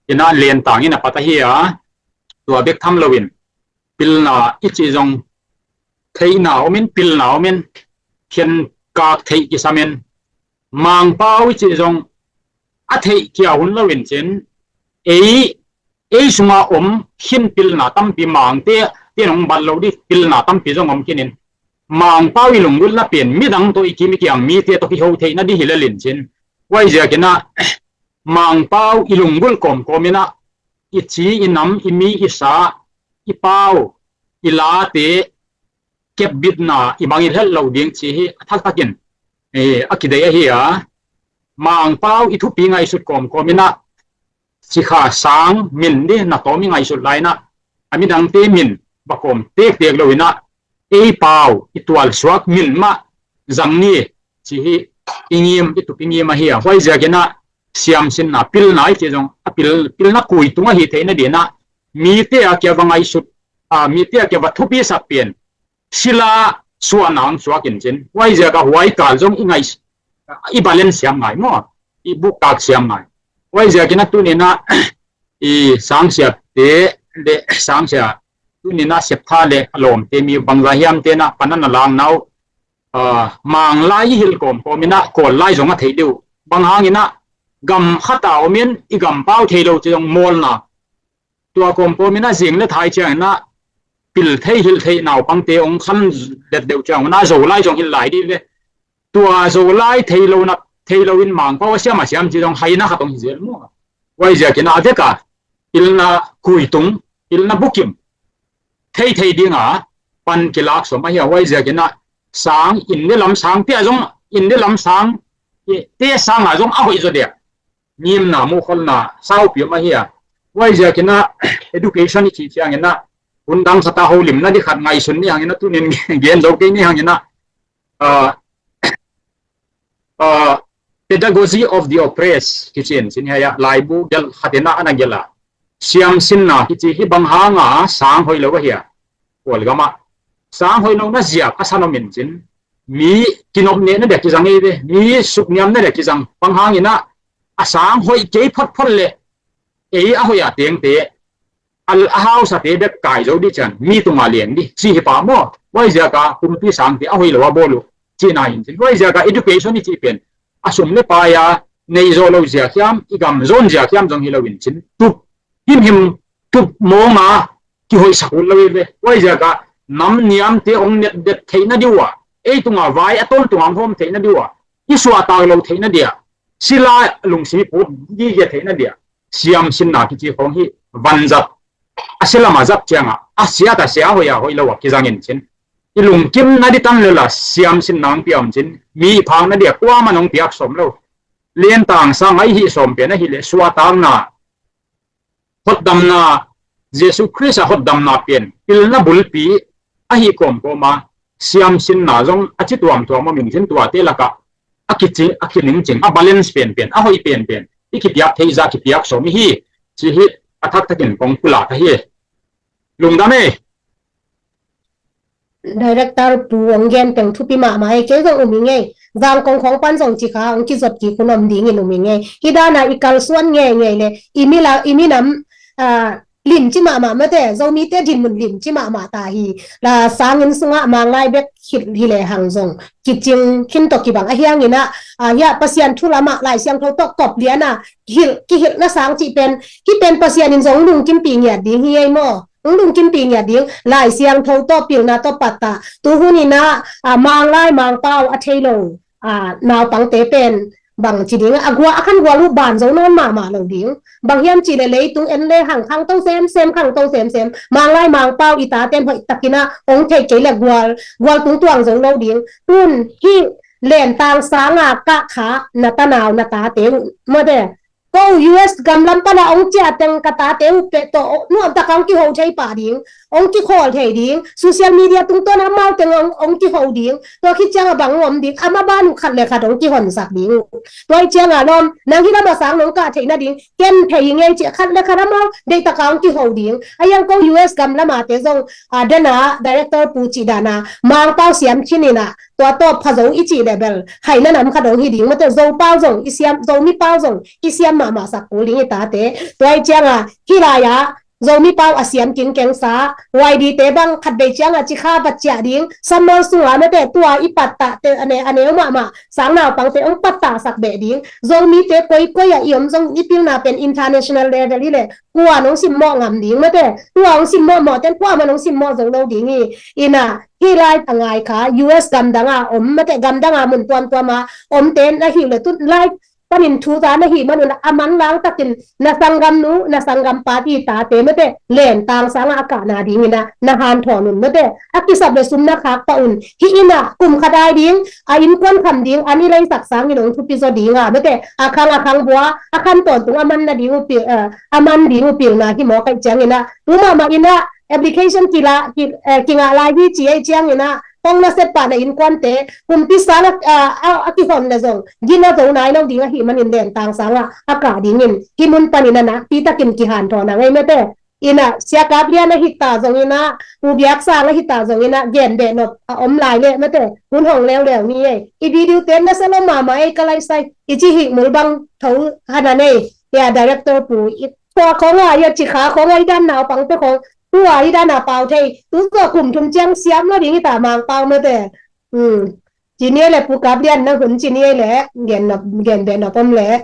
in ah lentang in a pat ahi a, tua bek tham loin, pilna i cih zong theihna omin, pilna omin, khenkak theih kisamin, Mangpau i cih zong a theih kia hun loin cin, ei, ei sunga om khin pilna tampi, Mangte, te nong bat lo dih pilna tampi zong om khinin, Mangpau i lunggulhna pen midang tawh i kim i kiang mite tawh kiho theihna dih hi lel in cin. Huai ziakin ah, Mangpau i lunggulh kawmkawm in ah, i ci, i nam, i mi, i sa, i pau, i late kepbitna i mangngilh het loh ding cih hi a thaktakin, eh, a kideih ahi a. Mangpau i thupi ngaihsut kawmkawm in ah, cikha sang min dih na tawm i ngaihsut lai in ah, a midangte min va kawm tektek lo in ah, ei pau i tualsuak min mah zang ni, cih hi i ngim, i tup i ngim ahi a. Huai ziakin ah siamsinna, pilna i cih zong a pil, pilna kui tung ahi theihna dingin ah, mite a kia va ngaihsut, a, mite a kia va thupisak pen sila suahna hong suak in cin. Huai ziak a huai kal zong i ngai, i balance siam ngai maw, i bukkak siam ngai. Huai ziakin ah tuni in ah, i sangsiate le sangsia, tuni in ah septha le a lawmte mi bangzah hiamte in ah pan a na lang nau, ah, Manglai i hilh kawmkawm in ah Kawllai zong a theih deuh. Bang hangin ah gam khat a om in i gam pau thei lo cih zong mawlna. Tua kawmkawm in ah zing le thai ciangin ah pil thei hilh thei naupangte hong khan det deuh ciangun ah Zolai zong hilh lai dih ve. Tua Zolai thei lo na, thei lo in Mangpau a siam a siam cih zong haina khat hong hi zel maw. Huai ziakin ah a vek a pilna kui tung, pilna bukim theithei ding a pan kilak sawm ahi a. Huai ziakin ah sang, inn le lam sang pia zong, inn le lam sang, i, te sang a zong a hoih zaw deuh. Ngimna, muhkholhna saupi om ahi a. Huai ziakin ah education i cih ciangin ah, hun dang khat a holimna dih khat ngaihsun ni hangin ah, tunin gen zo kei ni hangin ah, ah, ah, pedagogy of the oppressed kici in cin, hiai ah laibu gelh khat in ah a na gelh a. Siamsinna kici hi bang hanga sang hoih lo ahi a, Kawlgam ah. Sang hoih lohna ziak a san om in cin, mi kinopnehna dia kizang ei ve, mi sukniamna dia kizang. Bang hangin ah a sang hoih kei photphot leh ei a hoih a tengte, a, a hausate bek kai zo dih ciang mi tunga leng dih cih hi pah maw. Huai ziak a kumpi sangte a hoih lo a bawl uh cihna in cin. Huai ziak a education i cih pen a sum le pai a neih zawh loh ziak hiam, i gam zawn ziak hiam zong hi lo in cin, tup himhim, tup mawng a kihoihsak ut lo hi ve. Huai ziak a nam niamte hong netdet theihna dih uh a, ei tunga vai a tawntung a hong hawm theihna dih uh a, i suahtak loh theihna dia, sila lungsim i put gige theihna dia siamsinna kici khawng hi vanzat a sia lamah zat ciangah a sia ta sia hoih a hoih lo a kizangin cin, i lungkim na di tan lel a siamsin nang pia om cin, mi phak na di a kuaman hong piak sawm lo. Lentang sang a i hih sawm pen ahileh suahtakna, hotdamna, Jesu Khrist a hotdamna pen pilna bulpi ahi kawmkawma siamsinna zong a ci tuamtuam om in cin, tuate lakah a kici a kiningcing a balance penpen a hoih penpen i kipiak theih zah kipiak sawm i hi ci hi. A thaktakin kong pulak ahi. Lungdam ei. Director pu hong gen teng thupi mahmah ei. Kei zong um hi ngei. Zangkong khawng pan zong ci kha hong kizot kik hun om dingin um hi ngei. Hih dana i kalsuan ngeingei le i mila i minam, ah, limci mahmah mate, Zomite dinmun limci mahmah ta hi. La sangin sungah Manglai bek hilh hi le hang zong kicing khin tawh kibang ahi hangin ah, ah, hiah Pasian thu lamah Lai Siangtho tawh kop liana hilh kihilhna sang cih pen hih pen Pasian in zong lungkimpi ngiat ding hi ei maw. Hong lungkimpi ngiat ding, Lai Siangtho tawh pilna tawh pattah. Tu hunin ah, ah, Manglai Mangpau a thei lo, ah, naupangte pen bang ci ding a, a gual a khan gual uh ban zo nawn mahmah lo ding. Bang hiam cih leh leitung en le hang khangto semsem, khangto semsem. Manglai Mangpau i taten hoih takin ah hong theih kei leh gual, gual tungtuang zo lo ding. Tun hih Lentang sanga kah kha na tanau na tate uh mawte. Ko U S gam lam pana hong ciah teng ka tate uh peh tawh nuamtaka hong kiho thei pah ding, hong kikhawl thei ding, social media tungtawn amau teng hong, hong kiho ding, tua khit cianga bang hong om ding, ama ban uh khat le khat hong kihonsak ding uh. Tua hi cianga lawm, nang hi lama sang nong kah theih nading, ken thei hi ngei cih khat le khat amau deihtaka hong kiho ding. A hiang ko U S gam lamate zong, a, dana, director pu cih dana, Mangpau siam khin inah, tua tawh pha zo i cih leh bel, haina nam khat hong hi ding, mate Zopau zong i siam, Zomipau zong i siam mahmah sak kul ding i tate. Tua hi cianga, hih lai-ah, Zomipau a siam kingkengsa, Y D te bang khatvei cianga cikha va ciah ding, sammol sunga mate tua i pattahte, a ne, a neu mahmah, sang naupangte hong pattahsak beh ding, Zomite koikoi ah i om zong i pilna pen international level hi leh, kua nong simmawh ngam ding mate, tua hong simmawh mawh ten kuaman hong simmawh zo lo ding hi. Inah, hih lai a ngai kha, U S gamdanga om mate, gamdanga mun tuamtuama omte na hi le tun lai panin thu za na hi manun a manlang takin na sanggamnu, na sanggam pa ti tate mate, Lentang sanga a kahna dingina na hanthawn un mate, a kisap le sum na khak pah un. Hih inah kum khat ai ding, a innkuan kham ding, an i leisak sangin hong thupi zaw dinga mate, a khang a khang bua, a khan tawntung a man nading uh pil, eh, a man ding uh pilna hi mawk aih ciangin ah, tu mahmah in ah application kila, ki, eh, kingah lai hi ci aih ciangin ah, hong nasep pah na innkuante, kumpi sang a, a, a, a kihon le zong, gina zo nai lo ding ahih manin Lentang sangah a kah dingin, hih mun panin ah nakpi takin kihanthawn a ngei mate. Inah, Sia Kap Lian a hita zongin ah, Pu Biak Sang a hita zongin ah, gen beh nop a om lai leh mate, hun hong leuleu ni ei. I video ten na sa lo mahmah ei ka lai sai, i ci hih mul bang tho hana nei. Ya director pu, i tua khong a, ya cikha khong a, i dan naupangte khong, tua i dan a pau thei, tu tua kum thum ciang siam lo ding i ta Mangpau mate. Hmm. Ci ni ei le Pu Kap Lian na hun ci ni ei le, gen nop, gen beh nop om le.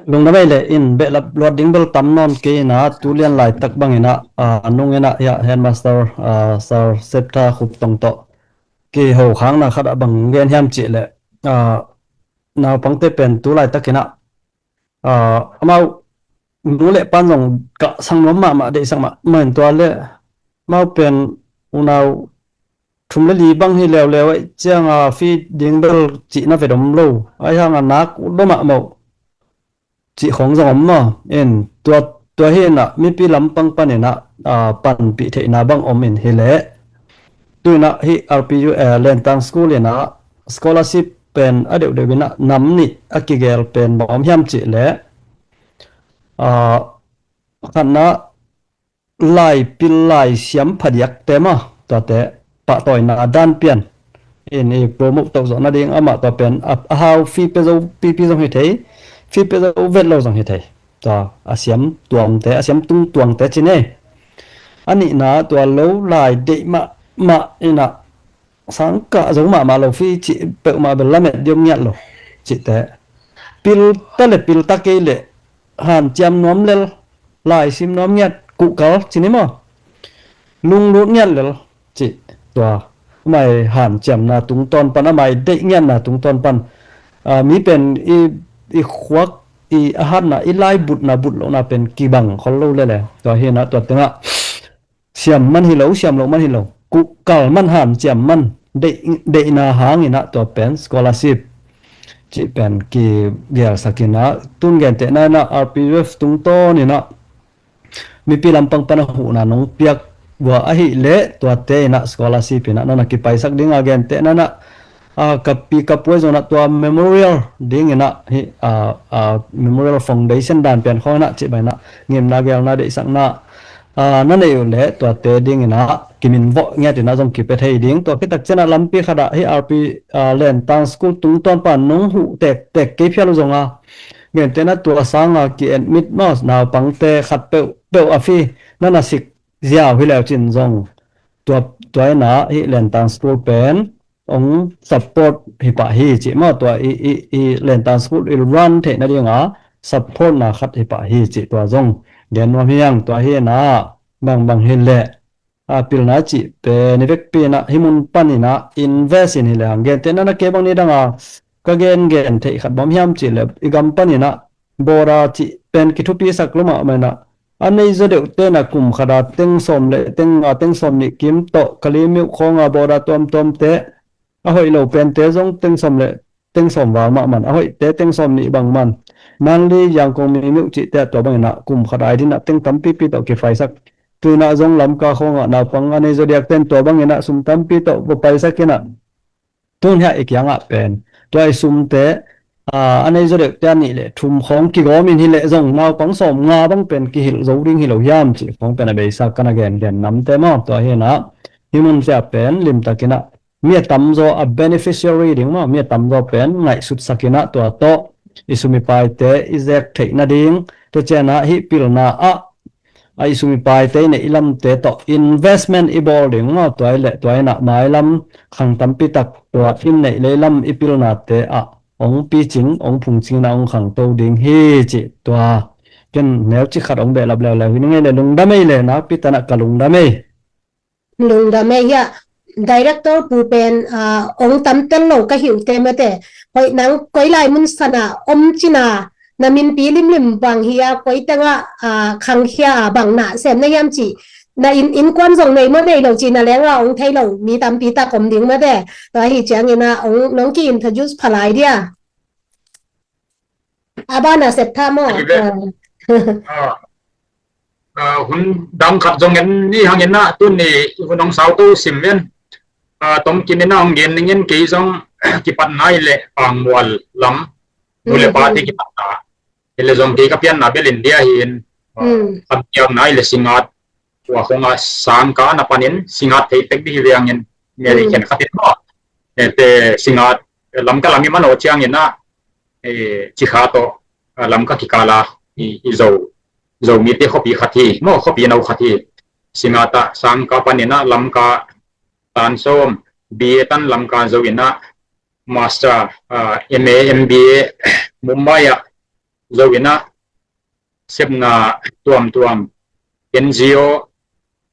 Lungdam ei le in behlap luat ding bel tam nawn kei inah tu lian laitak bang inah, ah, nung inah hiah headmaster, ah, Sir Septha Khup Tong tawh kiho khakna khat ah bang gen hiam cih leh, ah, naupangte pen tu laitak inah, ah, amau nu le pan zong kah sang nuam mahmah, deihsak mahmah in tua le amau pen unau thum le li bang hi leuleu aih cianga fee ding bel cihna vet om lo. Aih hanga nak uh lo mahmah uh cih khong zong om maw. In tua, tua hi inah mipi lampang pan inah, ah, panpih theihna bang om in hi leh. Tu inah hih R P U, eh, Lentang School inah scholarship pen a deuhdeuh inah nam nih a kigel pen bang om hiam cih leh, ah, khatna lai pil lai siam phadiakte maw, tuate pahtawina dan pian in i promote toh zawh nading amah tua pen a, a hau fee pia zo pipi zong hi thei, fee pia zo vet lo zong hi thei. Tua a siam tuamte, a siam tung tuangte ci nei. A nihna tua lo lai deih mahmah inah sang kah zo mahmah lo fee cih peuhmah bel lamet diom ngiat lo cihte. Pil ta le pil ta kei leh hanciam nuam lel, lai sim nuam ngiat, kuhkal ci ni maw. Lunglut ngiat lel cih tua. Amai hanciamna tungtawn pan, amai deih ngiatna tungtawn pan, ah, mi pen i, i khuak i a hatna, i laibutna, butlohna pen kibang khol lo lele. Tua hi inah tua tengah siam man hi lo, siam loh man hi lo, kuhkal man, hanciam man, deih, deihna hang inah tua pen scholarship cih pen kigelsak inah, tun gentehna inah R P U F tungtawn inah mipi lampang pan a huhna nong piak uh ahih leh tuate inah scholarship inah nana kipaisak ding a, gentehna inah a, ka pi ka pu ahi zongin ah tua memorial ding inah hi, a, a, memorial foundation dan pian khawng inah cih bang inah ngimna gelna deihsakna, a, na neih uh leh tuate ding inah kiminvawh ngiat inah zong kipia thei ding. Tua khit tak ciangin ah lampi khat ah hi R P, a, Lentang School tungtawn pan nong huh tektek kei phial uh zong a, gentehna tua sanga ki-admit maw naupangte khat peuhpeuh a fee nana sik ziau hi leu cin zong tua, tua inah hi Lentang School pen hong support hi pah hi cih maw, tua i, i, i Lentang School i run theih nadinga supportna khat hi pah hi cih tua zong gen nuam hi hang. Tua hi inah bangbang hi leh, a, pilna cih pen i vekpi inah hih mun pan inah invest in hi lehang, gentehna inah kei bang ni danga ka gengen theih khat bang hiam cih leh i gam pan inah border cih pen kithupisak lua mahmah inah a nei zaw deuhte inah kum khat a teng sawm le teng nga, teng sawm nih kim tawh Kalaymyo khawnga border tuamtuamte, a hoih lo pente zong teng sawm le teng sawm val mahmah in, a hoihte teng sawm nih bang man. Mandalay, Yangon, Maymyo cihte ah tua bang inah kum khat a i dinah teng tampipi tawh kipaisak. Tu inah zong Lamka khawngah naupang a nei zaw diakte in tua bang inah sum tampi tawh va paisak inah tun hiah i kiangah pen tua i sumte, a, a nei zaw deuhte a nih le thum khawng kigawm in hi leh zong naupang sawm nga bang pen kihilh zo ding hi lo hiam cih khawng pen a beisa ka na gengen namte maw. Tua hi inah hih munte ah pen limtak inah mi a tamzaw a beneficiary ding maw, mi a tamzaw pen ngaihsutsak inah tua tawh i sum i paite i zek theih nading, tua ciangin ah hih pilna ah a i sum i paite i neih lamte tawh investment i bawl ding maw. Tua hi leh tua inah mailam khang tampi tak tua i neih lei lam i pilnate ah hong picing, hong phungcing inah hong khangto ding hi cih tua ken neucik khat hong behlap leuleu hi ning ei le. Lungdam ei le, nakpi tak inah ka lungdam ei. Lungdam ei. Hiah director pu pen, a, hong tamtel lo ka hi uh teh mate. Hoih nang koi lai mun san ah om cin a na minpi limlim bang hi a, koi tengah, a, khangkhia a, bang na sem na hiam cih na inn, innkuan zong nei maw nei lo cih na leng a hong thei lo mi tampi tak om ding mate. Tua hi ciangin ah hong nong ki-introduce pha lai dia. A ban a sep tha maw? Ahi ve. Ah. Ah. Ah, hun dang khat zong en ni hang inah tuni hun hong sauto sim ven. Ah, tom kim inah hong gen ning in, kei zong kipatna hi leh Pangmual lam nu le pate kipatna hi leh zong kei ka pianna bel India hi in. Ah, a pianna hi leh Singat tua khong a sangka na panin Singat thei pek dih hi veng in, mi a dih khen khat in maw. Eh, te Singat, eh, Lamka lam i man aw ciangin ah, eh, Cikha tawh, ah, Lamka kikal a i, i Zo, Zomite khuapi khat hi maw, khuapi no khat hi. Singat ah sangka panin ah Lamka tan sawm, B A tan Lamka zo inah, master, ah, M A, M B A Mumbai ah zo inah, sepna tuamtuam, N G O,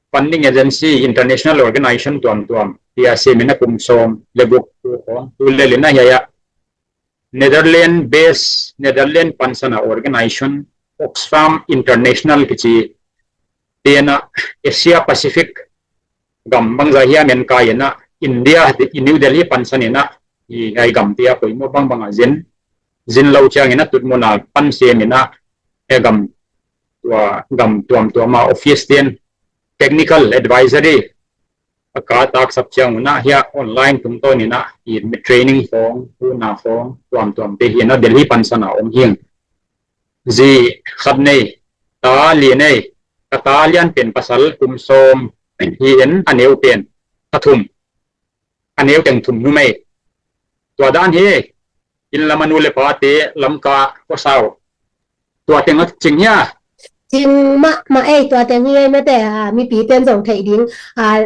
funding agency, international organization tuamtuam, tia sem inah kum sawm le guk tu khawng, tu lel inah hiah Netherlands base, Netherlands pansan a organization, Oxfam International kici, tenah Asia Pacific gam bangzah hiam en kai inah, India, i New Delhi pansan inah, i ngai gamte a poimawh bangbang a zin, zin lo ciangin a tutmun a pan sem inah, e gam, tua, gam tuamtuam a office ten technical advisory a ka taksap ciang unah hiah online tungtawn inah i training khawng, huhna khawng tuamtuamte hi inah Delhi pansan a om hi ing. Zi khat nei, ta li nei, ka ta lian pen pasal kum sawm hi in, a neu pen a thum, a neu teng thum numei. Tua dan hi, inn lam a nu le pate Lamka khuasau, tua teng a cing hia? Cing mahmah ei, tua teng hi ei mate, a, mipi ten zong theih ding. A,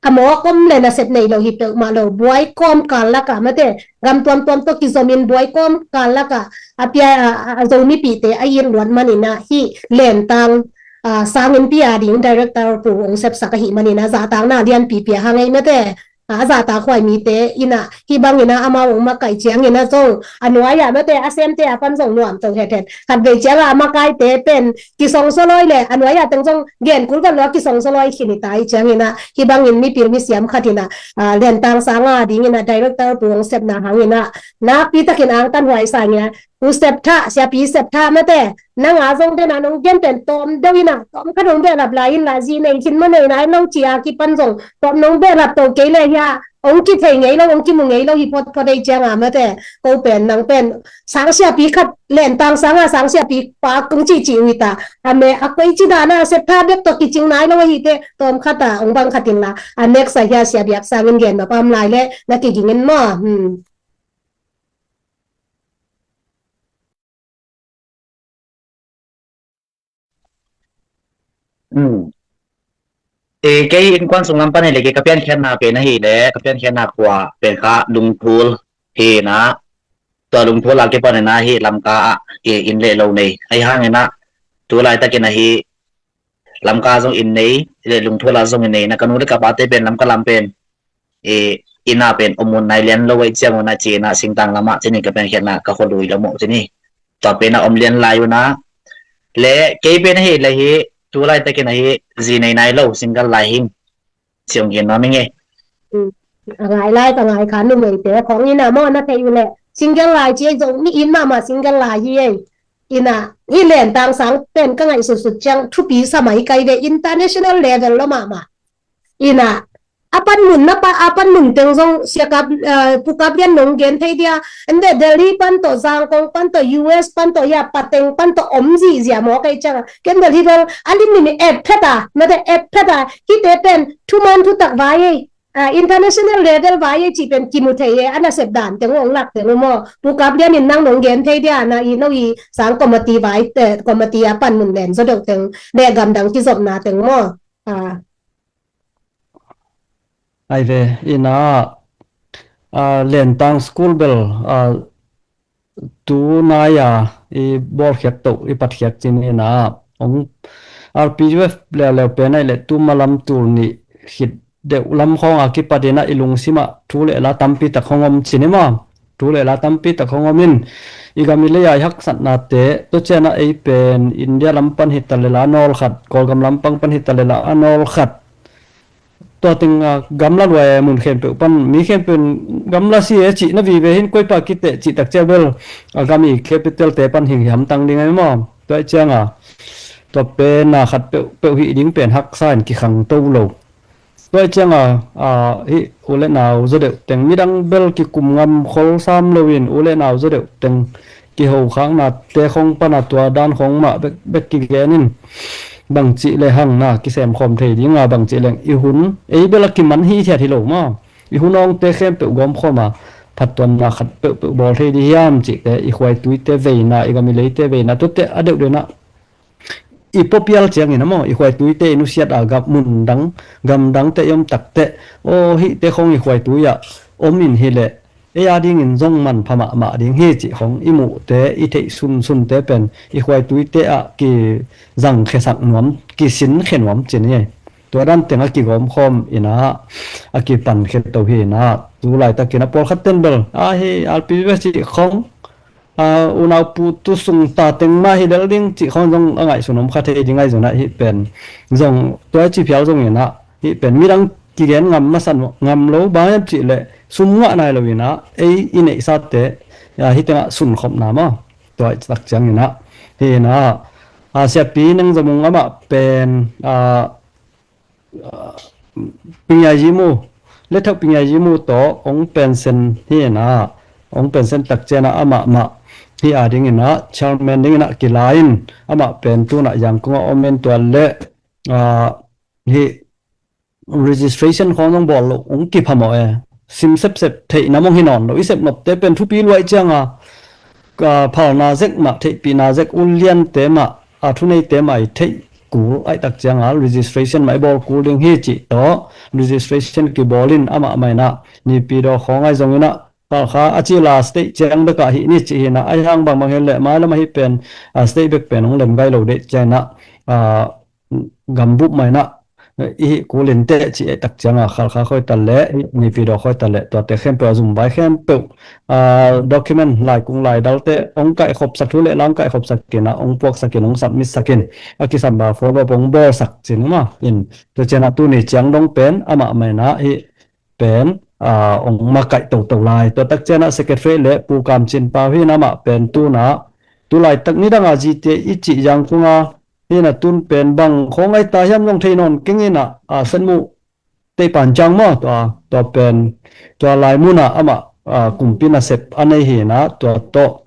a mawk om le nasep nei lo hi peuhmah lo, buai kawm kal lakah mate, gam tuamtuam tawh kizomin buai kawm kal lakah a pia, a, a, a Zo mipite a it luat man inah hih Lentang, a, sangin pia ding director pu hong sepsak ahih man inah zahtakna lianpi pia hang ei mate. a zahtakhuai mite in ah hih bangin ah amau hong makaih ciangin ah zong a nuai-ah mate a semte a pan zong nuam to hethet. Khatvei ciangah a makaite pen kisongsoloi le a nuai-ah teng zong genkul vat lo a kisongsoloi khin hi ta hi ciangin ah hih bangin mipil misiam khat in ah, ah, Liantang Sang a dingin ah director pu hong sepna hangin ah nakpi takin angtan huai sa in ah, u Sep Thah, siapi Sep Thah mate, nang a zong den a nong gen pen tawm deuh in ah tawm khat hong behlap lai in la zi nei khin maw nei nai lo ci a kipan zong tawm nong behlap to kei le hia hong kithei ngei lo hong kimu ngei lo hi photphot ei ciang a mate, ko pen nang pen sang siapi khat Liantang Sang a sang siapi pa kong cihcih uh hi ta. A me a koici dan a Sep Thah bek tawh kicing nai lo ahi teh tawm khat a hong bang khat in la a next a hia sia Biak Sang in gen nop a om lai le na kiging in maw? Hmm. Hmm. E, kei innkuan sung lam pan hi le kei ka piankhiatna pen ahi le ka piankhiatna khua pen kha Lungphul hi na. Tua Lungphul a kipan in ah hih Lamka ah, e, inn le lo nei. Ahi hangin ah tu laitakin ah hih Lamka zong inn nei le Lungphul a zong inn nei na ka nu le ka pate pen Lamka lam pen, e, inn ah pen om un nai lian lo ei ciang un ah ci in ah singtang lamah ci ni ka piankhiatna ka khua lui lo mawh ci ni. Tua pen a om lian lai un ah le kei pen ahi le hi tu laitakin ahi zi nei nai lo single lai hing. Siung gen nuam ing e. A ngai lai ka ngai kha numeite khong in ah maw na thei uh le single lai ci ei zong mi in mahmah single lai hi ei. In ah hih Liantang Sang pen ka ngaihsutsut ciang thupi sa mai kai ve international level lo mahmah. In ah a panmun na pa a panmun teng zong sia Kap, eh, pu Kap Lian nong gen thei dia. Ende Delhi pan tawh Zangkong pan tawh U S pan tawh ya pateng pan tawh om zihziah maw kei ciang a ken Delhi bel a lim lim i et phet a mate et phet a hihte pen thuman thutak vai ei. Ah, international level vai ei cih pen kimu thei ei a nasep dan teng uh hong lak teng uh maw? Pu Kap Lian in nang nong gen thei dia na i no i sang committee vai te committee a panmun len zaw deuh teng le gamdang kizopna teng maw? Ah. Ai ve, ina, ah, Lentang school bel, ah, tu nai-a i bawlkhiat toh i patkhiat cin ina, ong R P U F leuleu pen ai le tu malam tul nih khit deuh lam khawng a kipat ina i lungsim ah thu le la tampi tak hong om cin i maw? Thu le la tampi tak hong om in i gam i lei a i haksatnate, tua cian a ei pen India lam pan hi ta le la nawl khat, Kawlgam lam pang pan hi ta le la a nawl khat. Tua teng a gamla luai mun khempeuh pan mi khempeuh in gamla si e cih na vive hin koipa kiteh cih tak cia bel a gam i capital te pan hi hamtang ding ai maw? Tua i ciang a tua pen a khat peuhpeuh hih ding pen haksa in kikhang to lo. Tua i ciang a, a, hih u le nau zaw deuh teng midang bel kikum ngam khol sam lo in u le nau zaw deuh teng kihokhaknate khong pan a tua dan khong mah bek, bek kigen in bangcih le hang na kisem khawm thei ding a bangcih leng i hun ei bel a kiman hi thiat hi lo maw? I hun awngte khempeuh gawm khawm a phattuamna khat peuhpeuh bawl thei ding hiam cihte i khuaituite veina i gam i leite veina tuate a deuh deuh na i puapial ciangin a maw i khuaituite i nusiat a gam mun dang gam dangte i om takteh aw hihte khong i khuaitui ah om in hileh ei a dingin zong manpha mahmah ding hi cih khong i muhte i theih sunsunte pen i khuaituite ah kizangkhiasak nuam kisinkhia nuam cin hi. Tua dan teng a kigawmkhawm ina a kipankhia to hi ina tu laitakin a pawlkhat ten bel a hi R P U S cih khong a, unau pu tu sung ta teng mah hi lel ding cih khawng zong a ngaihsun om kha thei ding ahi zong ah hih pen zong tua i ciphial zong inah hih pen midang kigen ngam masa ngam lo bang hiam cih leh sum ngah nai lo inah ei i neihsate, a, hih tengah sunkhopna maw tua i tak ciang inah hih inah, a, siapi Neng Za Mung amah pen, a, Pingyai Yimu, Letthauh Pingyai Yimu tawh ong pension hi inah ong pension tak cianah amah mah hih a ding inah chairman ding inah kila in amah pen tunah Yangon ah om in tua leh, ah, hih registration khawng zong bawl loh ong kipha mawh e. Sim sepsep theihna mong hi nawn lo i sepnopte pen thupi luai cianga ka phalna zek mah theihpihna zek uliante mah a thuneite mah i theih kul aih tak cianga registration mah i bawl kul ding hi cih tawh registration kibawl in amah mah inah nipi daw khawng ahi zong inah palkha a cila state ciang bekah hih ni cih hinah ahi hang bangbang hen leh mailam ahi pen a state bek pen hong lem gai lo deih ciang inah a gambup mah inah i hih kul in teh ci ei tak cianga Khalkha khuai ta leh, i Naypyidaw khuai ta leh, tuate khempeuh a zum vai khempeuh, a, document, laikung laidalte hong kaihkhopsak, thu le la hong kaihkhopsak in a, hong puaksak in, hong submit sak in, a kisam a follow up hong bawlsak cin maw. In tua ciangah tuni ciang dong pen amah mah in a hih pen, a, hong makaih toto lai. Tua tak ciangah secretary le Pu Kam Cin Pau hi in amah pen tuna, tu laitak nidang a G T A i cih Yangon a hi in a, tun pen bang khawng ai ta hiam zong thei nawn keng in a, a, Sen Muh Tei Pan Cang maw, tua, tua pen, tua lai mun ah amah, a, kumpi nasep a nei hi in a, tua tawh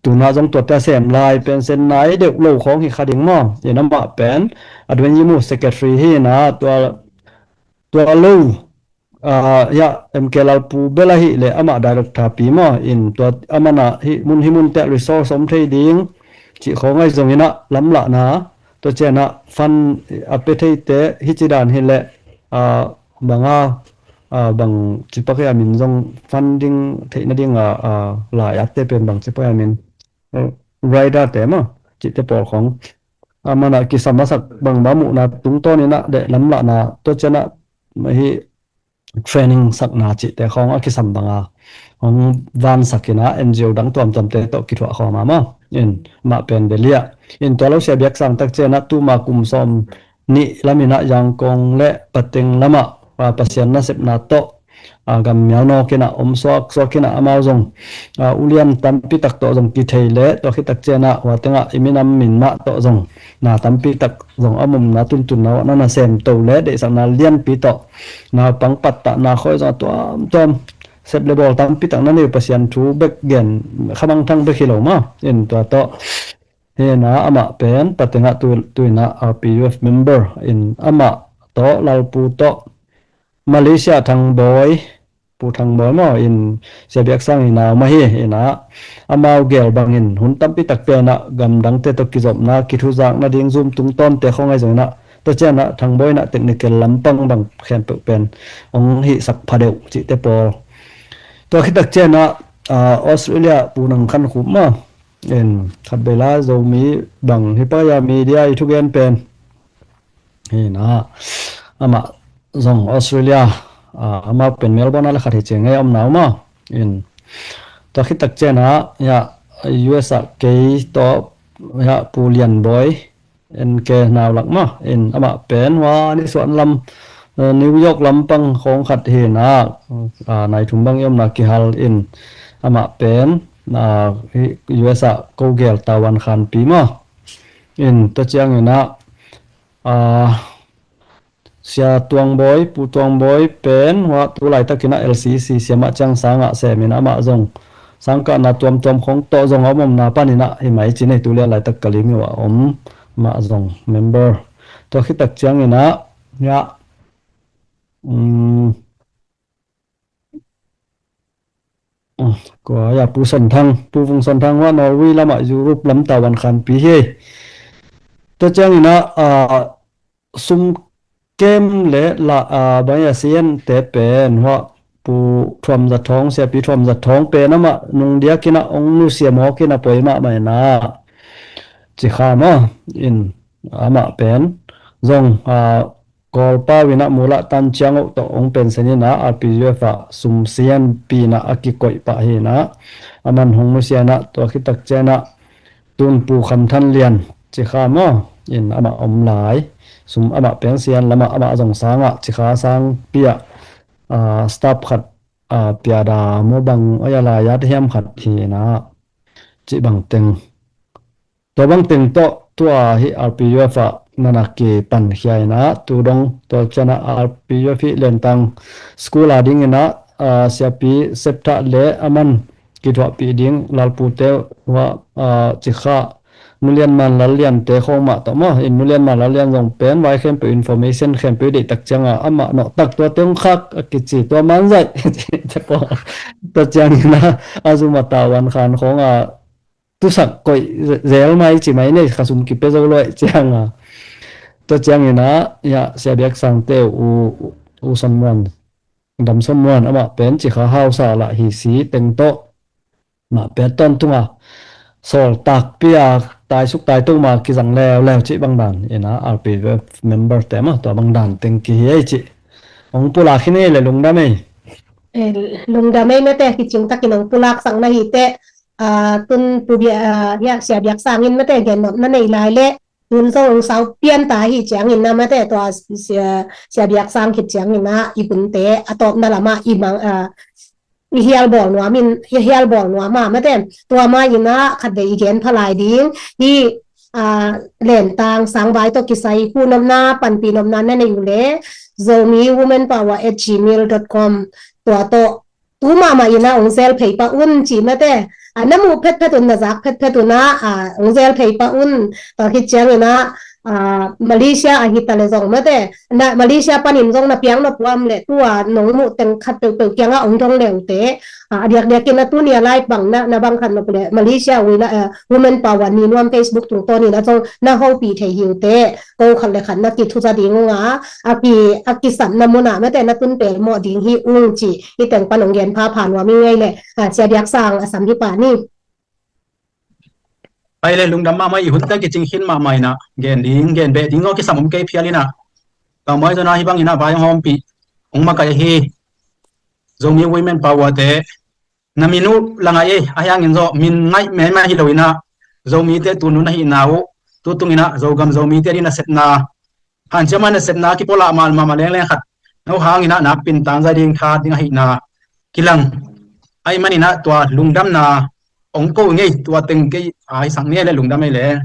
tuna zong tuate a sem lai pen sen nai deuh lo khawng hi kha ding maw. In amah pen Advent Yimu secretary hi in a, tua, tua lo, a, ya, M K Lalpu bel ahih leh amah director pi maw. In tua amah in a hih mun hih munte ah resource om thei ding cih khawng ai zong in a, lamlahna, tua ciangah fund a pia theite hih ci dan hi leh, a, bang a, a, bang ci pak hiam in zong funding theih nading a, a, lai atte pen bang ci pak hiam in, a, rider te maw, cihte pawl khawng amah in a kisam a sak bang, bang muhna tungtawn in a, le lamlahna, tua ciangah hih training sakna cihte khawng a kisam bang a hong vansak in a, N G O dang tuamtuamte tawh kithuah khawm a maw. In amah pen Delhi ah. In tua lo Sia Biak Sang tak ciangah tuma kum sawm nih lam in a Yangon le Pateng lam ah, a, Pasian nasepna tawh, a, gam mial nawk in a om suaksuak in a, amau zong, a, ulian tampi tak tawh zong kithei leh, tua khit tak ciangah hua teng ah i minam min mah tawh zong na tampi tak zong a omna tuntunna uh ah na na sem to leh, deihsakna lianpi tawh naupang pattahna khawi zong a tuamtuam, sep le bawl tampi tak na nei uh, Pasian thu bek gen, khamangthang bek hi lo maw. In tua tawh hi in a, amah pen Pateng ah tu, tu in a R P U F member in, amah tawh Lalpu tawh Malaysia Thang Bawi, Pu Thang Bawi maw, in Sia Biak Sang i nau mah hi in a, amau gel bangin hun tampi tak pen a gamdangte tawh kizopna, kithuzak nading Zoom tungtawnte khawng ai zong in a, tua ciangah Thang Bawi in a technical lampang bang khempeuh pen hong hihsak pha deuh cihte pawl. Tua khit tak ciangah, a, Australia Pu Nang Khan Khup maw, in khat vei la Zomi bang hi pai a, media i thugen pen hi in a, amah zong Australia, a, amah pen Melbourne ah le khat hi ci ngei om nau maw. In tua khit tak ciangah, ya, U S ah kei tawh, ya, Pu Lian Bawi, N K nau lak maw. In amah pen hua ni suan lam, eh, New York lampang khawng khat hi in a, a, nai thum bang i omna kihal in, amah pen, a, hi U S ah ko gel tavuan khanpi maw. In tua ciangin a, a, Sia Tuang Bawi, Pu Tuang Bawi pen hua tu laitakin a L C C siamah ciang sangah sem in, amah zong sangkahna tuamtuam khawng tawh zong a om omna panin a hi mai ci nei, tu lian laitak Kalim hi uh a om, amah zong member. Tua khit tak ciangin a, ya, um, um, kua, ya, Pu Son Thang, Pu Vung Son Thang hua Norway lamah Europe lam tavuan khanpi hi. Tua ciangin a, a, sum kem le la, a, bang a sian te pen hua Pu Thuam Za Thawng, Siapi Thuam Za Thawng pen amah nung diakin a hong nusia mawk in a poi mahmah in a ci kha maw. In amah pen zong, a, Kawlpau in a Mulah Tan Ciang Oh tawh hong pension in a, R P U F ah sum sianpi in a a kikoih pah hi in a, aman hong nusia in a, tua khit tak ciangin a tun Pu Kham Than Lian ci kha maw, in amah om lai. Sum amah pension lamah amah zong sangah ci kha, sangpi ah, a, staff khat, a, piada maw bang, oi, a lai-at hiam khat hi in a, cih bang teng. Tua bang teng tawh tua hi R P U F ah na na kipankhia in a, tu dong tua ciangin a R P U F hi Lentang school a dingin a, a, Siapi Sep Thah le aman kithuahpih ding Lalpute hua, a, ci kha, Nu Lian Man Lal Lian te khawng mah tawh maw. In Nu Lian Man Lal Lian zong pen vai khempeuh, information khempeuh i deih tak ciangin a, amah nawh tak tua teng khak a kici, tua man zaih. Tua ciangin a, a zum a tavuan khan khawng a tusak koih zel mai ci mai nei, kha sum kipia zo luai ciangin a. Tua ciangin a, ya, Sia Biak Sang te uh, U, U Son Muan, Dam Son Muan amah pen ci kha hausa lah hi si teng tawh mah pia tawntung a, sawltak pia, taisuk taito ma kizang leuleu cih bang dan ina, R P F member te ma tua bang dan teng kihi ei cih hong pulak hi ni le lungdam ei. Eh, lungdam ei mate, kicing takin hong pulak sak na hi te, ah, tun pu bia, ah, ya, Sia Biak Sang in mate, gen nop na nei lai le, tun zong hong sau pian ta hi ciangin na mate, tua Sia, Sia Biak Sang khit ciangin na i hunte a tawpna lama i mang, ah, i hial bawl nuam in, i hial bawl nuam a mate, tua ma ina khat vei i gen pha lai ding hi. Ah, lentang sangvai tawh kisai hu nopna, panpi nopna na nei uh le, Zomi Women Power at gmail dot com, tua tawh tu mahmah ina hong zel phei pah un ci mate. Ah, na muh phetphet un, na zak phetphet un ah, ah, hong zel phei pah un. Tua khit ciang ina, ah, Malaysia ahi ta le zong mate, na Malaysia panin zong na piang nop uh am le, tua nong muh teng khat peuhpeuh kiangah hong dong le uh te. Ah, a diakdiakin na tuni a live bang na, na bang khat nop le Malaysia wi la, ah, Women Power ni nuam Facebook tungtawnin a zong na hopih thei hi uh te. Ko khat le khat na kithuza ding ung a, a ki, a kisapna munah mate na tun pelmawh ding hi ung ci, hih teng pan hong gen phapha nuam ing ei le, ah, Sia Biak Sang a sam hi pah ni. Ai le lungdam mahmah, i hunte kicing khin mahmah ina, gen ding, gen beh ding zong kisam om kei phial ina. Ka mai zona hi bang ina vai hong hawmpih hong makaih hi. Zomi Women Power te na min uh la ngaih ei, a hiangin zaw min ngaih mema hi lo ina, Zomite tunun ahihna uh, tutung ina Zogam Zomite ding nasepna, hanciam a nasepna kipolak mahmah lengleng khat no hang ina nakpin tangzai ding, that ding ahihna kilang. Ahih man ina tua lungdamna hong ko ngei, tua teng kei a hisak ni ei le lungdam ei le.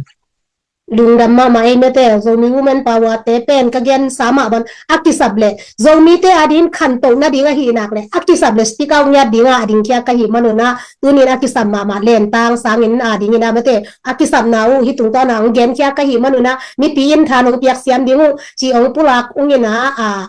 Lungdam mahmah ei mate, Zomi Women Power te pen ka gensa mah bang a kisap le Zomite ading khantoh nading ahi nak le a kisap le speak out ngiat ding a ding khia ka hi manun ah, tunin a kisap mahmah lentang sangin ading ina mate, a kisapna uh hih tungtawn a hong gen khia ka hi manun ah, mipi in tha nong piak siam ding uh ci hong pulak ung ina, a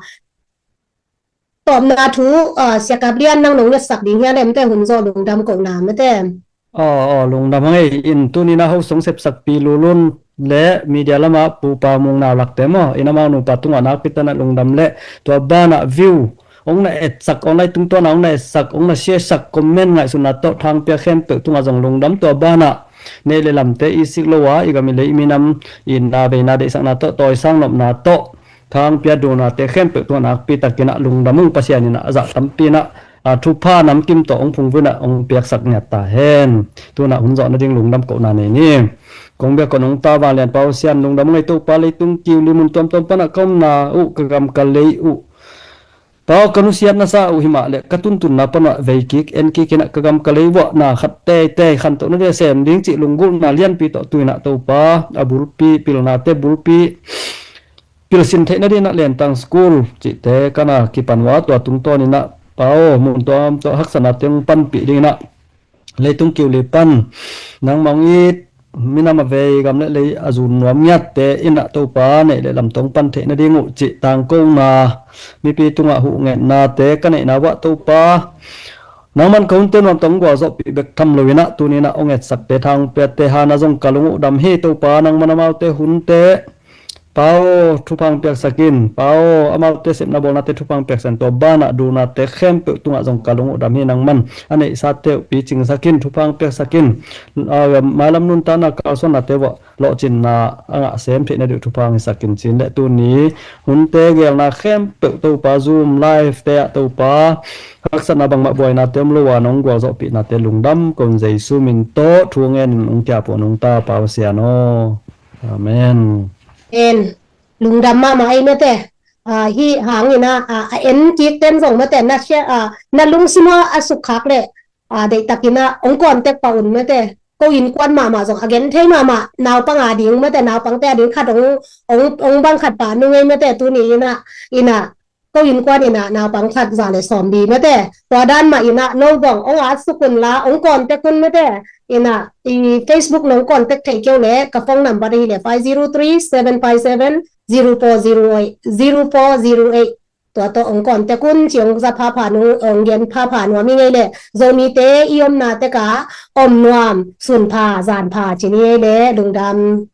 tawpna thu, ah, Sia Kap Lian nang nong ngetsak ding hia le mate, hun zawh lungdam kohna mate. Aw, aw, lungdam hang ei. In tunin a host hong sepsakpi Lulun le media lama Pu Pau Mung Nau Lakte maw, in amau nupa tungah nakpi takin lungdam le tua banah view hong na etsak, online tungtawn a hong na etsak, hong na share sak, comment ngaihsutna tawh thangpia khempeuh tungah zong lungdam. Tua banah neih le lamte i sik lo a, i gam i lei i minam itna veina deihsakna tawh, tawisang nopna tawh thangpia duhnate khempeuh tungah nakpi takin ah lungdam ung. Pasian in ah a zah tampi in ah, a, thupha namkim tawh hong phungvuh in ah hong piaksak ngiat ta hen. Tun ah hun zawh nading lungdam kohna nei ni. Kong biak kong nungta Vanglian Pau Sian lungdam ung ei Topa, leitung kiu li mun tuamtuam panah ka omna uh, ka gam ka lei uh, Pau, ka nusiatna sa uh himah le ka tuntunna panah vei kik en kik in ah ka gam ka lei vuahna khat teitei khantoh nading a sem ding cih lunggulhna lianpi tawh tu in ah Topa, a bulpi, pilnate bulpi pilsin theih nading in ah lentang school cihte ka na kipan uh a, tua tungtawn in ah Pau, mun tuamtuam haksatnate hong panpih ding in ah leitung kiu li pan nangmah hong it minam a vei gam le lei a zun nuam ngiatte in ah Topa neih le lam tawh hong pan theih nading uh cih tangkona, mipi tungah huhngetnate ka neihna uah Topa, nangman ka hunte nuam tawh hong gualzawhpih bek tham lo in ah, tuni in ah hong etsakte, thangpiate hangin zong ka lung uh dam hi Topa, nangman amaute hunte Pau, thupha hong piaksak in. Pau, amaute sepna bawlnate thupha hong piaksak in. Tua banah duhnate khempeuh tungah zong ka lung uh dam hi, nangman a neihsate uh picingsak in, thupha hong piaksak in. A, mailam nuntakna kalsuannate uah lawhcinna a ngah sem theih nading uh thupha hong hisak in, cin le tuni hunte geelna khempeuh Topa, Zoom live te ah Topa, haksatna bangmah buainate om lo a nong gualzawhpihnate lungdam kong Jesu min tawh thu ngen in hong kiap uh nungta Pau Sian aw. Amen. En, lungdam mahmah ei mate. Ah, hih hangin ah, ah, a en kik ten zong mate, na share, ah, na lungsim ah a sukkhak le, ah, deihtakin ah hong contact pah un mate. Ko innkuan mahmah zong a gen thei mahmah, naupang a ding mate, naupangte a ding khat hong, hong, hong bang khat pah nung ei mate, tuni in ah, in ah, ko innkuan in ah naupang khat za le sawm bi mate. Tua dan mah in ah no zong hong at suk un la, hong contact un mate. In ah i Facebook nong contact theih kei uh le ka phone number ahi le five zero three seven five seven zero four zero eight, zero four zero eight. Tua tawh hong contact un ci, hong za phapha nung, hong gen phapha nuam ing ei le, Zomite i omna tek ah om nuam, sun pha zan pha ci ni ei le, lungdam.